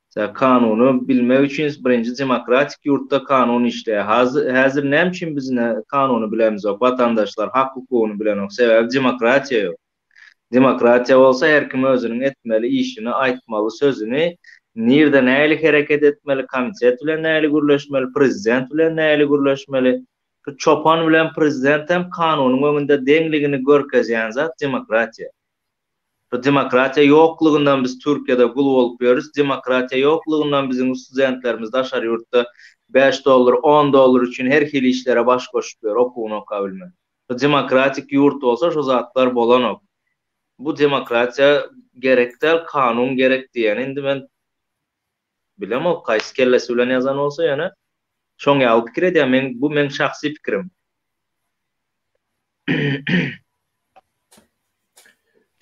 Sen kanuny bilmek üçin birinji demokratik ýurtda kanun işleýär. Häzir näme üçin biz ine kanuny bilemizok watandaşlar hak hukugyny bilenok sebäbi demokratiýa ýok. Demokratiýa bolsa her kim özüniň etmeli işini, aýtmaly sözüni, nirde nähili hereket etmeli, komitet bilen nähili gürleşmeli, prezident bilen nähili gürleşmeli. Şu çopan bilen prezident hem kanunyň öňünde deňligini görkezýän zat demokratiýa. Şu demokratiýa ýoklugyndan biz Türkiýede gul bolup ýörüs, demokratiýa ýoklugyndan biziň studentlerimiz daşary ýurtda bäş dollar, on dollar üçin her hili işlere baş goşup ýör, okuwyny okabilmän. Bu demokratik ýurt bolsa şu zatlar bolanok. Bu demokratiýa gerek däl kanun gerek diýeni indi men bilemok haýsy kellesi bilen ýazan bolsa ýöne. Şoň ýaly pikir edýän men bu meň şahsy pikirim.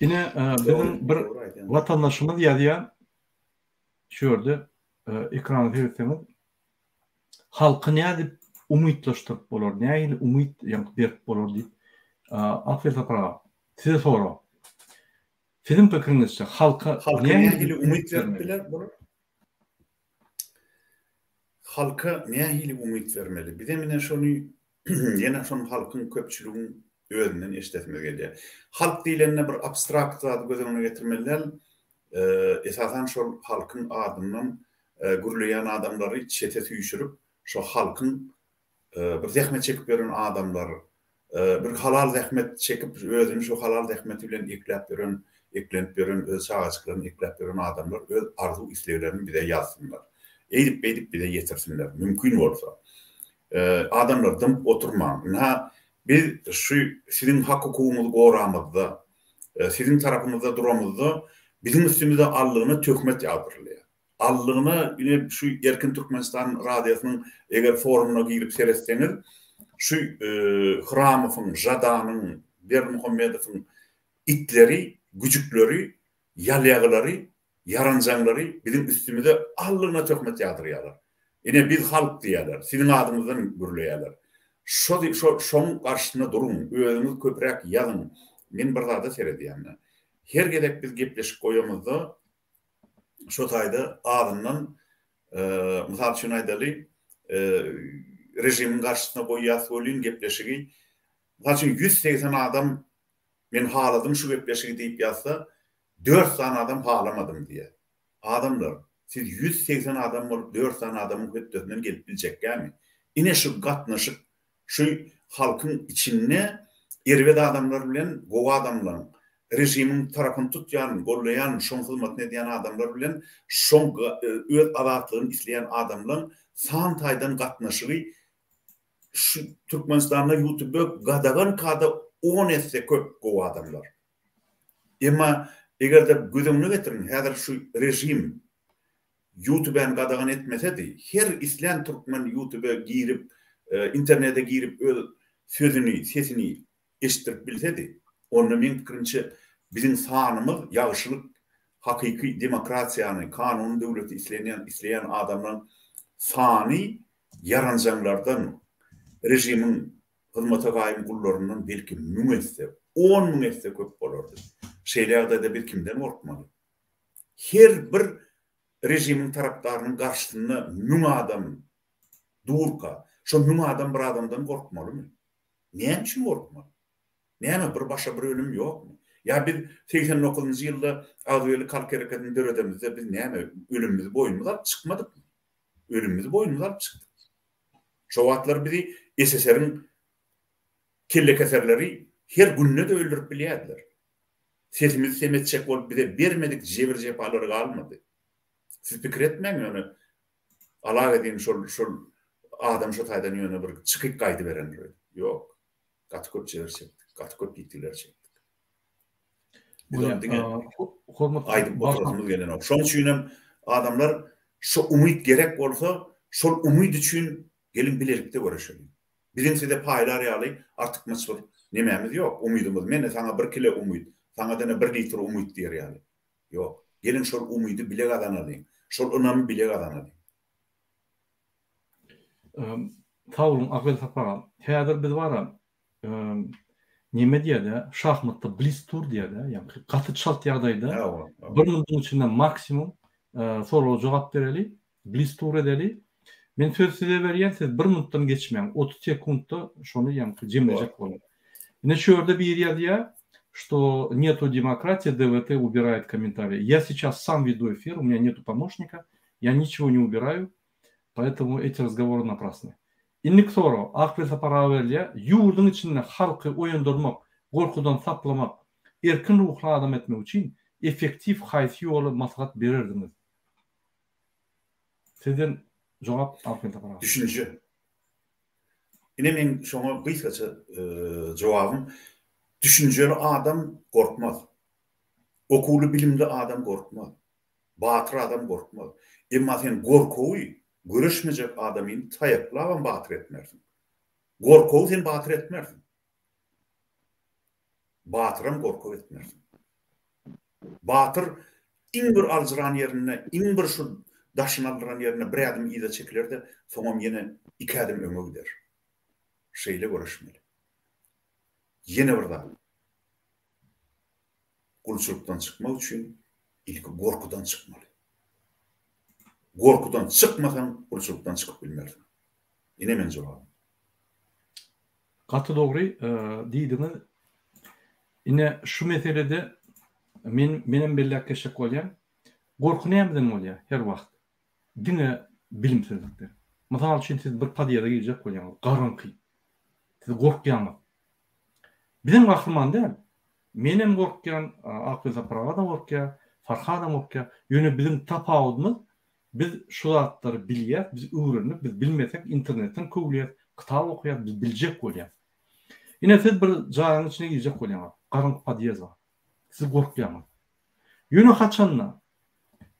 Ine biziň bir watandaşymyz ýazýar şu ýerde ekrana seretseňiz halky nädip umytlaşdyryp bolar, nähili umyt ýaňky berip bolar diýip Akbel Sapar aga size sorag. Siziň pikiriňizçe halka nähili umyt berip biler bolar? Halka nähili umyt bermeli? Bizem ine şony ýene şony halkyň, köpçüligiň özünden eşidesimiz gelýär. Halk diýlende bir abstrakt zady göz öňüne getirmeli däl. Esasan şol halkyň adyndan gürleýän adamlary çete süýşürip, şo halkyň bir zähmet çekip ýören adamlar, bir halal zähmet çekip, özüni şu halal zähmeti bilen ekläp ýören, eklenip ýören, öz çagajyklaryny ekläp ýören adamlar öz arzuw-isleglerini bize ýazsynlar. Eýdip-beýdip bize ýetirsinler, mümkin bolsa. Adamlar, dymyp oturmaň. Ynha, biz şu siziň hak-hukugyňyzy goramyzda, siziň tarapyňyzda duramyzda, biziň üstümize allygyna töhmet ýagdyrylýar. Allygyna ine şu Erkin Türkmenistan radiosynyň eger forumyna girip seretseňiz, şu Hramowyň, Žadanyň, Berdimuhamedowyň itleri, güjükleri, ýalýagylary, ýaranjaňlary biziň üstümize allygyna töhmet ýagdyrýarlar. Ine biz halk diýýärler, siziň adyňyzdan gürleýärler. Şo şo şoň garşysyna duruň, özüňiz köpräk ýazyň. Men bir zada seredýän-de. Her gezek biz gepleşik goýamyzda şo taýda azyndan mysal üçin aýdaly, režimiň garşysyna goýýas welin gepleşigi, mysal üçin 180 adam men haladym şu gepleşigi diýip ýazsa, dört sany adam halamadym diýýär. Adamlar, siz 180 adam bolup dört sany adamyň hötdesinden gelip biljekkämi? Ine şu gatnaşyk Şu halkyň içinde erbet adamlar bilen gowy adamlaň, režimiň tarapyny tutýan, gollaýan, şoň hyzmatyny edýän adamlar bilen şoň öz azatlygyny isleýän adamlaň san taýdan gatnaşygy şu Türkmenistanda ýutube gadagan kada on esse köp gowy adamlar. Emma egerde göz öňüne getiriň häzir şu režim Ýutubäni gadagan etmesedi, her islän türkmen ýutube girip, internete girip öz sözüni, sesini eşitdirip bilsedi, onda meň pikirimçe biziň sanymyz ýagşylyk, hakyky demokratiýany, kanuny döwleti islenýän, isleýän adamlaň sany ýaranjaňlardan, režimiň hyzmata gaýym gullaryndan belki müň esse, 10,000 esse köp bolardy. Şeýle ýagdaýda biz kimden gorkmaly? Her bir režimiň tarapdarynyň garşysynda müň adam durka, şo müň adam bir adamdan gorkmalymy? Näme üçin gorkmaly? Näme, bir başa bir ölüm ýokmy? Ýa biz segsen dokuzynjy ýylda Agzybirlik halk hereketini döredemizde biz näme, ölümimizi boýnumyza alyp çykmadykmy? Ölümimizi boýnumyza alyp çykdyk. Şo wagtlar bizi SSR-iň kellekeserleri her günde-de öldürip bilýärdiler. Sesimizi sem etjek bolup bize bermedik jebir-jepalary galmady. Siz pikir etmäň ýöne alagedin şol şol adam şo taýdan ýöne bir çykyp gaýdyberendir öýdüp. Ýok. Gaty köp jebir çekdik. Gaty köp ýitgiler çekdik. Biz ony diňe aýdyp oturasymyz gelenok. Şoň üçinem adamlar şo umyt gerek bolsa, şol umyt üçin geliň bilelikde göreşeliň. Biziň size paýlar ýaly artykmaç bir nemämiz ýok, umydymyz. Men-de saňa bir kile umyt, saňa-da ine bir litr umyt diýer ýaly. Ýok. Geliň şol umydy bile gazanalyň. Şol ynamy bile gazanalyň. Sag boluň Agyl Sapar aga. Häzir biz bara neme diýýär-de, şahmatda blitz tur diýýär-de, ýagny gaty çalt ýagdaýda bir minutyň içinde maksimum soraga jogap bereli. Blitz tur edeli. Men söz size berýän, siz bir minutdan geçmäň. 30 sekuntda şony ýaňky jemlejek boluň. Ine şu ýerde biri ýazýar, что нету демократии, ДВТ убирает комментарии. Я сейчас сам веду эфир, у меня нету помощника, я ничего не убираю, поэтому эти разговоры напрасны. Indiki sorag, Akbel Sapar aga berilýär. Ýurduň içinde halky oýandyrmak, gorkudan saplamak, erkin ruhly adam etmek üçin effektiw haýsy ýoly maslahat bererdiňiz? Sizden jogap Altyn Sapar aga. Düşünje. Ine meň şoňa gysgaça jogabym, düşünjeli adam gorkmaz. Okuwly bilimli adam gorkmaz. Batyr adam gorkmaz. Emma sen gorkuwy. Göreşmejek adamyny taýaklabam batyr etmersiň. Gorkagy sen batyr etmersiň. Batyram gorkak etmersiň. Batyr iň bir aljyran ýerinde, iň bir şu daşyny aldyran ýerinde bir ädim yza çekiler-de, soňam ýene iki ädim öňe gider. Şeýle göreşmeli. Ýene bir zat. Gulçulykdan çykmak üçin ilki gorkudan çykmaly. Gorkudan çykmasaň, gulçulykdan çykyp bilmersiň. Ine meň jogabym. Gaty dogry diýdiňiz. Ine şu meselede men menem belläp geçjek bolýan. Gorky nämeden bolýar her wagt? Diňe bilimsizlikden. Mysal üçin siz bir podýezde girjek bolýaňyz, garaňky. Siz gorkýaňyz. Bizem gahryman däl. Menem gorkýan, Akgül Sapar aga-da gorkýar, Farhadam gorkýar. Ýöne biziň tapawudymyz biz şu zatlary bilýäs, biz öwrendik, biz bilmesek internetden köwleýäs, kitap okaýas, biz biljek bolýas. Ine siz bir jaýyň içine girjek bolýaňyz, garaňky podýezd bar. Siz gorkýaňyz. Ýöne haçanda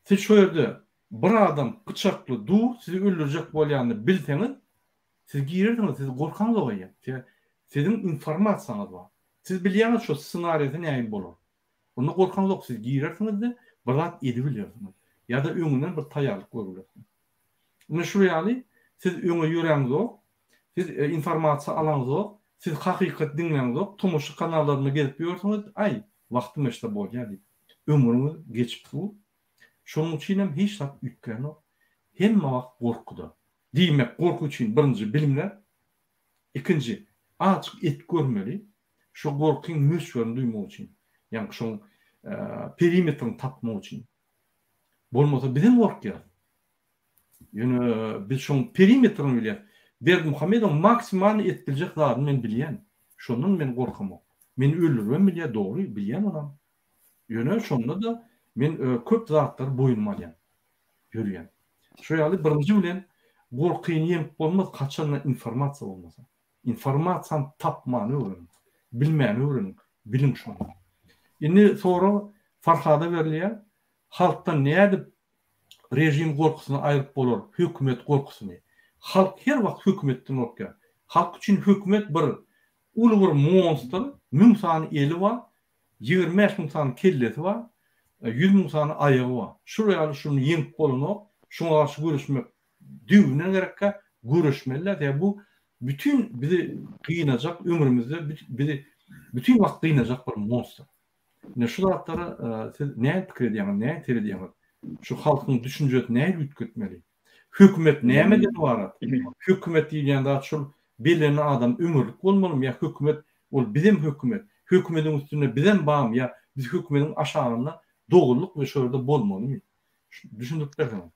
siz şo ýerde bir adam pyçakly dur, sizi öldürjek bolýanyny bilseňiz, Siz girersiňiz, siz gorkaňzok eýýäm. Sebäbi siziň informasiýaňyz bar. Siz bilýäňiz şo ssenariýasy nähili bolar. Onda gorkaňzok, siz girersiňiz-de, bir zat edibilersiňiz. Ýa-da öňünden bir taýýarlyk görübilersiňiz. Ine şul ýaly, siz öňe ýöräňzok, siz informasiýa alaňzok, siz hakykat diňläňzok, tomaşa kanallarynda gezip ýörsüňiz, aý, wagtym geçse bolýar diýip. Ömrüňiz geçip dur. Şonuň üçinem hiç zat üýtgänok. Hemme wagt gorkuda. Diýmek, gorky üçin birinji bilimler, ikinji azajyk et görmeli, şo gorkyň möçberini duýmak üçin, ýagny şoň perimetrini tapmak üçin. Bolmasa bizem gorkýarys. Ýöne biz şoň perimetrini bilýäris. Berdimuhamedowyň maksimalny edip biljek zadyny men bilýän. Şondan men gorkamok. Meni öldüribem bilýär, dogry, bilýän onam. Ýöne şonda-da men köp zatlary boýnuma alýan. Ýörýän. Şo ýaly birinji bilen gorkyny ýeňip bolmaz haçanda informasiýa bolmasa. Informasiýany tapmany öwreniň. Bilmäni öwreniň. Biliň şony. Indi sorag Farhada berilýär. Halkdan nädip režim gorkusyny aýryp bolar, hökümet gorkusyny. Halk her wagt hökümetden gorkýar. Halk üçin hökümet bir uly bir monstr, müň sany eli bar, 25 müň sany kellesi bar, 100 müň sany aýagy bar. Şul ýaly şuny ýeňip bolanok, şuňa garşy göreşmek düýbünden gerekkä, göreşmeli-dä, sebäbi bu bütin bizi gynajak, ömrümizde bizi bütin wagt gynajak bir monstr. Ine şu zatlara siz nähili pikir edýäňiz, nähili seredýäňiz? Şu halkyň düşünjesini nähili üýtgetmeli? Hökümet nämeden ybarat? Hökümet diýilýän zat şol bellenen adam ömürlik bolmalymy ýa hökümet ol bizem hökümet, hökümediň üstünde bizem barmy ýa biz hökümediň aşagynda doguldyk we şo ýerde bolmalymy? Düşündirip berseňiz.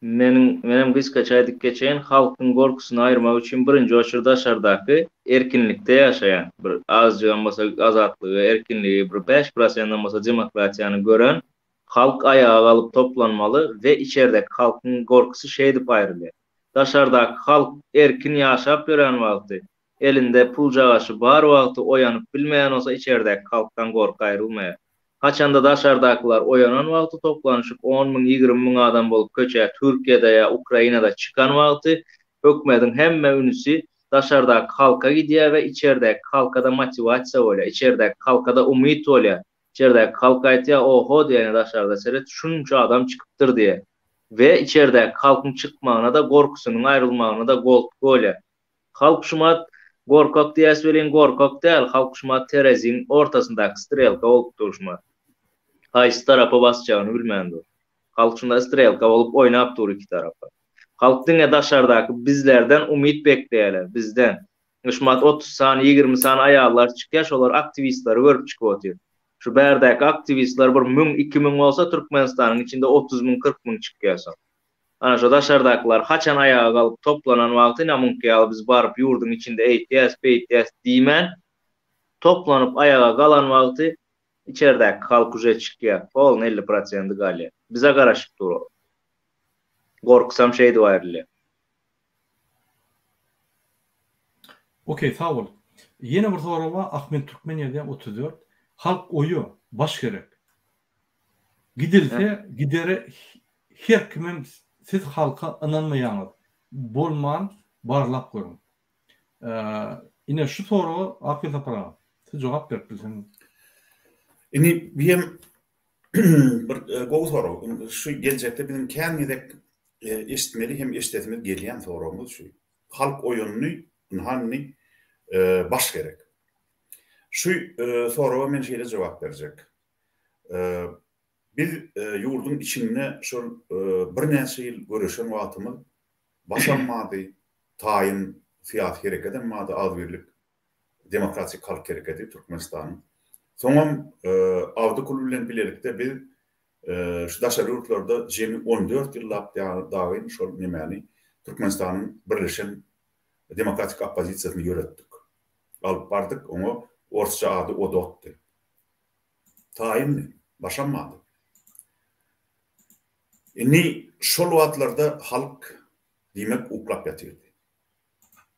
Meniň menem gysgaça aýdyp geçeýin, halkyň gorkusyny aýyrmak üçin birinji oçur daşardaky erkinlikde ýaşaýan, bir azjygam bolsa azatlygy, erkinligi, bir bäş prosendem bolsa demokratiýany gören Halk aýaga galyp toplanmaly we içerdäki halkyň gorkusy şeýdip aýrylýar. Daşardaky halk erkin ýaşap ýören wagty, elinde puljagaşy bar wagty oýanyp bilmeýän bolsa içerdäki halkdan gorky aýrylmaýar. Haçanda daşardakylar oýanan wagty toplanyşyp on müň, 20 müň adam bolup köçä Türkiýede ýa Ukrainada çykan wagty hökmediň hemme ünsi daşardaky halka gidýär we içerdäki halkada motiwasiýa bolýar, içerdäki halkada umyt bolýar. Içerdäki halk aýtýar, oho diýýär, ine daşarda seret, şunça adam çykypdyr diýýär. We içerdäki halkyň çykmagyna-da, gorkusynyň aýrylmagyna-da goltgy bolýar. Halk şumat gorkak diýýäs welin gorkak däl, halk şumat tereziň ortasyndaky strelka bolup dur şumat. Haýsy tarapa basjagyny bilmän dur. Halk şunda strelka bolup oýnap dur iki tarapa. Halk diňe daşardaky bizlerden umyt bekleýärler, bizden. Şumat 30 sany, 20 sany aýallar çykýar, şolar aktiwistleri görüp çykyp otyr. Şu bärdäki aktiwistler bir müň, 2000 bolsa Türkmenistanyň içinde 30 müň, 40 müň çykýar soň. Ana şo daşardakylar haçan aýaga galyp toplanan wagty ine muňky ýaly biz baryp ýurduň içinde eýtýäs, beýtýäs diýmän, toplanyp aýaga galan wagty içerdäki halk uje çykýar. Polny 50 prosendi galýar. Bize garaşyp dur ol. Gorkusam şeýdip aýrylýar. Ok sag bol. Ýene bir sorag bar Ahmet Türkmen ýazýar 34. Halk oýa, baş gerek. Gidilse gidere her kimem. Siz halka ynanmaýaňyz. Bolman barlap görüň. Ine şu soraga Akgül Sapar aga, siz jogap berip bilseňiz. Indi bu hem bir gowy sorag. Şu geljekde biziň kän gezek eşitmeli hem eşidesimiz gelýän soragymyz şu. Halk oýandy, ynha indi baş gerek. Şu soraga men şeýle jogap berjek. Biz ýurduň içinde şol birnäçe ýyl göreşen wagtymyz başam bardy, taýyn syýasy herekedem bardy, Agzybirlik demokratik halk herekedi Türkmenistanyň. Soňam Abdy Kul bilen bilelikde biz şu daşary ýurtlarda jemi on dört ýyllap dagyn şol nemäni Türkmenistanyň birleşen demokratik oppozisiýasyny ýöretdik. Alyp bardyk, oňa orsça ady ODOT-dy. Taýyndy, başam bardy. Indi şol wagtlarda halk diýmek uklap ýatyrdy.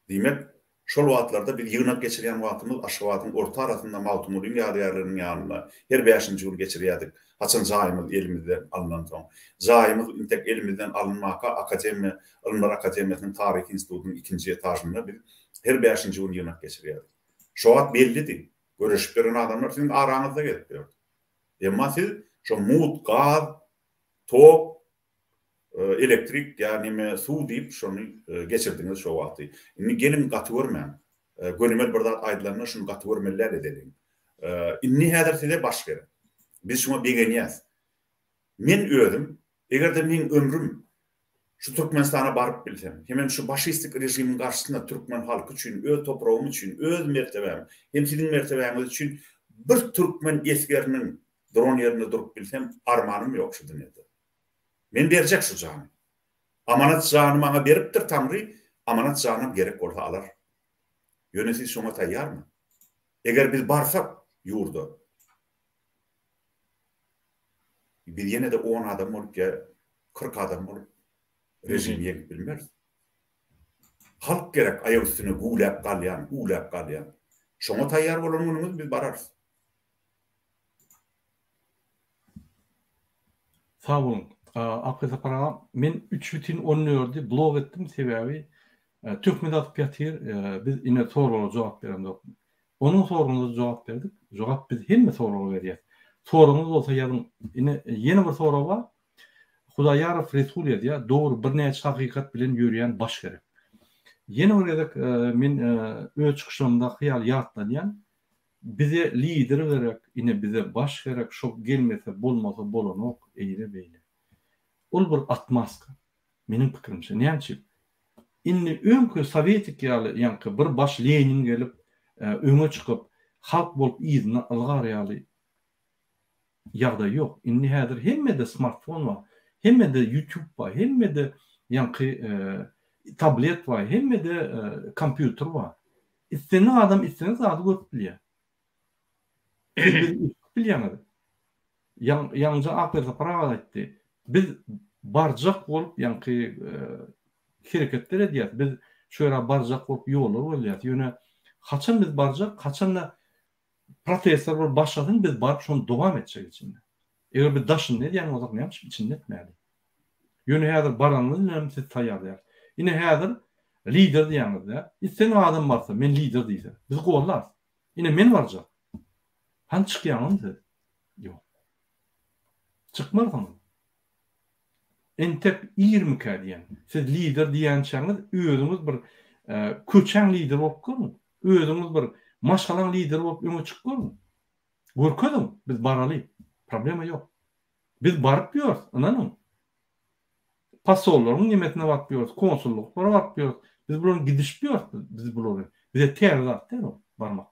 Diýmek, şol wagtlarda biz ýygnak geçirýän wagtymyz Aşgabadyň orta arasynda Magtymgulyň ýadygärliginiň ýanynda her bäşinji gün geçirýärdik. Haçan jaýymyz elimizden alnansoň. Jaýymyz intek elimizden alynmaka Akademiýa, Ylymlar akademiýasynyň Taryh institutynyň ikinji etažynda biz her bäşinji gün ýygnak geçirýärdik. Şo wagt bellidi. Göreşip ýören adamlar siziň araňyzda gezip ýördi. Emma siz şo mugt gaz, tok, elektrik ýa neme suw diýip şony geçirdiňiz şo wagty. Indi geliň gaty görmäň. Gönümel bir zat aýdylanda şuny gaty görmeli däl edeliň. Indi häzir size baş gerek. Biz şuňa begenýäs. Men özüm eger-de meň ömrüm şu Türkmenistana baryp bilsem, hemem şu başistik režimiň garşysynda türkmen halky üçin, öz topragym üçin, öz mertebäm hem siziň mertebäňiz üçin bir türkmen esgeriniň duran ýerinde durup bilsem, armanym ýok şu dünýede. Men berjek şu jany. Amanat jany maňa beripdir Taňry, amanat janam gerek bolsa alar. Ýöne siz şoňa taýýarmy? Eger biz barsak ýurda, biz ýene-de on adam bolup ýa 40 adam bolup režimi ýeňip bilmeris. Halk gerek aýak üstüne güwläp galýan, hüwläp galýan. Şoňa taýýar bolan günüňiz biz bararys. Sag boluň. Akly Sapar aga, men üç bütin on dördi blok etdim, sebäbi töhmet atyp ýatyr, biz ine soraglara jogap beremzok. Onuň soragyna jogap berdik. Jogap biz hemme soraga berýäs. Soragyňyz bolsa ýazyň. Ine ýene bir sorag bar. Hudaýarow Resul ýazýar, dogry birnäçe hakykat bilen ýörýän baş gerek. Ýene bir gezek men öz çykyşlarymdaky ýaly ýatladýan, bize lider gerek, ine bize baş gerek, şo gelmese bolmasa bolanok, eýle beýle. Ol bir otmaska, meniň pikirimçe. Näme üçin? Indi öňki sowetik ýaly ýaňky bir baş Lenin gelip öňe çykyp halk bolup yzyna ylgar ýaly ýagdaý ýok. Indi häzir hemmede smartfon bar, hemmede ýutub bar, hemmede ýaňky tablet bar, hemmede kompýuter bar. Islendik adam islendik zady görüp bilýär. Siz bizi eşidip bilýäňiz. Ýaňja Akberdi Sapar aga aýtdy. Biz barjak bolup ýaňky hereketler edýäs. Biz şu ýere barjak bolup ýollar gözleýäs. Ýöne haçan biz barjak, haçanda protestler bolup başlasyn biz baryp şony dowam etjek içinde. Eger biz daşynda edýän bolsak näme üçin içinde etmäli? Ýöne häzir baranyňyz bilenem siz taýýar däl. Ine häzir lider diýýäňiz-dä. Islendik adam barsa men lider diýse biz gollarys. Ine men barjak. Hany çykýaňyzmy siz? Ýok. Çykmarsyňyz. Entek irmikä diýen. Siz lider diýýänçäňiz özüňiz bir köçäň lideri bolup görüň. Özüňiz bir maşgalaň lideri bolup öňe çykyp görüň. Görkeziň, biz baraly. Problema ýok. Biz baryp ýörüs, ynanyň. Posollaryň nemesine baryp ýörüs, konsullyklara baryp ýörüs. Biz bulary gidişip ýörüs biz bulary. Bize täze zat däl ol barmak.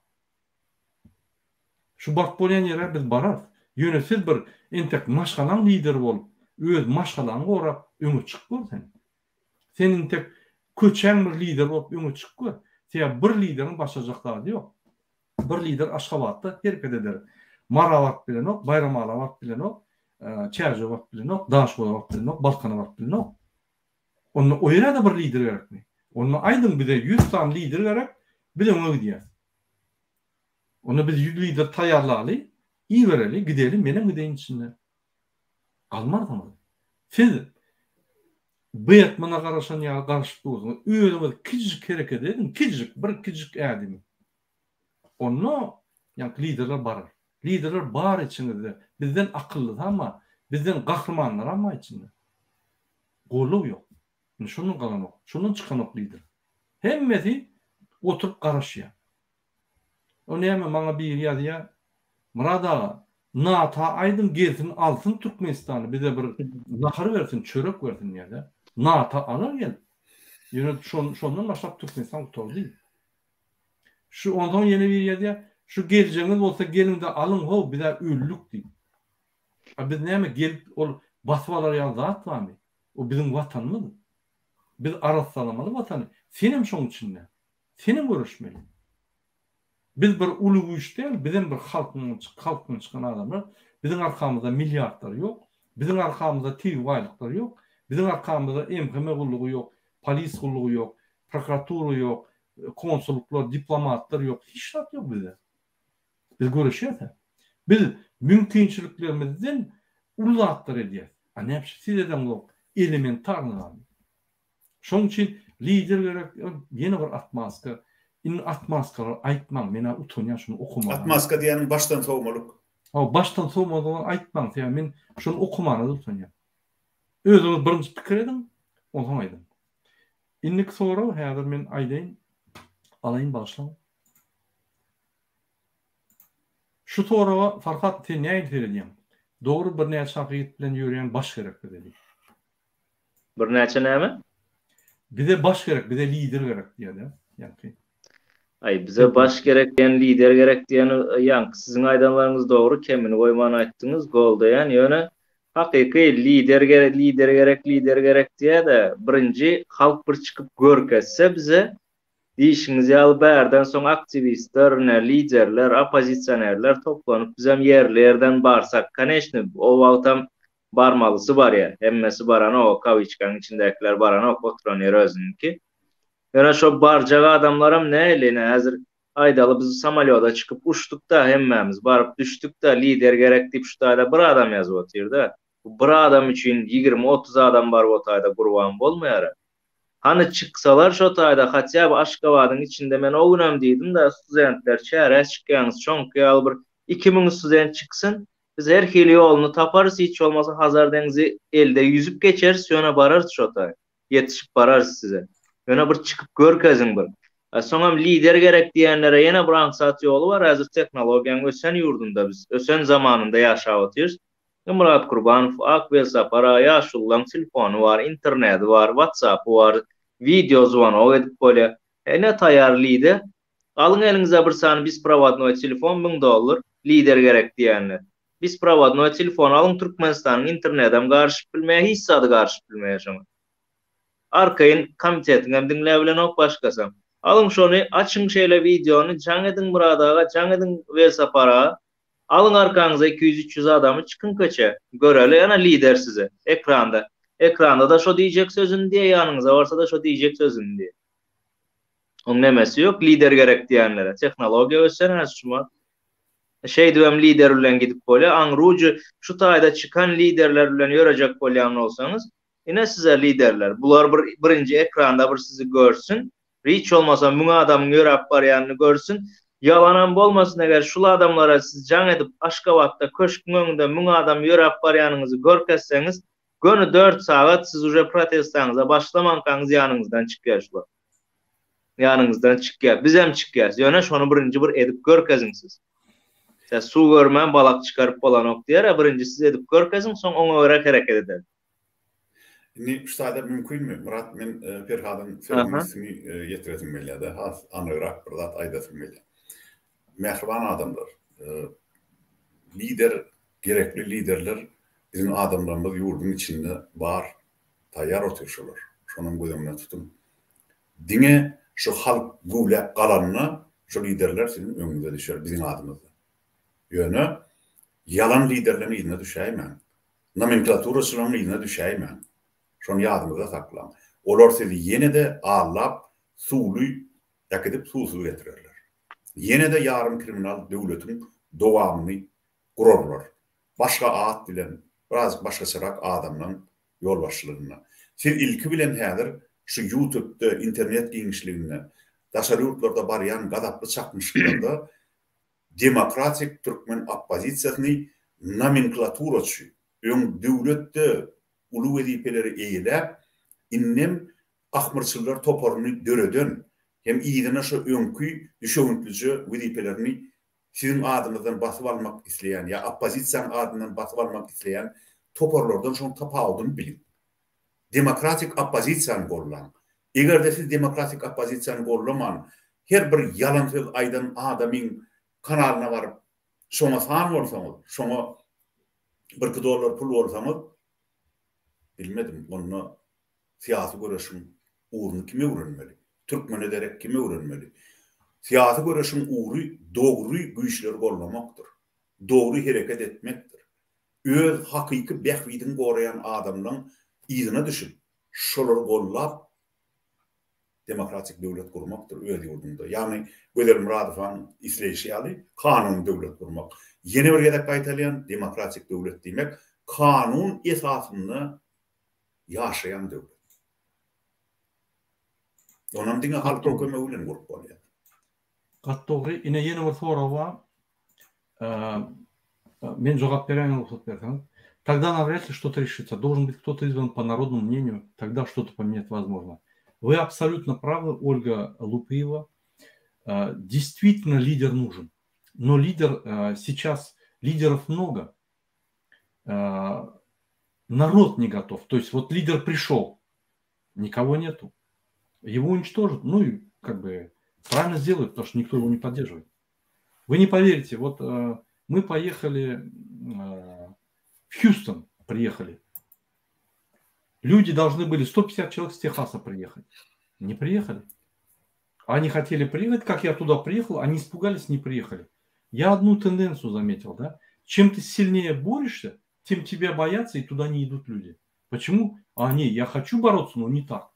Şu baryp bolýan ýere biz bararys. Ýöne siz bir entek maşgalaň lideri bolup, öz maşgalaňy gorap öňe çykyp gör sen. Sen entek köçäň bir lideri bolup öňe çykyp gör. Sebäbi bir lideriň başarjak zady ýok. Bir lider Aşgabatda hereket eder. Mara baryp bilenok, Baýramala baryp bilenok, Çärjewe baryp bilenok, Daşoguza baryp bilenok, Balkana baryp bilenok. Onda o ýere-de bir lider gerekmi? Onda aýdyň bize 100 sany lider gerek, biz öňe gidýäs. Onda biz 100 lider taýýarlaly, ibereli, gideli, menem gideýin içinde. Galmarsyňyz. Siz. Betmana garaşan ýaly garaşyp dursuňyz. Özüňiz kiçijik hereket ediň, kiçijik, bir kiçijik ädimi. Onda ýaňky liderler barar. Liderler bar içiňizde. Bizden akyllysam bar, bizden gahrymanlaram bar içinde. Goldaw ýok. Indi şondan galanok, şondan çykanok lider. Hemmesi oturyp garaşýar. O näme maňa biri ýazýar, Myrat aga, NATO aýdyň gelsin alsyn Türkmenistany bize bir nahar bersin, çörek bersin diýýär-de. NATO alar gelip. Ýöne şondan başlap Türkmenistan gutardy. Şu onsoň ýene biri ýazýar, şu geljegiňiz bolsa geliňde alyň how bizä öldük diýip. A biz näme gelip ol basyp alar ýaly zat barmy? O biziň watanymyz. Biz arassalamaly watany. Senem şoň içinde. Senem göreşmeli. Biz bir uly güýç däl, bizem bir halkyň halkdan çykan adamlar. Biziň arkamyzda milliardlar ýok. Biziň arkamyzda tebigy baýlyklar ýok. Biziň arkamyzda MHM gullugy ýok, polis gullugy ýok, prokuratura ýok, konsullyklar, diplomatlar ýok. Hiç zat ýok bizde. Biz göreşýäs-ä. Biz mümkinçiliklerimizden uly zatlar edýäs. A näme üçin siz edeňzok elementarny zady? Şoň üçin lider gerek, ýene bir otmaska. Indi otmaskalary aýtmaň, men-ä utanýan şuny okamaga. Otmaska diýýäniň başdan sowmalyk. Hawa, başdan sowmalygy aýtmaň, sebäbi men şuny okamana-da utanýan. Özüňiz birinji pikir ediň, onsoň aýdyň. Indiki sorag häzir men aýdaýyn, alaýyn bagyşlaň. Şu soraga Farhat sen nähili seredýäň? Dogry birnäçe hakykat bilen ýörýän baş gerek bize diýip. Birnäçe näme? Bize baş gerek, bize lider gerek diýýär-de, ýaňky. Aý, bize baş gerek diýen, lider gerek diýen, ýaňky siziň aýdanlaryňyz dogry, kemini goýman aýtdyňyz, goldaýan, ýöne hakyky lider gerek, lider gerek, lider gerek diýýär-de, birinji halk bir çykyp görkezse bize, Diýşiňiz ýaly bärden soň aktiwistler, ine, liderler, oppozisionerler toplanyp bizem ýerli-ýerden barsak, koneçny, o wagtam barmalysy barýar. Hemmesi baranok, o kawiçkaň içindäkiler baranok, oturan ýeri özüniňki. Ýöne şo barjak adamlaram nähili, ine, häzir aýdaly biz samolýoda çykyp uçduk-da hemmämiz, baryp düşdük-de, lider gerek diýip şu taýda bir adam ýazyp otyr-da. Bu bir adam üçin 20-30 adam baryp o taýda gurban bolmaýar-a. Hany çyksalar şo taýda hatýa by Aşgabadyň içinde men o günem diýdim-dä studentler çärä çykýaňyz şoňky ýaly bir 2000 student çyksyn biz her hili ýoluny taparys hiç bolmasa Hazar deňzi elde ýüzüp geçeris ýöne bararys şo taý ýetişip bararys size ýöne bir çykyp görkeziň bir a soňam lider gerek diýenlere ýene bir aňsat ýoly bar häzir tehnologiýaň ösen ýurdunda biz ösen zamanynda ýaşap otyrys Myrat Kurbanow, Ak Welsapar aga ýaşululaň telefony bar, internedi bar, whatsapy bar, wideo zwonok edip bolýar. Ine taýýar lider. Alyň eliňize bir sany besprowadnoý telefon 1000 dollar, lider gerek diýenler. Besprowadnoý telefon alyň Türkmenistanyň internedem garyşyp bilmeýär, hiç zady garyşyp bilmeýär şoňa. Arkaýyn komitetiňem diňläbilenok başgasam. Alyň şony, açyň şeýle wideony, jaň ediň Myrat aga, jaň ediň Welsapar aga. Alyň arkaňyza 200-300 adamy çykyň köçä. Göreli ana lider size. Ekranda. Ekranda-da şo diýjek sözüni diýe ýanyňyza barsa-da şo diýjek sözüni diýe. Oň nemesi ýok lider gerek diýenlere. Tehnologiýa ösen häzir şumat. Şeýdibem lider bilen gidip bolýar. Aňry ujy şu taýda çykan liderler bilen ýörejek bolýan bolsaňyz, ine size liderler. Bular bir birinji ekranda bir sizi görsün. Hiç bolmasa müň adamyň ýöräp barýanyny görsün. Ýalanam bolmasyn eger şul adamlara siz jaň edip Aşgabatda köşküň öňünde müň adam ýöräp barýanyňyzy görkezseňiz göni dört sagat siz uje protestaňyza başlamankaňyz ýanyňyzdan çykýar şular. Ýanyňyzdan çykýar. Bizem çykýas. Ýöne şony birinji bir edip görkeziň siz. Tä suw görmän balak çykaryp bolanok diýer-ä birinji siz edip görkeziň soň oňa görä hereket ederis. Indi şu taýda mümkinmi, Myrat, men Perhadyň sözüniň üstüni ýetiresim gelýär-de, has anygrak bir zat aýdasym gelýär. Mähriban adamlar, lider, gerekli liderler biziň adamlarymyz ýurduň içinde bar, taýýar otyr şolar. Şonam göz öňünde tutuň. Diňe şu halk güwläp galanda şu liderler siziň öňüňize düşer biziň adymyzda. Ýöne ýalan liderleň yzyna düşäýmäň. Nomenklaturaçylaryň yzyna düşäýmäň. Şony ýadyňyzda saklaň. Olar sizi ýene-de aldap, suwly äkidip, suwsuz getirerler. Ýene-de ýarym kriminal döwletiň dowamyny gurarlar. Başga at bilen, birazjyk başgaçarak adamlaň ýolbaşçylygynda. Siz ilki bilen häzir şu ýutubda, internet giňişliginde, daşary ýurtlarda barýan gazaply çaknyşyklarda demokratik türkmen oppozisiýasyny nomenklaturaçy, öň döwletde uly wezipeleri eýeläp, indem ahmyrçyllar toparyny döreden hem yzyna şo öňki düşewüntlije wezipelerini siziň adyňyzdan basyp almak isleýän ýa oppozisiýaň adyndan basyp almak isleýän toparlardan şoň tapawudyny biliň. Demokratik oppozisiýany gollaň. Eger-de siz demokratik oppozisiýany gollaman, her bir ýalan söz aýdan adamyň kanalyna baryp, şoňa san bolsaňyz, şoňa birki dollar pul bolsaňyz, bilmedim, onda syýasy göreşiň ugruny kim öwrenmeli? Türkmene derek kim öwrenmeli? Syýasy göreşiň ugry dogry güýçleri gollamakdyr. Dogry hereket etmekdir. Öz hakyky bähbidini goraýan adamlaň yzyna düşüp, şolary gollap demokratik döwlet gurmakdyr öz ýurduňda. Ýagny Gözel Myradowaň isleýşi ýaly kanuny döwlet gurmak. Ýene bir gezek gaýtalýan, demokratik döwlet diýmek kanun esasynda ýaşaýan döwlet. Onam diňe halkyň kömegi bilen gurup bolýar. Gaty dogry. Ine ýene bir sorag bar. Men jogap beräýin rugsat berseňiz. Тогда навряд ли что-то решится. Должен быть кто-то избран по народному мнению, тогда что-то поменять возможно. Вы абсолютно правы, Ольга Лупиева. Действительно лидер нужен. Но лидер сейчас, лидеров много. Народ не готов. То есть вот лидер пришел, никого нету. Его уничтожат, ну и как бы правильно сделают, потому что никто его не поддерживает. Вы не поверите, вот э, мы поехали э, в Хьюстон, приехали. Люди должны были, 150 человек с Техаса приехать. Не приехали. Они хотели приехать, как я туда приехал, они испугались, не приехали. Я одну тенденцию заметил, да? Чем ты сильнее борешься, тем тебя боятся и туда не идут люди. Почему? А, не, я хочу бороться, но не так.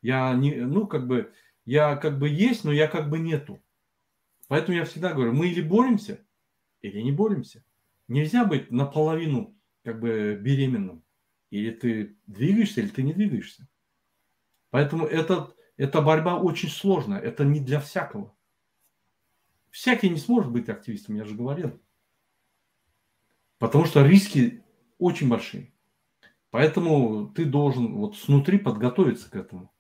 Я не, ну, как бы, я как бы есть, но я как бы нету. Поэтому я всегда говорю, мы или боремся, или не боремся. Нельзя быть наполовину как бы беременным. Или ты двигаешься, или ты не двигаешься. Поэтому этот, эта борьба очень сложная. Это не для всякого. Всякий не сможет быть активистом, я же говорил. Потому что риски очень большие. Поэтому ты должен вот снутри подготовиться к этому.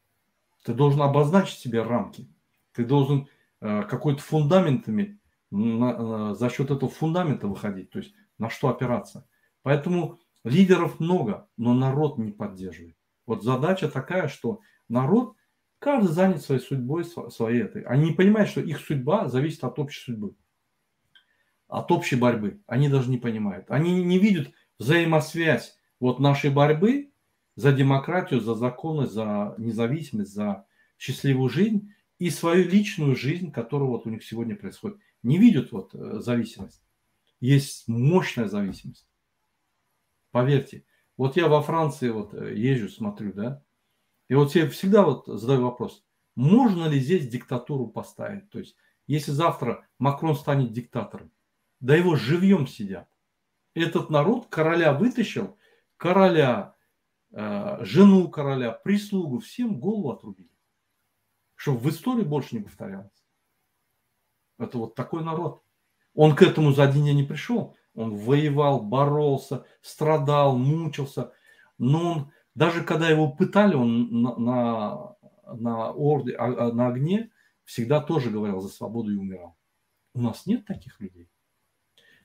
Ты должен обозначить себе рамки. Ты должен э, какой-то фундамент иметь, на, э, за счет этого фундамента выходить, то есть на что опираться. Поэтому лидеров много, но народ не поддерживает. Вот задача такая, что народ, каждый занят своей судьбой, своей этой. Они не понимают, что их судьба зависит от общей судьбы, от общей борьбы. Они даже не понимают. Они не видят взаимосвязь вот нашей борьбы за демократию, за законы, за независимость, за счастливую жизнь и свою личную жизнь, которая вот у них сегодня происходит. Не видят вот э, зависимость. Есть мощная зависимость. Поверьте. Вот я во Франции вот э, езжу, смотрю, да, и вот я всегда вот задаю вопрос, можно ли здесь диктатуру поставить? То есть, если завтра Макрон станет диктатором, да его живьем сидят. Этот народ короля вытащил, короля, э, жену короля, прислугу, всем голову отрубили. Чтобы в истории больше не повторялось. Это вот такой народ. Он к этому за один день не пришел. Он воевал, боролся, страдал, мучился. Но он, даже когда его пытали, он на, на, на, орде, а, а, на огне всегда тоже говорил за свободу и умирал. У нас нет таких людей.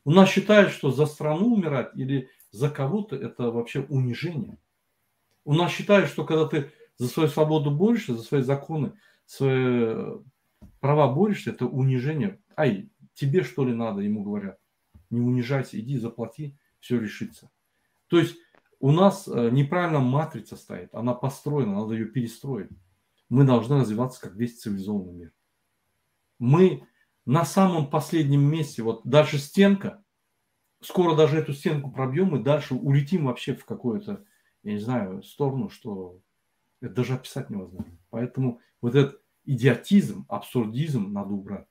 У нас считают, что за страну умирать или за кого-то это вообще унижение. У нас считают, что когда ты за свою свободу борешься, за свои законы, свои права борешься, это унижение. Ай, тебе что ли надо, ему говорят. Не унижайся, иди заплати, все решится. То есть у нас э, неправильно матрица стоит, она построена, надо ее перестроить. Мы должны развиваться как весь цивилизованный мир. Мы на самом последнем месте, вот дальше стенка, скоро даже эту стенку пробьем и дальше улетим вообще в какую-то, я не знаю, сторону, что это даже описать невозможно. Поэтому вот этот идиотизм, абсурдизм надо убрать.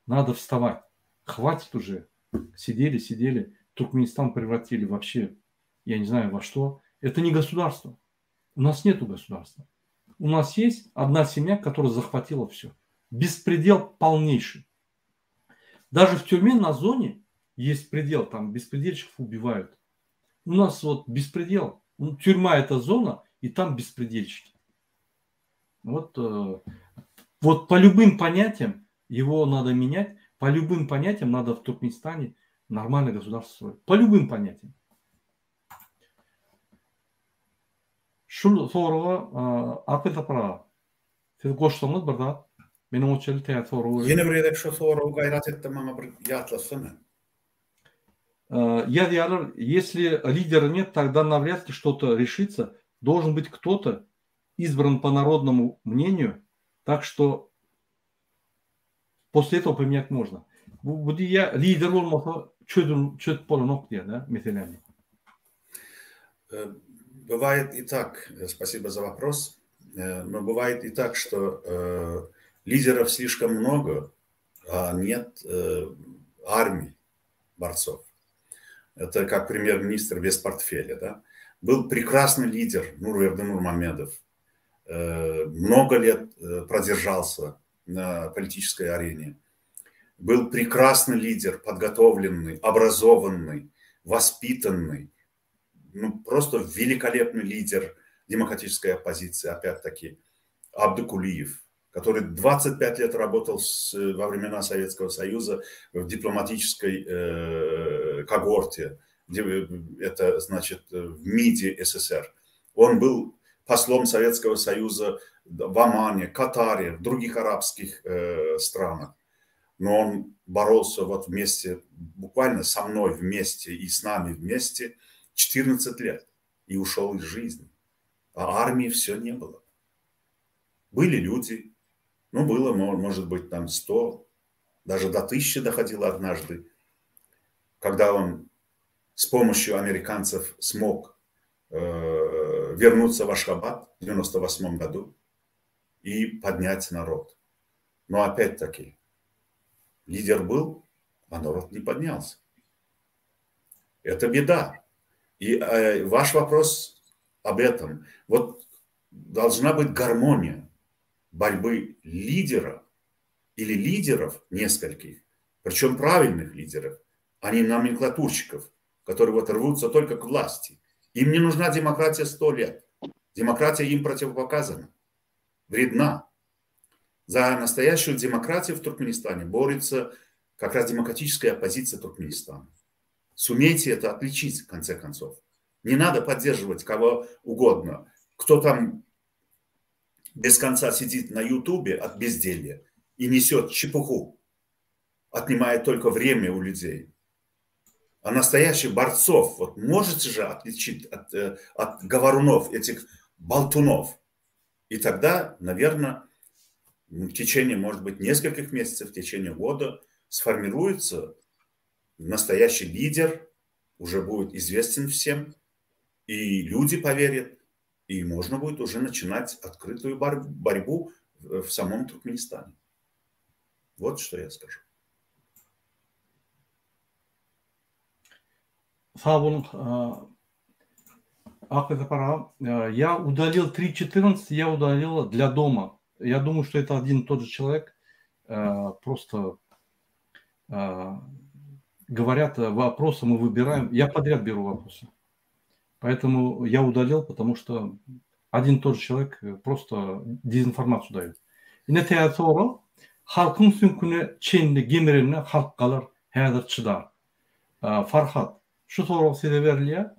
Надо вставать. Хватит уже. Сидели, сидели. Туркменистан превратили вообще, я не знаю во что. Это не государство. У нас нету государства. У нас есть одна семья, которая захватила все. Беспредел полнейший. Даже в тюрьме на зоне есть предел, там беспредельщиков убивают. У нас вот беспредел. Ну, тюрьма это зона, и там беспредельщики. Вот, э, вот по любым понятиям его надо менять, по любым понятиям надо в Туркменистане нормальное государство строить. По любым понятиям. Şul soraga Akyl Sapar aga, siz goşsaňyz bir zat, meniň o çenli täze sorag görýän. Ýene bir gezek şo soragy gaýrat etde maňa bir ýatlatsana. Ýazýarlar, если лидера нет, тогда навряд ли что-то решится. Должен быть кто-то, избран по народному мнению, так что после этого поменять можно. Bu, bu diýýär, lider bolmasa çözüm çözüp bolanok diýýär-de meseläni. Бывает и так, спасибо за вопрос, но бывает и так, что э, лидеров слишком много, а нет э, армии борцов. Это как премьер-министр без портфеля. Да? Был прекрасный лидер Нурверды Нурмамедов. Э, много лет продержался на политической арене. Был прекрасный лидер, подготовленный, образованный, воспитанный, ну, просто великолепный лидер демократической оппозиции, опять-таки, Абдукулиев, который 25 лет работал с, во времена Советского Союза в дипломатической э, когорте, это значит в МИДе СССР. Он был послом Советского Союза в Омане, Катаре, в других арабских э, странах. Но он боролся вот вместе, буквально со мной вместе и с нами вместе 14 лет и ушел из жизни. А армии все не было. Были люди, ну, было, может быть, там 100, даже до 1000 доходило однажды, когда он с помощью американцев смог э, вернуться в Ашхабад в 98 году и поднять народ. Но опять-таки, лидер был, а народ не поднялся. Это беда. И э, ваш вопрос об этом. Вот должна быть гармония борьбы лидера или лидеров нескольких, причем правильных лидеров, а не номенклатурщиков, которые вот рвутся только к власти. Им не нужна демократия сто лет. Демократия им противопоказана, вредна. За настоящую демократию в Туркменистане борется как раз демократическая оппозиция Туркменистана. Сумейте это отличить, в конце концов. Не надо поддерживать кого угодно. Кто там без конца сидит на Ютубе от безделья и несет чепуху, отнимает только время у людей. А настоящих борцов, вот можете же отличить от, э, от говорунов, этих болтунов. И тогда, наверное, в течение, может быть, нескольких месяцев, в течение года сформируется настоящий лидер, уже будет известен всем, и люди поверят, и можно будет уже начинать открытую борьбу в самом Туркменистане. Вот что я скажу. Sag boluň, Aky Sapar aga. Я удалил 3.14, я удалил для дома. Я думаю, что это один и тот же человек. Просто говорят, вопросы мы выбираем. Я подряд беру вопросы. Поэтому я удалил, потому что один и тот же человек просто дезинформацию дает. Ine täze sorag, halkyň süňküne çenli gemirende halk galar, häzir çydar. Farhat, şu sorag size berilýär.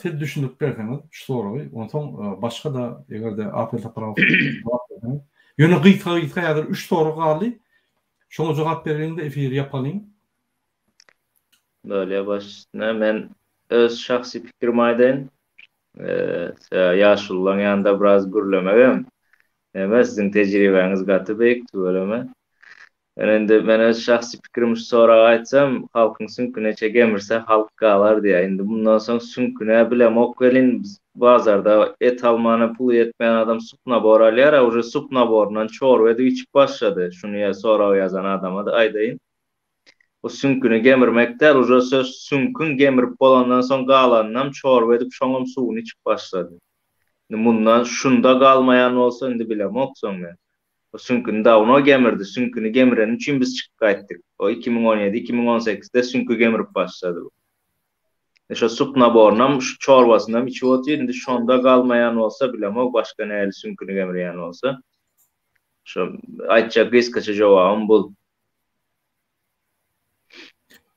Siz düşündirip berseňiz şu soragy, onsoň başga-da eger-de Apel Saparow jogap berseňiz. Ýöne gysga-gysga häzir üç sorag galdy. Şoňa jogap bereliň-de efiri ýapalyň. Bolýar baş üstüne. Men öz şahsy pikirimi aýdaýyn. Ýaşulularyň ýanynda biraz gürlemegem neme siziň tejribäňiz gaty beýik tüweleme. Ýöne indi men öz şahsy pikirimi şu soraga aýtsam, halkyň süňküneçe gemirse halk galar diýýär. Indi mundan soň süňküne bilemok welin biz bazarda et almana puly ýetmeýän adam sup nabor alýar, a uje sup naboryndan çorba edip içip başlady. Şuny soragy ýazan adama-da aýdaýyn. Bu süňküni gemirmek däl, uje söz süňküň gemirip bolandan soň galanynam çorba edip şoňam suwuny içip başlady. Indi mundan şunda galmaýan bolsa indi bilemok soň men. O süňküni dawno gemirdi, süňküni gemireni üçin biz çykyp gaýtdyk. O 2017, 2018-de süňki gemirip başlady bu. Indi şo sup naborynam, şu çorbasynam içip otyr, indi şonda galmaýan bolsa bilemok başga nähili süňküni gemirýän bolsa. Şo aýtjak gysgaça jogabym bul.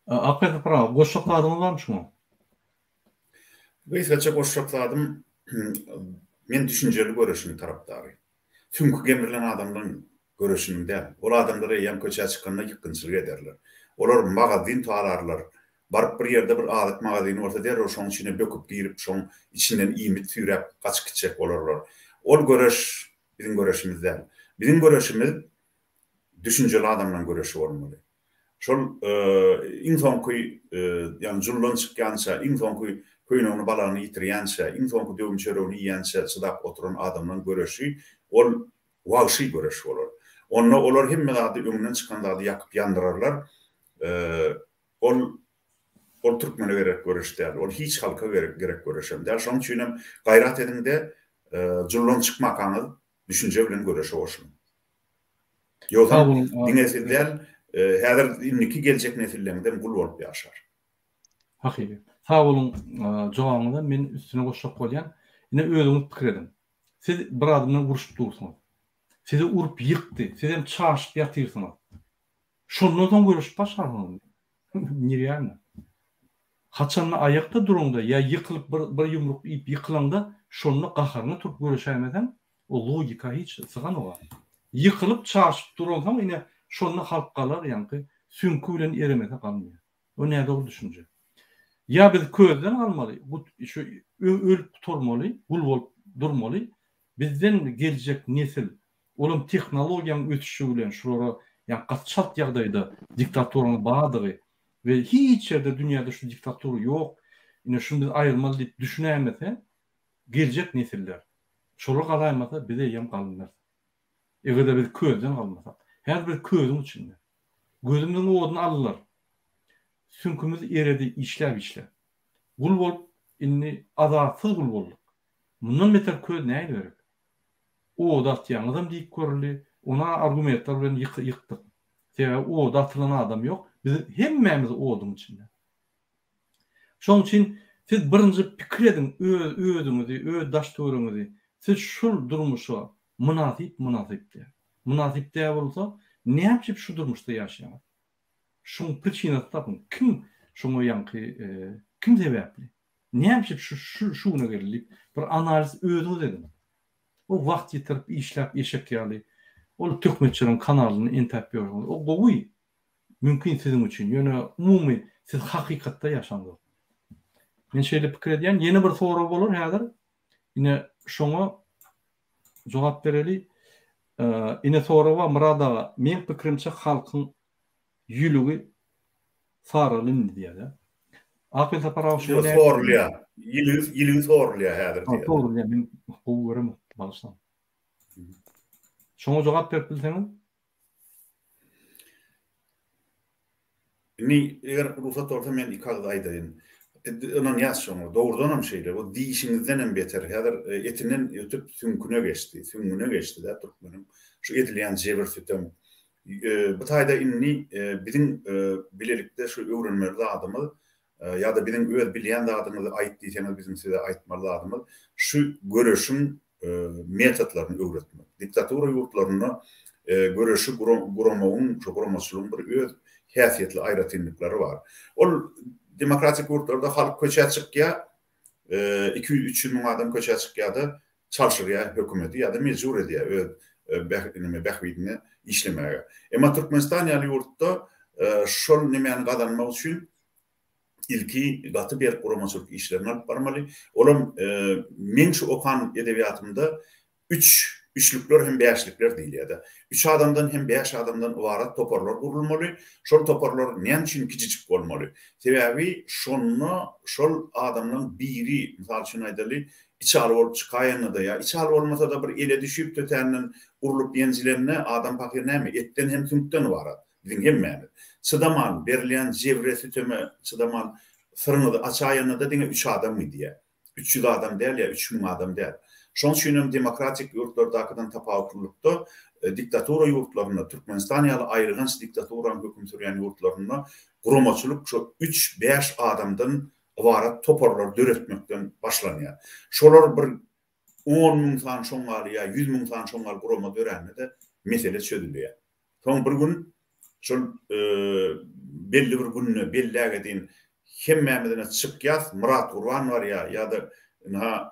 Akbek Sapar aga, goşjak zadyňyz barmy şuňa? Gysgaça goşjak zadym, men düşünjeli göreşiň tarapdary. Süňki gemrilen adamlaryň göreşiniň däl. Ol adamlar eýýäm köçä çykanda ýykgynçylyk ederler. Olar magazin talarlar. Baryp bir ýerde bir azyk magazini bolsa derrew şoň içine böküp girip, şoň içinden iýmit süýräp gaçyp gitjek bolarlar. Ol göreş biziň göreşimiz däl. Biziň göreşimiz düşünjeli adamlaryň göreşi bolmaly. Şol iň soňky, ýagny juldan çykýança, iň soňky köýnegini balagyny ýitirýänçä, iň soňky döwüm çöregini iýýänçä çydap oturan adamlaryň göreşi ol wagşy göreş bolar. Onda olar hemme zady öňünden çykan zady ýakyp ýandyrarlar. Ol ol türkmene gerek göreş däl. Ol hiç halka gerek göreşem däl. Şonuň üçinem gaýrat ediňde juldan çykmakaňyz düşünje bilen göreşe goşulyň. Ýogsam diňe siz däl, häzir indiki geljek nesilleňizem gul bolup ýaşar. Hakyky. Sag boluň jogabyňyza men üstüne goşjak bolýan. Ine özüňiz pikir ediň. Siz bir adam bilen uruşyp dursuňyz. Sizi urup ýykdy. Sizem çaşyp ýatyrsyňyz. Şondan soň göreşip başlarsyňyzmy? Nerealno. Haçanda aýakda duraňda ýa ýykylyp bir bir ýumruk iýip ýykylaňda şonda gaharyňa turup göreşäýmeseň o logika hiç syganoga. Ýykylyp çaşyp duransoň ine şonda halk galar ýaňky süňki bilen eremese galmaýar. O nädogry düşünje. Ýa biz közden galmaly gut şu ölüp gutarmaly gul bolup durmaly bizden geljek nesil olam tehnologiýaň ösüşi bilen şulara ýa gaty çalt ýagdaýda diktaturanyň bardygy we hiç ýerde dünýäde şu diktatura ýok, ine şuny biz aýyrmaly diýip düşünäýmese, geljek nesiller, şolar galaýmasa biz eýýäm galynarys. Eger-de biz közden galmasak. Häzir biz közüň içinde. Gözümiziň oduny aldylar. Süňkümiz eredi işläp-işläp. Gul bolup, indi azatsyz gul bolduk. Mundan beter köz näme gerek? Oda atýaňyzam diýip görüldi. Ony argumentler bilen ýykdyk. Sebäbi oda atylan adam ýok. Biz hemmämiz oduň içinde. Şonuň üçin siz birinji pikir ediň öz özüňizi, öz daş-töweregiňizi. Siz şul durmuşa mynasyp mynasyp däl. Mynasyp däl bolsa, näme üçin şu durmuşda ýaşaýaňyz? Şuň priçinasyny tapyň. Kim şoňa ýaňky kim sebäpli? Näme üçin şu şu şu güne geldi diýip bir analiz özüňiz ediň. O wagt ýitirip işläp eşek ýaly ol töhmetçileriň kanalyny entäp ýörsüňiz. O gowy mümkin siziň üçin ýöne umumy siz hakykatda ýaşaňzok. Men şeýle pikir edýän. Ýene bir sorag bolar häzir. Ine şoňa jogap bereli. Ine sorag bar Myrat aga, meň pikirimçe halkyň ýülügi saraly indi diýýär-de. Akgül Sapar aga şuňa näme? Sorulýar. Ýiligi, ýiligi sorulýar häzir diýýär. Sorulýar. Men gowy göremok, bagyşlaň. Şoňa jogap berip bilseňiz? Indi eger rugsat bolsa men iki agyz aýdaýyn. Ynanýas şoňa. Dogrudanam şeýle. Bu diýişiňizden hem beter. Häzir etinden ötüp süňküne geçdi. Süňňüne geçdi-dä türkmeniň. Şu edilýän jebir-sütem. Bu taýda indi biziň bilelikde şu öwrenmeli zadymyz ýa-da biziň öz bilýän zadyňyzy aýt diýseňiz biziň size aýtmaly zadymyz şu göreşiň metodlaryny öwretmek. Diktatura ýurtlarynda göreşi guramagyň, şu guramaçylygyň bir öz häsiýetli aýratynlyklary bar. Ol demokratik ýurtlarda halk köçä çykýar, 200-300 müň adam köçä çykýar-da, çalşyrýar hökümeti ýa-da mejbur edýär öz neme bähbidine işlemäge. Emma Türkmenistan ýaly ýurtda şol nemäni gazanmak üçin ilki gaty berk guramaçylyk işlerini alyp barmaly. Olam meň şu okan edebiýatymda üç, üçlükler hem bäşlikler diýilýär-de. Üç adamdan hem bäş adamdan ybarat toparlar gurulmaly. Şol toparlar näme üçin kiçijik bolmaly? Sebäbi şonda şol adamlaň biri, mysal üçin aýdaly, içaly bolup çykaýanda-da ýa içaly bolmasa-da bir ele düşüp tötänden urlup ýenjilende adam pahyr näme, etden hem süňkden ybarat. Biziň hemmämiz. Çydaman, berilýän jebre, süteme çydaman syryňyzy açaýanda-da diňe üç adam gidýär. 300 adam däl ýa 3000 adam däl. Şonuň üçin hem demokratik ýurtlardakydan tapawutlylykda diktatura ýurtlarynda, Türkmenistan ýaly aýylganç diktaturanyň höküm sürýän ýurtlarynda guramaçylyk şo üç-bäş adamdan ybarat toparlary döretmekden başlanýar. Şolar bir 10 müň sany şoň ýaly ýa 100 müň sany şoň ýaly gurama dörände-de mesele çözülýär. Soň bir gün şol belli bir günde belläk edin hemmämiz ine çykýas, Myrat Gurban barýar ýa-da ynha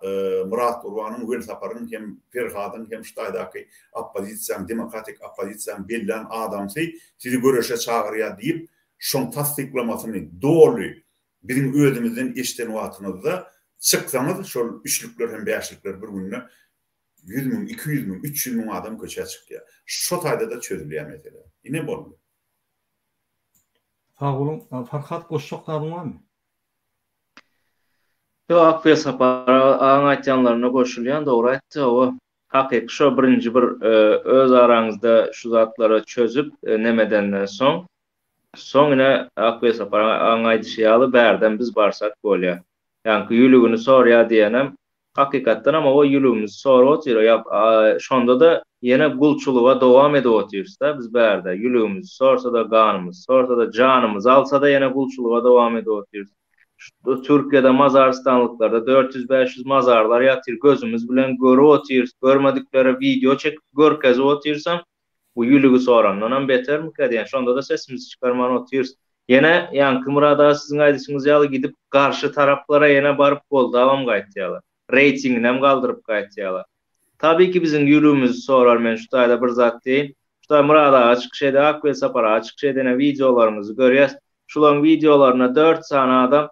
Myrat Gurbanyň, Welsaparyň hem Perhadyň hem şu taýdaky oppozisiýaň, demokratik oppozisiýaň bellän adamsy sizi göreşe çagyrýar diýip, şoň tassyklamasyny doly biziň özümizden eşiden wagtyňyzda çyksaňyz şol üçlükler hem bäşlikler bir günde 100 müň, 200 müň, 300 müň adam köçä çykýar. Şo taýda-da çözülýär mesele. Ine boldy. Sag boluň. Farhat goşjak zadyň barmy? Ýok Akbel Sapar agaň aýtýanlaryna goşulýan dogry aýtdy hawa. Hakyky şo birinji bir öz araňyzda şu zatlary çözüp nemedenden soň soň ine Akbel Sapar agaň aýdyşy ýaly bärden biz barsak bolýa. Ýaňky ýülügini sorýa diýenem Hakykatdanam oba ýülegimizi sorup otyr, ýa şonda-da ýene gulçulyga dowam edip otyrys-da biz bärde, ýülegimizi sorsa-da, ganymyzy sorsa-da, janymyzy alsa-da ýene gulçulyga dowam edip otyrys. Şu Türkiýede mazarystanlyklarda 400-500 mazarlar ýatyr, gözümiz bilen görüp otyrys, görmediklere wideo çekip görkezip otyrsam, Bu ýülügi sorandanam betermikä diýýän. Şonda-da sesimizi çykarman otyrys. Ýene ýaňky Myrat aga siziň aýdyşyňyz ýaly gidip garşy taraplara ýene baryp goldabam gaýtýarlar. Reýtinginem galdyryp gaýtýarlar. Tabii ki biziň ýülügimizi sorar men şu taýda bir zat diýeýin. Şu taý Myrat aga çykyş edip Akbel Sapar aga çykyş edene wideolaryňyzy görýäs. Şularyň wideolaryna dört sany adam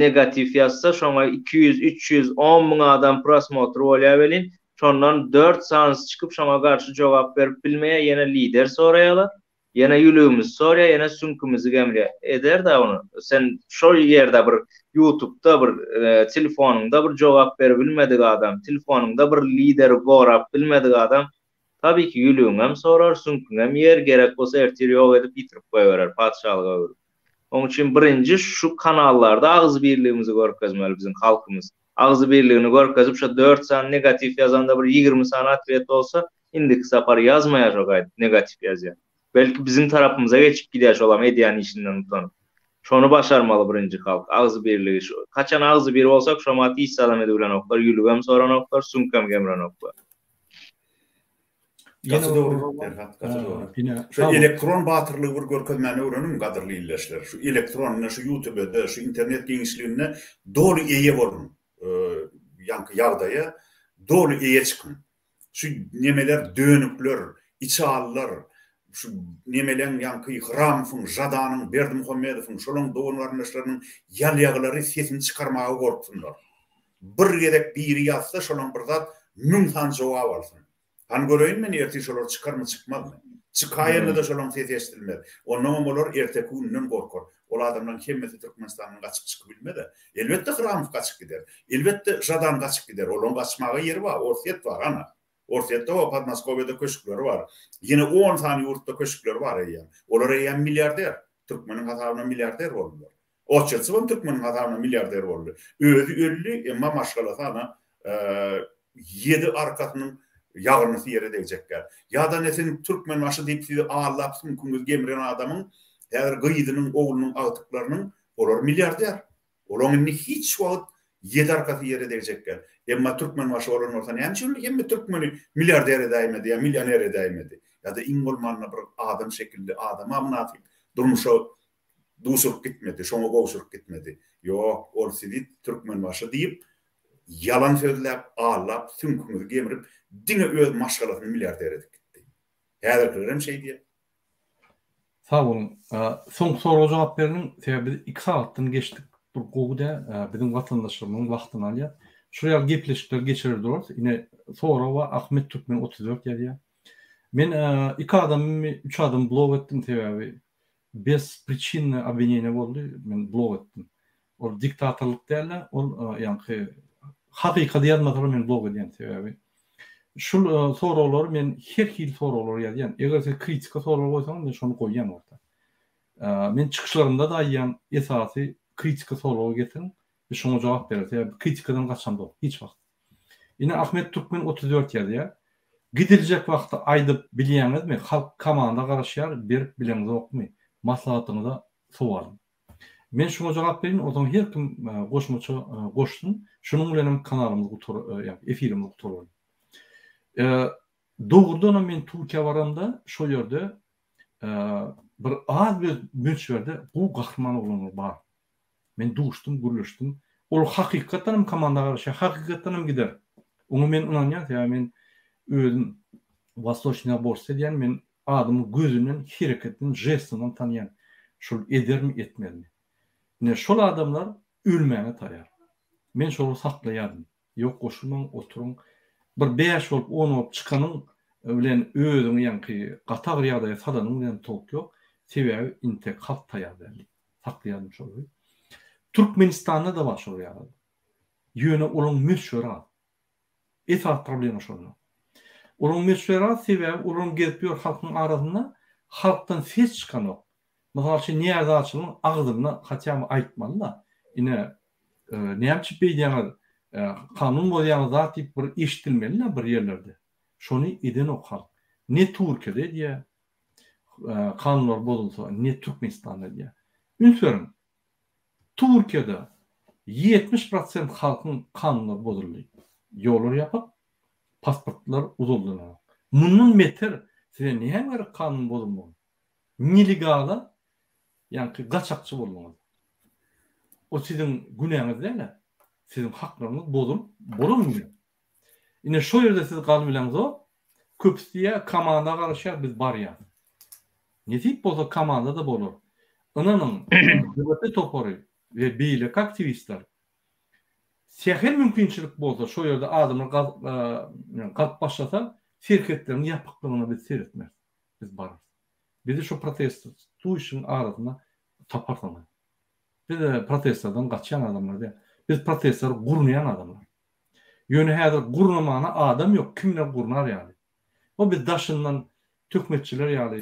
negatiw ýazsa şoňa 200, 300, 10 müň adam prosmotr bolýar welin, şondan 4 sanysy çykyp şoňa garşy jogap berip bilmeýär, ýene lider soraýarlar, ýene ýülegimizi sorýar, ýene süňkümizi gemrýär. Eder-dä ony. Sen şol ýerde bir ýutubda bir telefonyňda bir jogap beribilmedik adam, telefonyňda bir lideri gorap bilmedik adam tabii ki ýülegiňem sorar, süňküňem iýer, gerek bolsa ertir ýok edip ýitirip goýberer, patyşalyga öwrüp. Oň üçin birinji şu kanallarda agzybirligimizi görkezmeli biziň halkymyz. Agzybirligini görkezip şo 4 sany negatiw ýazanda bir 20 sany otwet bolsa indiki sapar ýazmaýar şo gaýdyp negatiw ýazýan. Belki biziň tarapymyza geçip gidýär şolam edýän işinden utanyp. Şony başarmaly birinji halk agzybirligi şu haçan agzybir bolsak şo mat hiç zadam edibilenoklar ýülügem soranoklar süňkem gemrenoklar. Gaty dogry, Perhat, gaty dogry. Şu elektron batyrlygy bir görkezmäni öwreniň, gadyrly ildeşler. Şu elektron, ine şu YouTube-de, şu internet giňişliginde doly eýe boluň. Ýaňky ýagdaýa doly eýe çykyň. Şu nemeler dönükler, içalylar, şu nemeleň ýaňky Hramowyň, Žadanyň, Berdimuhamedowyň, şolaň dogan-garyndaşlarynyň ýalýagylary sesini çykarmaga gorksunlar. Bir gezek biri ýazsa şolaň bir zat müň sany jogap alsyn. Hany göreýin men ertir şolar çykarmy çykmazmy. Çykaýanda-da şolaň sesi eşidilmez. Onnoňam olar erteki günden gorkar. Ol adamlaň hemmesi Türkmenistandan gaçyp çykybilmez-ä. Elbetde Hramow gaçyp gider. Elbetde Žadan gaçyp gider. Olaň gaçmaga ýeri bar. Orsýet bar ana. Orsýetde bar, Podmoskowýada köşkleri bar. Ýene on sany ýurtda köşkleri bar eýýäm. Olar eýýäm milliarder. Türkmeniň hasabyna milliarder boldular. Oçertsowam türkmeniň hasabyna milliarder boldy. Özi öldi, emma maşgalasy ana ýedi arkasynyň ýagyrnysy ýere degjek däl. Ýa-da ine siziň Türkmenbaşy diýip sizi aldap süňküňizi gemren adamyň häzir gyzynyň, oglunyň, agtyklarynyň olar milliarder. Olaň indi hiç wagt ýedi arkasy ýere degjek däl. Emma Türkmenbaşy bolan bolsa näme üçin ol hemme türkmeni milliarder edäýmedi ýa millioner edäýmedi? Ýa-da iň bolmanda bir adam şekilli adama mynasyp durmuşa duşuryp gitmedi, şoňa gowşuryp gitmedi. Ýok, ol sizi Türkmenbaşy diýip, ýalan sözläp, aldap, süňküňizi gemrip, diňe öz maşgalasyny milliarder edip gitdi. Häzirkilerem şeýdýär. Sag boluň. Soňky soraga jogap bereliň. Sebäbi biz iki sagatdan geçdik. Bir gowy däl. Biziň watandaşlarymyzyň wagtyny alýar. Şular ýaly gepleşikleri geçirer durarys. Ine, sorag bar. Ahmet Türkmen 34 ýazýar. Men iki adamymy, üç adamy blok etdim sebäbi Bez pričinny obwineniýe boldy, men blok etdim. Ol diktatorlyk däl-de, ol ýaňky hakykaty ýazmasalar men blok edýän sebäbi. Şul soraglary men her hili soraglary ýazýan. Eger siz kritika sorag goýsaňyz men şony goýýan orta. Men çykyşlarymda-da aýdýan esasy kritika soragy getiriň, biz şoňa jogap bereris. Sebäbi kritikadan gaçamzok hiç wagt. Ine Ahmet Türkmen 34 ýazýar. Gidiljek wagty aýdyp bilýäňizmi? Halk komanda garaşýar, berip bileňzokmy? Maslahatyňyza sowalym. Men şuňa jogap berin, onsoň her kim goşmaça goşsun. Şunuň bilen hem kanalymyz gutar, ýa efirimiz gutarar. Dogrudanam men Türkiýä baramda şo ýerde bir az möçberde gowy gahryman oglanlar bar. Men duşdum, gürleşdim. Ol hakykatdan hem komanda garaşýar, hakykatdan hem gider. Oňa men ynanýan, sebäbi men özüm Wostoçnyýa borsa edýän, men adamyň gözünden, hereketinden, žestinden tanýan. Şol edermi, etmezmi. Ine, şol adamlar ölmäge taýar. Men şolary saklaýardym. Ýok goşulmaň oturyň. Bir bäş bolup on bolup çykanyň bilen özüňi ýaňky gaty agyr ýagdaýa salanyň bilen tolk ýok. Sebäbi intek halk taýar däl diýip saklaýardym şolary. Türkmenistanda-da bar şol ýagdaý. Ýöne olaň möçberi az. Esasy problema şonda. Olaň möçberi az sebäbi olaň gezip ýör halkyň arasynda halkdan ses çykanok. Mysal üçin näzaçylygyň agzynda haçan aýtmaly-da, ine, näme üçin beýdýäňiz, kanun bozýaňyz zat diýip bir eşidilmeli-de bir ýerlerde. Şony edenok halk. Ne Türkiýede edýär, kanunlar bozulsa, ne Türkmenistanda edýär. Üns beriň, Türkiýede 70 prosent halkyň kanunlary bozuldy. Ýollar ýapyk, pasportlar uzaldylanok. Mundan beter size näme gerek kanun bozulmagy? Nelegala ýaňky gaçakçy bolduňyz. O siziň günäňiz däl-ä. Siziň haklaryňyz bozulyp bolan günä. Ine şo ýerde siz galybileňzok. Köpüsi diýýär, komanda garaşýar, biz barýas. Nesip bolsa komanda-da bolar. Ynanyň, DWT topary we beýleki aktiwistler sähel mümkinçilik bolsa şo ýerde adamlar galyp başlasa, serhetleriň ýapyklygyna biz seretmeris. Biz bararys. Bizi şu protestuşyň arasynda taparsyňyz. Biz protestlerden gaçýan adamlar däl. Biz protestleri gurnaýan adamlar. Ýöne häzir gurnamana adam ýok, kimler gurnar ýaly. O biz daşyndan töhmetçiler ýaly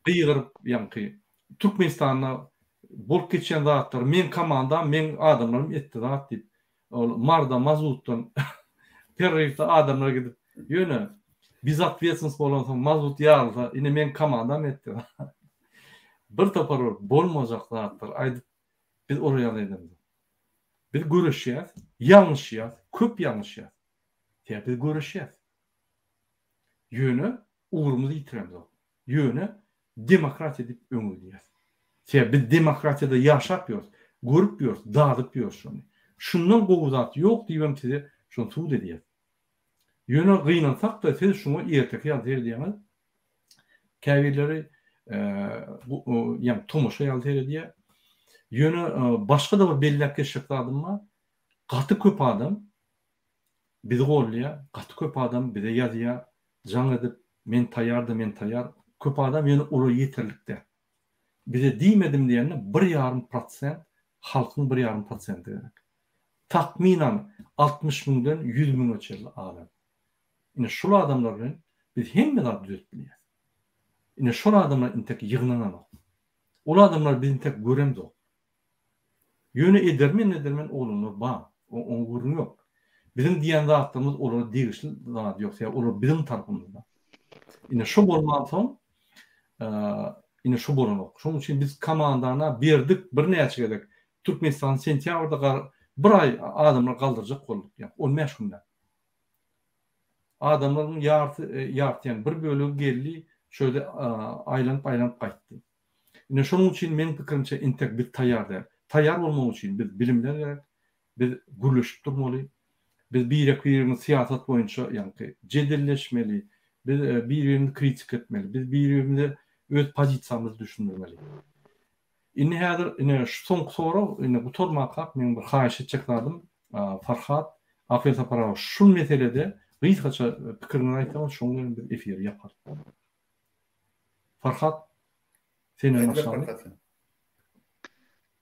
gygyryp ýaňky Türkmenistanda bolup geçýän zatlary meň komandam, meň adamlarym etdi zat diýip Ol Marda mazutdan perrifde adamlar gidip ýöne bezotvetstvennost bolansoň mazut ýarylsa ine meň komandam etdi. Bir topar bir bolmajak zatlar aýdyp biz olar ýaly edemzok. Biz göreşýäs, ýalňyşýas, köp ýalňyşýas. Sebäbi biz göreşýäs. Ýöne ugrumyzy ýitiremzok. Ýöne demokratiýa diýip öňe gidýäs. Sebäbi biz demokratiýada ýaşap ýörüs, görüp ýörüs, dadyp ýörüs şony. Şundan gowy zat ýok diýibem size şony subut edýäs. Ýöne gynansak-da siz şuňa erteki ýaly seredýäňiz. Käbirleri ýa tomaşa ýaly seredýär. Ýöne başga-da bir belläp geçjek zadym bar. Gaty köp adam bizi goldaýar, gaty köp adam bize ýazýar, Jaň edip, men taýýar-da, men taýýar. Köp adam ýöne olar ýeterlik däl. Bize diýmedim diýende bir ýarym prosent halkyň bir ýarym prosenti gerek. Takmynan 60 müňden 100 müňe çenli adam. Ine şul adamlar bilen biz hemme zady düzetip bilýäs. Ine şol adamlar intek ýygnananok. Ol adamlary biz intek göremzok. Ýöne edermen edermen oglanlar bar. Oňa gürrüň ýok. Biziň diýen zatlarymyz olara degişli zat ýok. Sebäbi olar biziň tarapymyzda. Ine şo bolmansoň ine şo bolanok. Şonuň üçin biz komandana berdik birnäçe gezek. Türkmenistan sentýabrda bir aý adamlar galdyrjak bolduk. Ýa 15 günläp. Adamlaryň ýarty ýarty ýa bir bölegi geldi, şo ýerde aýlanyp-aýlanyp gaýtdy. Ine şonuň üçin meň pikirimçe intek biz taýýar däl. Taýýar bolmak üçin biz bilimler gerek, biz gürleşip durmaly, biz birek-birimiz syýasat boýunça ýaňky jedelleşmeli, biz bir-birimizi kritika etmeli, biz bir-birimize öz pozisiýamyzy düşündirmeli. Indi häzir ine şu soňky sorag indi gutarmakak meň bir haýyş etjek zadym Farhat Akyl Sapar aga şul meselede gysgaça pikiriňizi aýtsaňyz şoň bilen biz efiri ýaparys. Farhat, senden başlaly.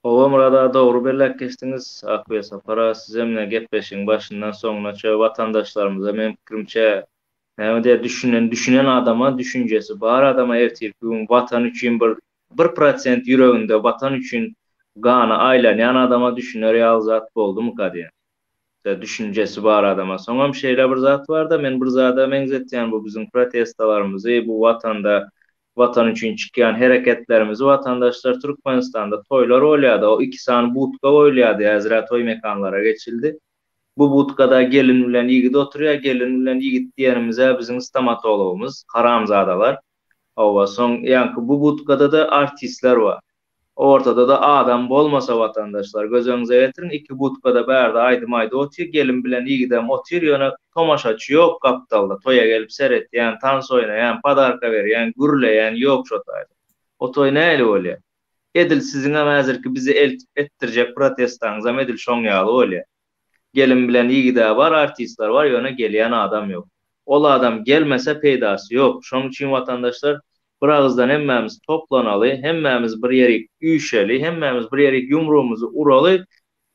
Hawa Myrat aga dogry belläp geçdiňiz. Akbeg Sapar aga sizem ine gepleşigiň başyndan soňuna çe watandaşlarymyza meň pikirimçe näme diýer düşünen düşünen adama düşünjesi bar adama ertirki gün watan üçin bir bir prosent ýüreginde watan üçin gany aýlanýan adama düşüner ýaly zat boldumyka diýen. Düşünjesi bar adama. Soňam şeýle bir zat barda, men bir zada meňzetýän bu biziň protestalarymyzy, bu watanda watan üçin çykýan hereketlerimizi watandaşlar Türkmenistanda toýlar bolýardy, o iki sany budka goýulýardy, häzir-ä toý mekanlara geçildi. Bu budkada gelin bilen ýigit oturýar, gelin bilen ýigit diýenimiz-ä biziň stomatologymyz, haramzadalar. Hawa, soň ýaňky bu budkada-da artistler bar. Ortada-da adam bolmasa watandaşlar, göz öňüňize getiriň, iki budkada bärde aýdym aýdyp otyr, gelin bilen ýigidem otyr, ýöne tomaşaçy ýok gapdalda, toýa gelip seretýän, tans oýnaýan, podarka berýän, gürleýän ýok şo taýda. O toý nähili bolýar? Edil siziňem häzirki bizi eltip etdirjek protestaňyzam edil şoň ýaly bolýar. Gelin bilen ýigid-ä bar, artistler bar, ýöne gelýän adam ýok. Ol adam gelmese peýdasy ýok. Şoň üçin watandaşlar bir agyzdan hemmämiz toplanaly, hemmämiz bir ýerik üýşeli, hemmämiz bir ýerik ýumrugymyzy uraly.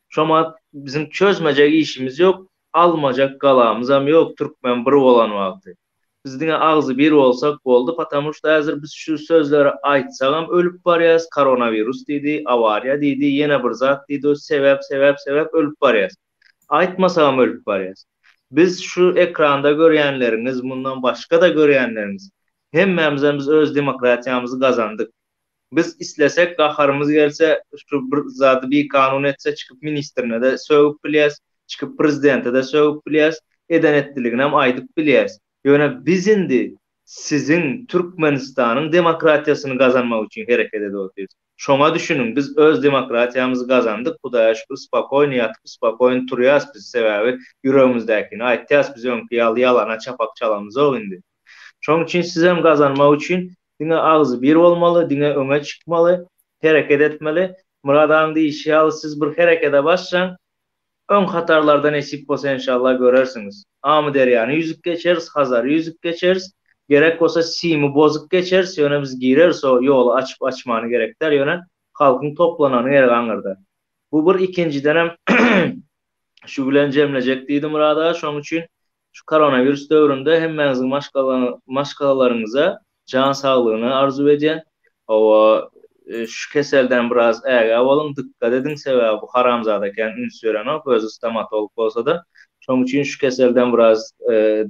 Şomat biziň çözmejek işimiz ýok, almajak galamyzam ýok türkmen bir bolan wagty. Biz diňe agzy bir bolsak boldy, patamu şda häzir biz şu sözleri aýtsagam ölüp barýas, koronawirus diýdi, awariýa diýdi, ýene bir zat diýdi, sebäp, sebäp, sebäp ölüp barýas. Aýtmasagam ölüp barýas. Biz şu ekranda görýänleriňiz, mundan başga-da görýänleriňiz, hemmämizem biz öz demokratiýamyzy gazandyk. Biz islesek gaharymyz gelse şu bir zady bikanun etse çykyp ministrine-de sögüp bilýäs, çykyp prezidente-de sögüp bilýäs, eden etdiliginem aýdyp bilýäs. Ýöne biz indi siziň Türkmenistanyň demokratiýasyny gazanmak üçin hereket edip otyrys. Şoňa düşüniň biz öz demokratiýamyzy gazandyk Hudaýa şükür spokoýny ýatyp spokoýny turýas biz sebäbi ýüregimizdäkini aýtýas biz öňki ýaly ýalana çapak çalamyzok indi. Şoň üçin sizem gazanmak üçin diňe agzy bir bolmaly, diňe öňe çykmaly, hereket etmeli. Myrat agaň diýişi ýaly siz bir herekede başlaň, öň hatarlarda nesip bolsa enşalla görersiňiz. Amyderýany ýüzüp geçeris, Hazary ýüzüp geçeris, gerek bolsa simi bozup geçeris, ýöne biz gireris o ýoly açyp açmany gerek däl, ýöne halkyň toplanany gerek aňyrda. Bu bir ikinjidenem şu bilen jemlejek diýdi Myrat aga, şoň üçin Şu koronawirus döwründe hemmäňiziň maşgalalaryňyza jan saglygyny arzuw edýän. Hawa, şu keselden biraz ägä boluň, dykgat ediň, sebäbi bu haramzada kän üns berenok, özi stomatolog bolsa-da. Şonuň üçin şu keselden biraz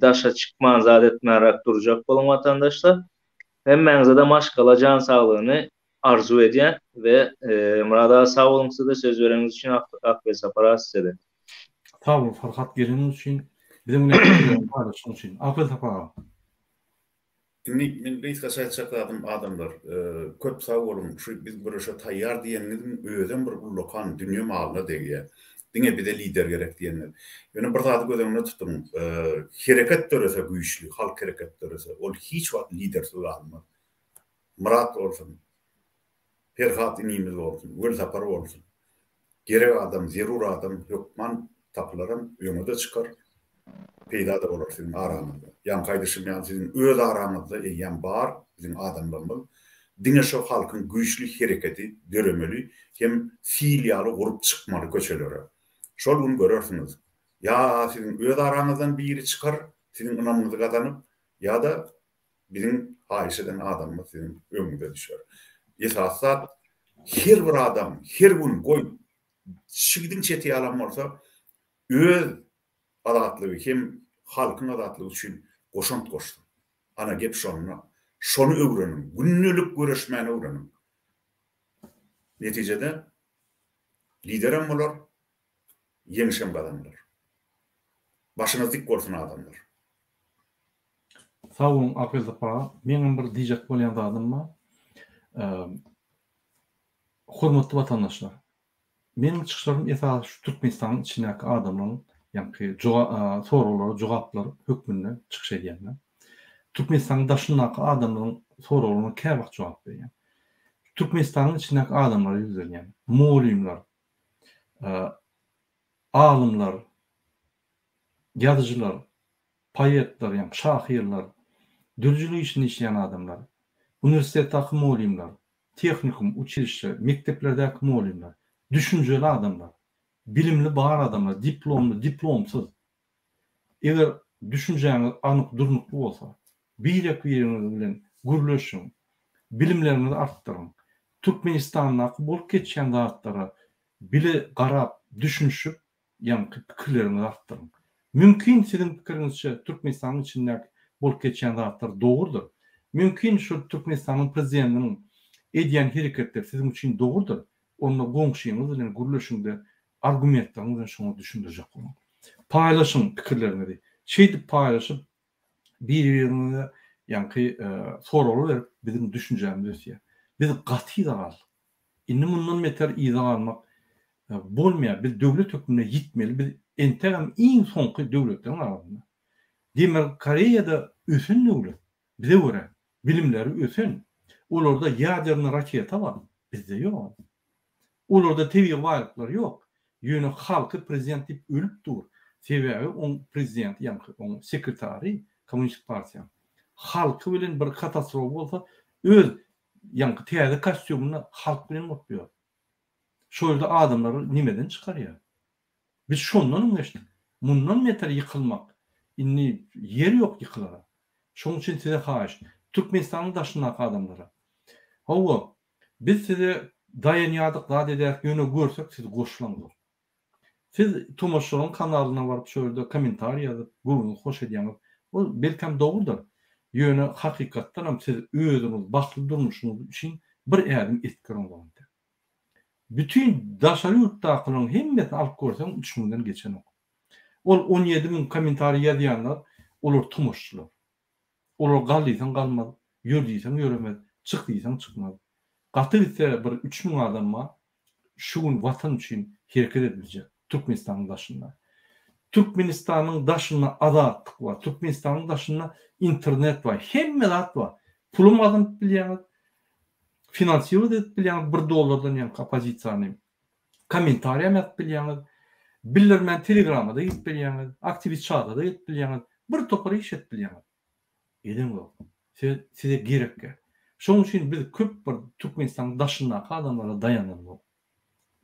daşa çykman, zat etmänräk durjak boluň watandaşlar. Hemmäňize-de maşgala jan saglygyny arzuw edýän we Myrat aga sag boluň size söz bereniňiz üçin Ak Welsapar aga sizede. Sag bol Farhat geleniň üçin biziň bilen pikirleriňi paýlaşyň üçin. Ak Welsapar aga. Indi men gysgaça aýtjak zadym adamlar köp sag boluň şu biz göreşe taýýar diýeniňiziň özem bir ullakan dünýe malyna degýär. Diňe bize lider gerek diýeniňiz. Ýöne bir zady göz öňünde tutuň hereket dörese güýçli halk hereket dörese ol hiç wagt lidersiz galmaz. Myrat bolsun, Perhat inimiz bolsun, Welsapar bolsun. Gerek adam, zerur adam hökman tapylaram, öňe-de çykar, peýda-da bolar siziň araňyzda. Ýaňky aýdyşym ýaly siziň öz araňyzda eýýäm bar biziň adamlarymyz. Diňe şo halkyň güýçli hereketi döremeli hem sil ýaly gurup çykmaly köçelere. Şol gün görersiňiz. Ýa siziň öz araňyzdan biri çykar, siziň ynamyňyzy gazanyp, ýa-da Biziň haýyş eden adamymyz siziň öňüňize düşer. Esasy zat, her bir adam her gün goý, çigidiň çeti ýalam bolsa, öz azatlygy hem halkyň azatlygy üçin goşant goşsun. Ana, gep şonda. Şony öwreniň. Gündelik göreşmäni öwreniň. Netijede, liderem bolar, ýeňşem gazanylar. Başyňyz dik bolsun, adamlar! Sag boluň Akgeldi aga. Meňem bir diýjek bolýan zadym bar. Hormatly watandaşlar, meniň çykyşlarym esasy şu Türkmenistanyň içindäki adamlaryň ýaňky soraglara jogaplar hökmünde çykyş edýän men. Türkmenistanyň daşyndaky adamlaryň soraglaryna käwagt jogap berýän. Türkmenistanyň içindäki adamlara ýüzlenýän. Mugallymlar, alymlar, ýazyjylar, poetler, ýagny şahyrlar, döredijilik işinde işleýän adamlar, uniwersitetdäki mugallymlar, tehnikum, uçilişşe, mekdeplerdäki mugallymlar, düşünjeli adamlar, bilimli bar adamlar, diplomly, diplomsyz. Eger düşünjäňiz anyk, durnukly bolsa, birek-biriňiz bilen gürleşiň, bilimleriňizi artdyryň. Türkmenistandaky bolup geçýän zatlara bile garap, düşünişip,. Ýaňky pikirleriňizi artdyryň. Mümkin siziň pikiriňizçe Türkmenistanyň içindäki bolup geçýän zatlar dogrudyr. Mümkin şu Türkmenistanyň prezidentiniň edýän hereketleri siziň üçin dogrudyr. Onda goňşyňyz bilen gürleşiňde argumentleriňiz bilen şoňa düşündirjek boluň. Paýlaşyň pikirleriňizi. Şeýdip paýlaşyp biri-biriňize ýaňky soraglar berip biziň düşünjämiz ösýär. Biz gaty yza galdyk. Indi mundan beter yza galmak bolmaýar. Biz döwlet hökmünde ýitmeli. Biz entegem iň soňky döwletleriň arasynda. Demirgazyk Koreýada ösen döwlet. Bize görä bilimleri ösen. Olarda ýaderny raketa bar. Bizde ýok. Olarda tebigy baýlyklar ýok. Ýöne halky prezident diýip ölüp dur. Sebäbi oň prezidenti ýaňky oň sekretary kommunistik partiýaň. Halky bilen bir katastrofa bolsa öz ýaňky täze kostýumynda halk bilen bolup ýör. Şo ýerde adamlary nemeden çykarýar. Biz şondanam geçdik. Mundan beter ýykylmak indi ýer ýok ýykylara. Şoň üçin size haýyş, Türkmenistanyň daşyndaky adamlara. Hawa, biz size daýanýadyk zat edärik ýöne görsek siz goşulaňzok. Siz tomaşaçylaryň kanalyna baryp şo ýerde kommentariý ýazyp göwnüňizi hoş edýäňiz. Ol belkäm dogrudyr. Ýöne hakykatdanam siz özüňiz bagtly durmuşyňyz üçin bir ädim etkiroňzok entek. Bütin daşary ýurtdakylaryň hemmesini alyp görseň üç müňden geçenok. Ol 17 müň kommentariý ýazýanlar olar tomaşçylar. Olar gal diýseň galmaz, ýör diýseň ýöremez, çyk diýseň çykmaz. Gaty gitse bir 3000 adam bar şu gün watan üçin hereket ediljek Türkmenistanyň daşynda. Türkmenistanyň daşynda azatlyk bar, Türkmenistanyň daşynda internet bar, hemme zat bar. Pulum gazanyp bilýäňiz, finansirowat edip bilýäňiz bir dollardan ýaňky oppozisiýany. Kommentariýam ýazyp bilýäňiz, bildirmän telegrama-da girip bilýäňiz, aktiwist çata-da girip bilýäňiz, bir topar iş edip bilýäňiz. Edeňzok. Siz size gerekkä. Şonuň üçin biz köp bir Türkmenistanyň daşyndaky adamlara daýanamzok.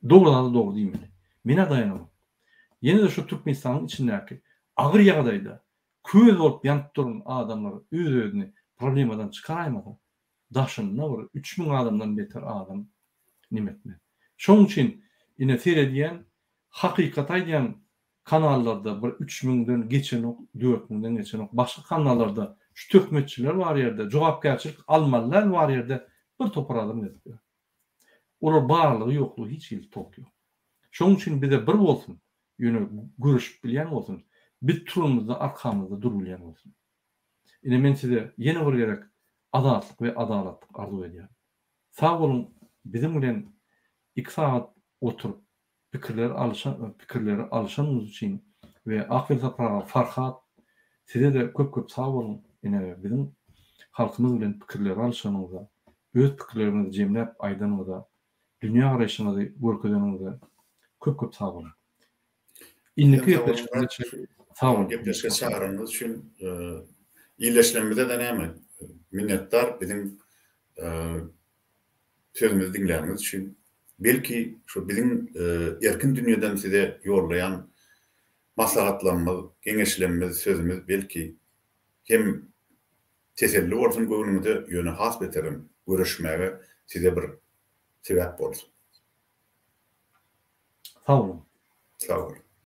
Dogry zady dogry diýmeli. Men-ä daýanamok. Ýene-de şu Türkmenistanyň içindäki agyr ýagdaýda köz bolup ýanyp duran adamlar öz-özüni problemadan çykaraýmasa, daşynda bir 3000 adamdan beter adam neme etmez. Şonuň üçin ine seredýän, hakykaty aýdýan kanallarda bir üç müňden geçenok, dört müňden geçenok. Başga kanallarda şu töhmetçiler bar ýerde, jogapkärçilik almaly däl bar ýerde bir topar adam gezip ýör. Olar barlygy ýoklugy hiç hili tolk ýok. Şonuň üçin bize bir bolsun, ýöne göreşip bilýän bolsun, biz turanymyzda arkamyzda durubilýän bolsun. Ine men size ýene bir gezek azatlyk we adalatlyk arzuw edýärin. Sag boluň biziň bilen iki sagat oturyp pikirler alyşan pikirleri alyşanyňyz üçin we Akbel Sapar aga Farhat size-de köp köp sag boluň ine biziň halkymyz bilen pikirleri alyşanyňyza öz pikirleriňizi jemläp aýdanyňyza dünýä garaýşyňyzy görkezeniňize köp köp sag boluň. Indiki gepleşiklere çenli sag boluň. Gepleşige çagyranyňyz üçin ildeşlerimize-de näme minnetdar biziň sözümizi diňläniňiz üçin. Belki şu biziň erkin dünýeden size ýollaýan maslahatlarymyz, geňeşlerimiz, sözümiz belki hem teselli bolsun göwnüňize, ýöne has beterem göreşmäge size bir sebäp bolsun. Sag boluň. Sag boluň.